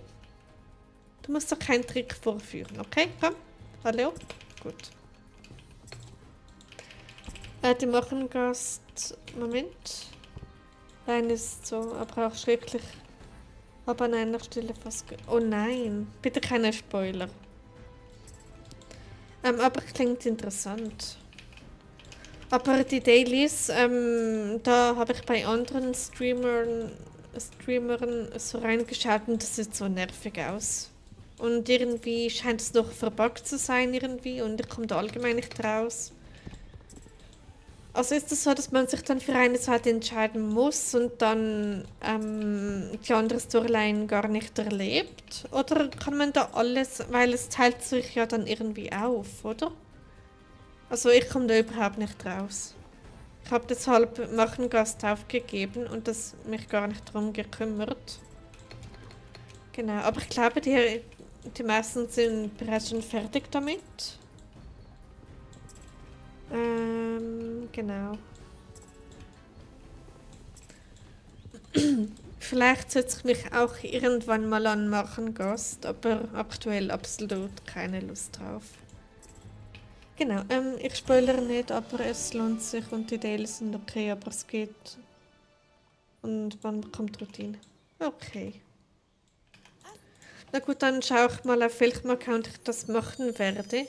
Du musst doch keinen Trick vorführen, okay? Komm. Hallo? Gut. Die machen Gast. Moment. Nein, ist so, aber auch schrecklich. Aber an einer Stelle fast. Oh nein. Bitte keine Spoiler. Aber klingt interessant. Aber die Dailies, da habe ich bei anderen Streamern so reingeschaut und das sieht so nervig aus. Und irgendwie scheint es noch verbuggt zu sein irgendwie und ich komme da allgemein nicht raus. Also ist es so, dass man sich dann für eine Seite entscheiden muss und dann die andere Storyline gar nicht erlebt? Oder kann man da alles, weil es teilt sich ja dann irgendwie auf, oder? Also ich komme da überhaupt nicht raus. Ich habe deshalb Machengast aufgegeben und das mich gar nicht darum gekümmert. Genau, aber ich glaube, die meisten sind bereits schon fertig damit. Genau. Vielleicht setze ich mich auch irgendwann mal an Machengast, aber aktuell absolut keine Lust drauf. Genau, ich spoilere nicht, aber es lohnt sich und die Dailies sind okay, aber es geht. Und man bekommt Routine. Okay. Na gut, dann schaue ich mal auf welchem Account ich das machen werde.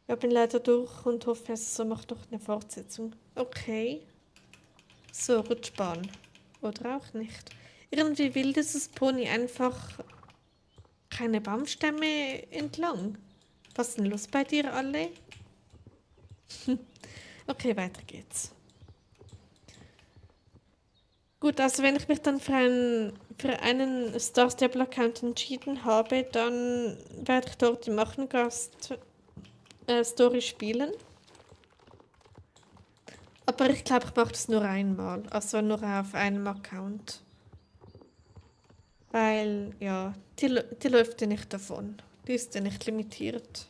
Ich bin leider durch und hoffe, es macht doch eine Fortsetzung. Okay. So, Rutschbahn. Oder auch nicht. Irgendwie will dieses Pony einfach keine Baumstämme entlang. Was ist denn los bei dir alle? Okay, weiter geht's. Gut, also wenn ich mich dann für einen Star Stable Account entschieden habe, dann werde ich dort die Machengast Story spielen. Aber ich glaube, ich mache das nur einmal, also nur auf einem Account. Weil, ja, die läuft ja nicht davon. Die ist ja nicht limitiert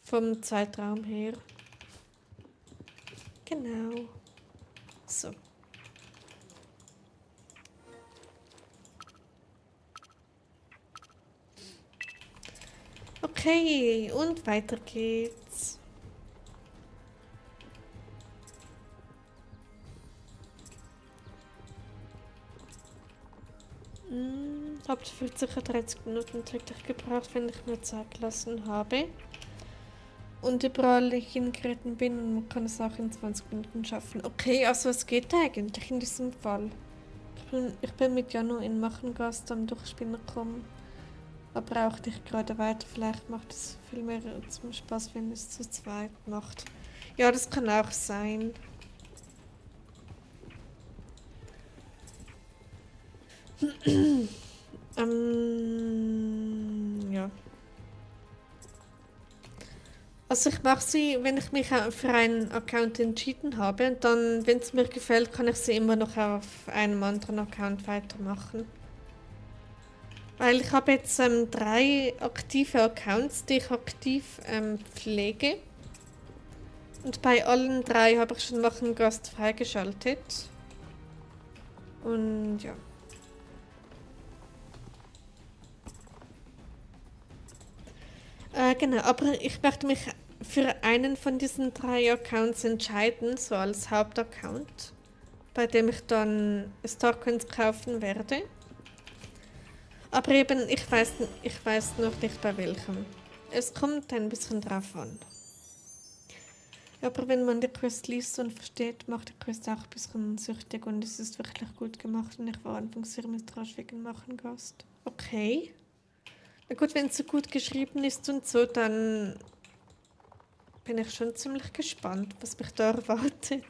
vom Zeitraum her. Genau. So. Okay, und weiter geht's. Habt für ca. 30 Minuten täglich gebraucht, wenn ich mir Zeit gelassen habe. und überall ich hingeritten bin und man kann es auch in 20 Minuten schaffen. Okay, also es geht eigentlich in diesem Fall. Ich bin mit Janu in Machengast am Durchspielen gekommen. Aber brauchte ich gerade weiter. Vielleicht macht es viel mehr zum Spaß, wenn es zu zweit macht. Ja, das kann auch sein. Ja. Also ich mache sie, wenn ich mich für einen Account entschieden habe. Und dann, wenn es mir gefällt, kann ich sie immer noch auf einem anderen Account weitermachen. Weil ich habe jetzt 3 aktive Accounts, die ich aktiv pflege. Und bei allen 3 habe ich schon Machengast freigeschaltet. Und ja. Genau, aber ich möchte mich für einen von diesen 3 Accounts entscheiden, so als Hauptaccount, bei dem ich dann Starcoins kaufen werde. Aber eben, ich weiß noch nicht bei welchem. Es kommt ein bisschen drauf an. Aber wenn man die Quest liest und versteht, macht die Quest auch ein bisschen süchtig und es ist wirklich gut gemacht und ich war anfangs sehr misstrauisch wegen Machengast. Okay. Na gut, wenn es so gut geschrieben ist und so, dann bin ich schon ziemlich gespannt, was mich da erwartet.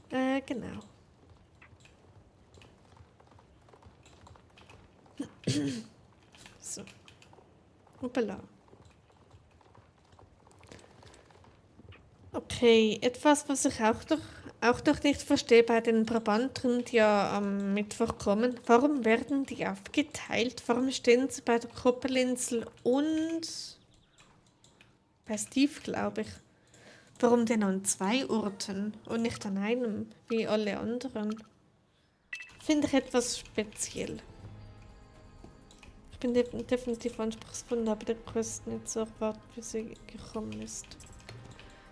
Genau. So. Hoppala. Okay, etwas, was ich auch noch nicht verstehe bei den Probanden, die ja am Mittwoch kommen. Warum werden die aufgeteilt? Warum stehen sie bei der Koppelinsel und bei Steve, glaube ich? Warum denn an 2 Orten und nicht an einem, wie alle anderen? Finde ich etwas speziell. Ich bin definitiv anspruchsvoll, aber der Quest nicht so erwartet, wie sie gekommen ist.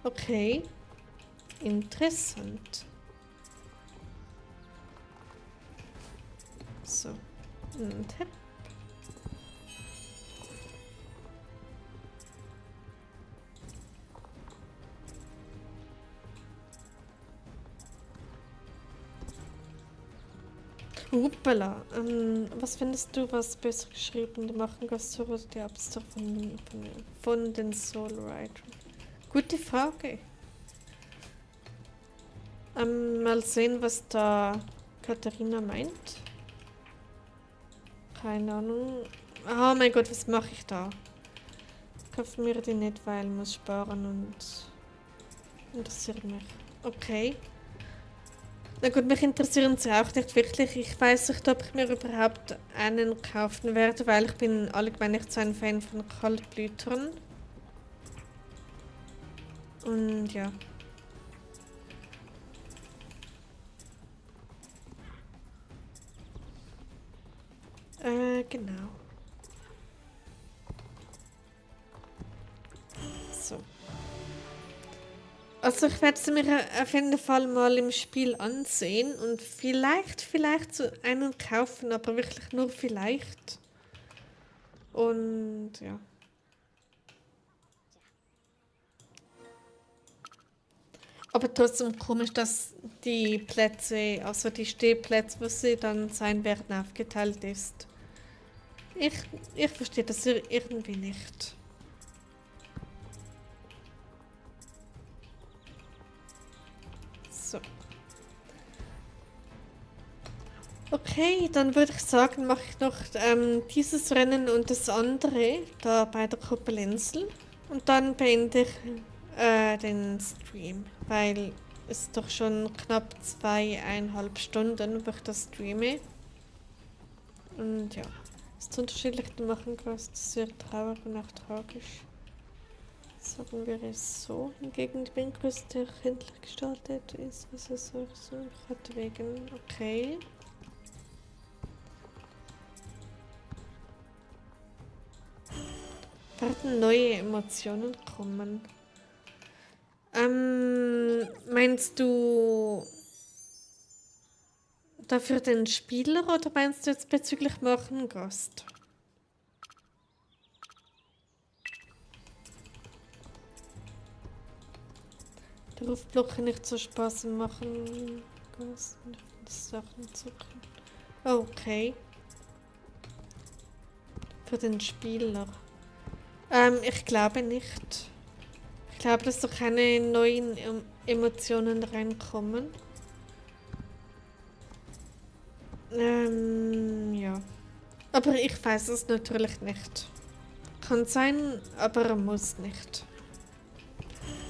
Okay, interessant. So, und hep. Hoppala. Was findest du, was besser geschrieben? Die machen Gast oder die Abster von den Soulwritern? Gute Frage. Mal sehen, was da Katharina meint. Keine Ahnung. Oh mein Gott, was mache ich da? Ich kaufe mir die nicht, weil ich muss sparen und interessiert mich. Okay. Na gut, mich interessieren sie auch nicht wirklich. Ich weiß nicht, ob ich mir überhaupt einen kaufen werde, weil ich bin allgemein nicht so ein Fan von Kaltblütern. Und ja. Genau. So. Also ich werde sie mir auf jeden Fall mal im Spiel ansehen und vielleicht so einen kaufen, aber wirklich nur vielleicht. Und ja. Aber trotzdem komisch, dass die Plätze, also die Stehplätze, wo sie dann sein werden, aufgeteilt ist. Ich, ich verstehe das irgendwie nicht. So. Okay, dann würde ich sagen, mache ich noch dieses Rennen und das andere da bei der Kuppelinsel. Und dann beende ich den Stream, weil es doch schon knapp 2,5 Stunden, wo ich das streame. Und ja, es ist unterschiedlich zu machen, was sehr traurig und auch tragisch. Sagen wir es so. Hingegen die Bandgröße, der kindlich gestaltet ist, was er so hat wegen. Okay. Werden neue Emotionen kommen? Meinst du dafür den Spieler oder meinst du jetzt bezüglich Machengast? Der Aufblock kann nicht so Spaß machen. Sachen suchen. Okay. Für den Spieler. Ich glaube nicht. Ich glaube, dass da keine neuen Emotionen reinkommen. Ja. Aber ich weiß es natürlich nicht. Kann sein, aber muss nicht.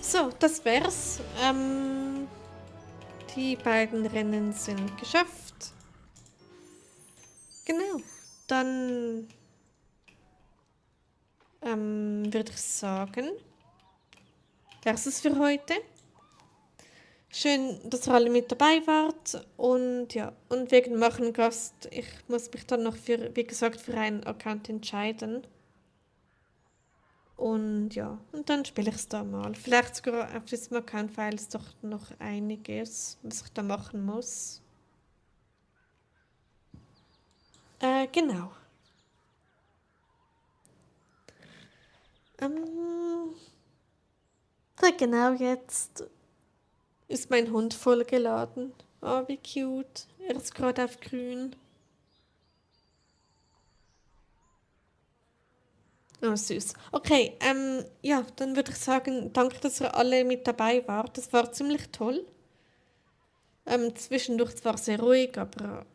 So, das wär's. Die beiden Rennen sind geschafft. Genau. Dann würde ich sagen, das ist es für heute. Schön, dass ihr alle mit dabei wart. Und ja, und wegen Machen Gast, ich muss mich dann noch wie gesagt, für einen Account entscheiden. Und ja, und dann spiele ich es da mal. Vielleicht sogar auf diesem Account, weil es doch noch einiges, was ich da machen muss. Genau. Genau jetzt ist mein Hund vollgeladen. Oh, wie cute. Er ist gerade auf grün. Oh, süß. Okay, ja, dann würde ich sagen, danke, dass ihr alle mit dabei wart. Das war ziemlich toll. Zwischendurch zwar sehr ruhig, aber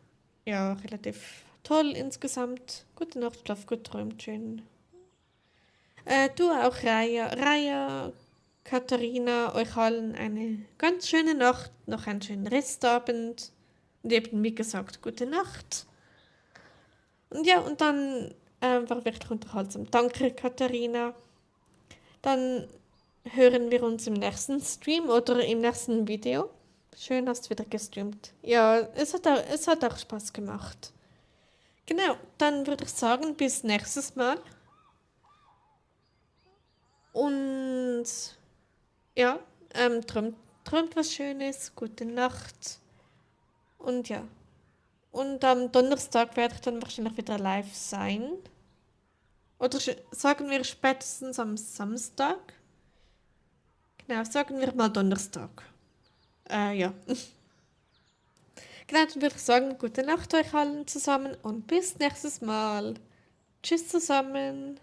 ja, relativ toll insgesamt. Gute Nacht, schlaf gut, träumt schön. Du auch, Raya. Raya, Katharina, euch allen eine ganz schöne Nacht, noch einen schönen Restabend. Und eben, wie gesagt, gute Nacht. Und ja, und dann war wirklich unterhaltsam. Danke, Katharina. Dann hören wir uns im nächsten Stream oder im nächsten Video. Schön, hast du wieder gestreamt. Ja, es hat auch Spaß gemacht. Genau, dann würde ich sagen, bis nächstes Mal. Und ja, träumt was Schönes, gute Nacht. Und ja. Und am Donnerstag werde ich dann wahrscheinlich wieder live sein. Oder sagen wir spätestens am Samstag. Genau, sagen wir mal Donnerstag. Ja. Genau, dann würde ich sagen, gute Nacht euch allen zusammen und bis nächstes Mal. Tschüss zusammen.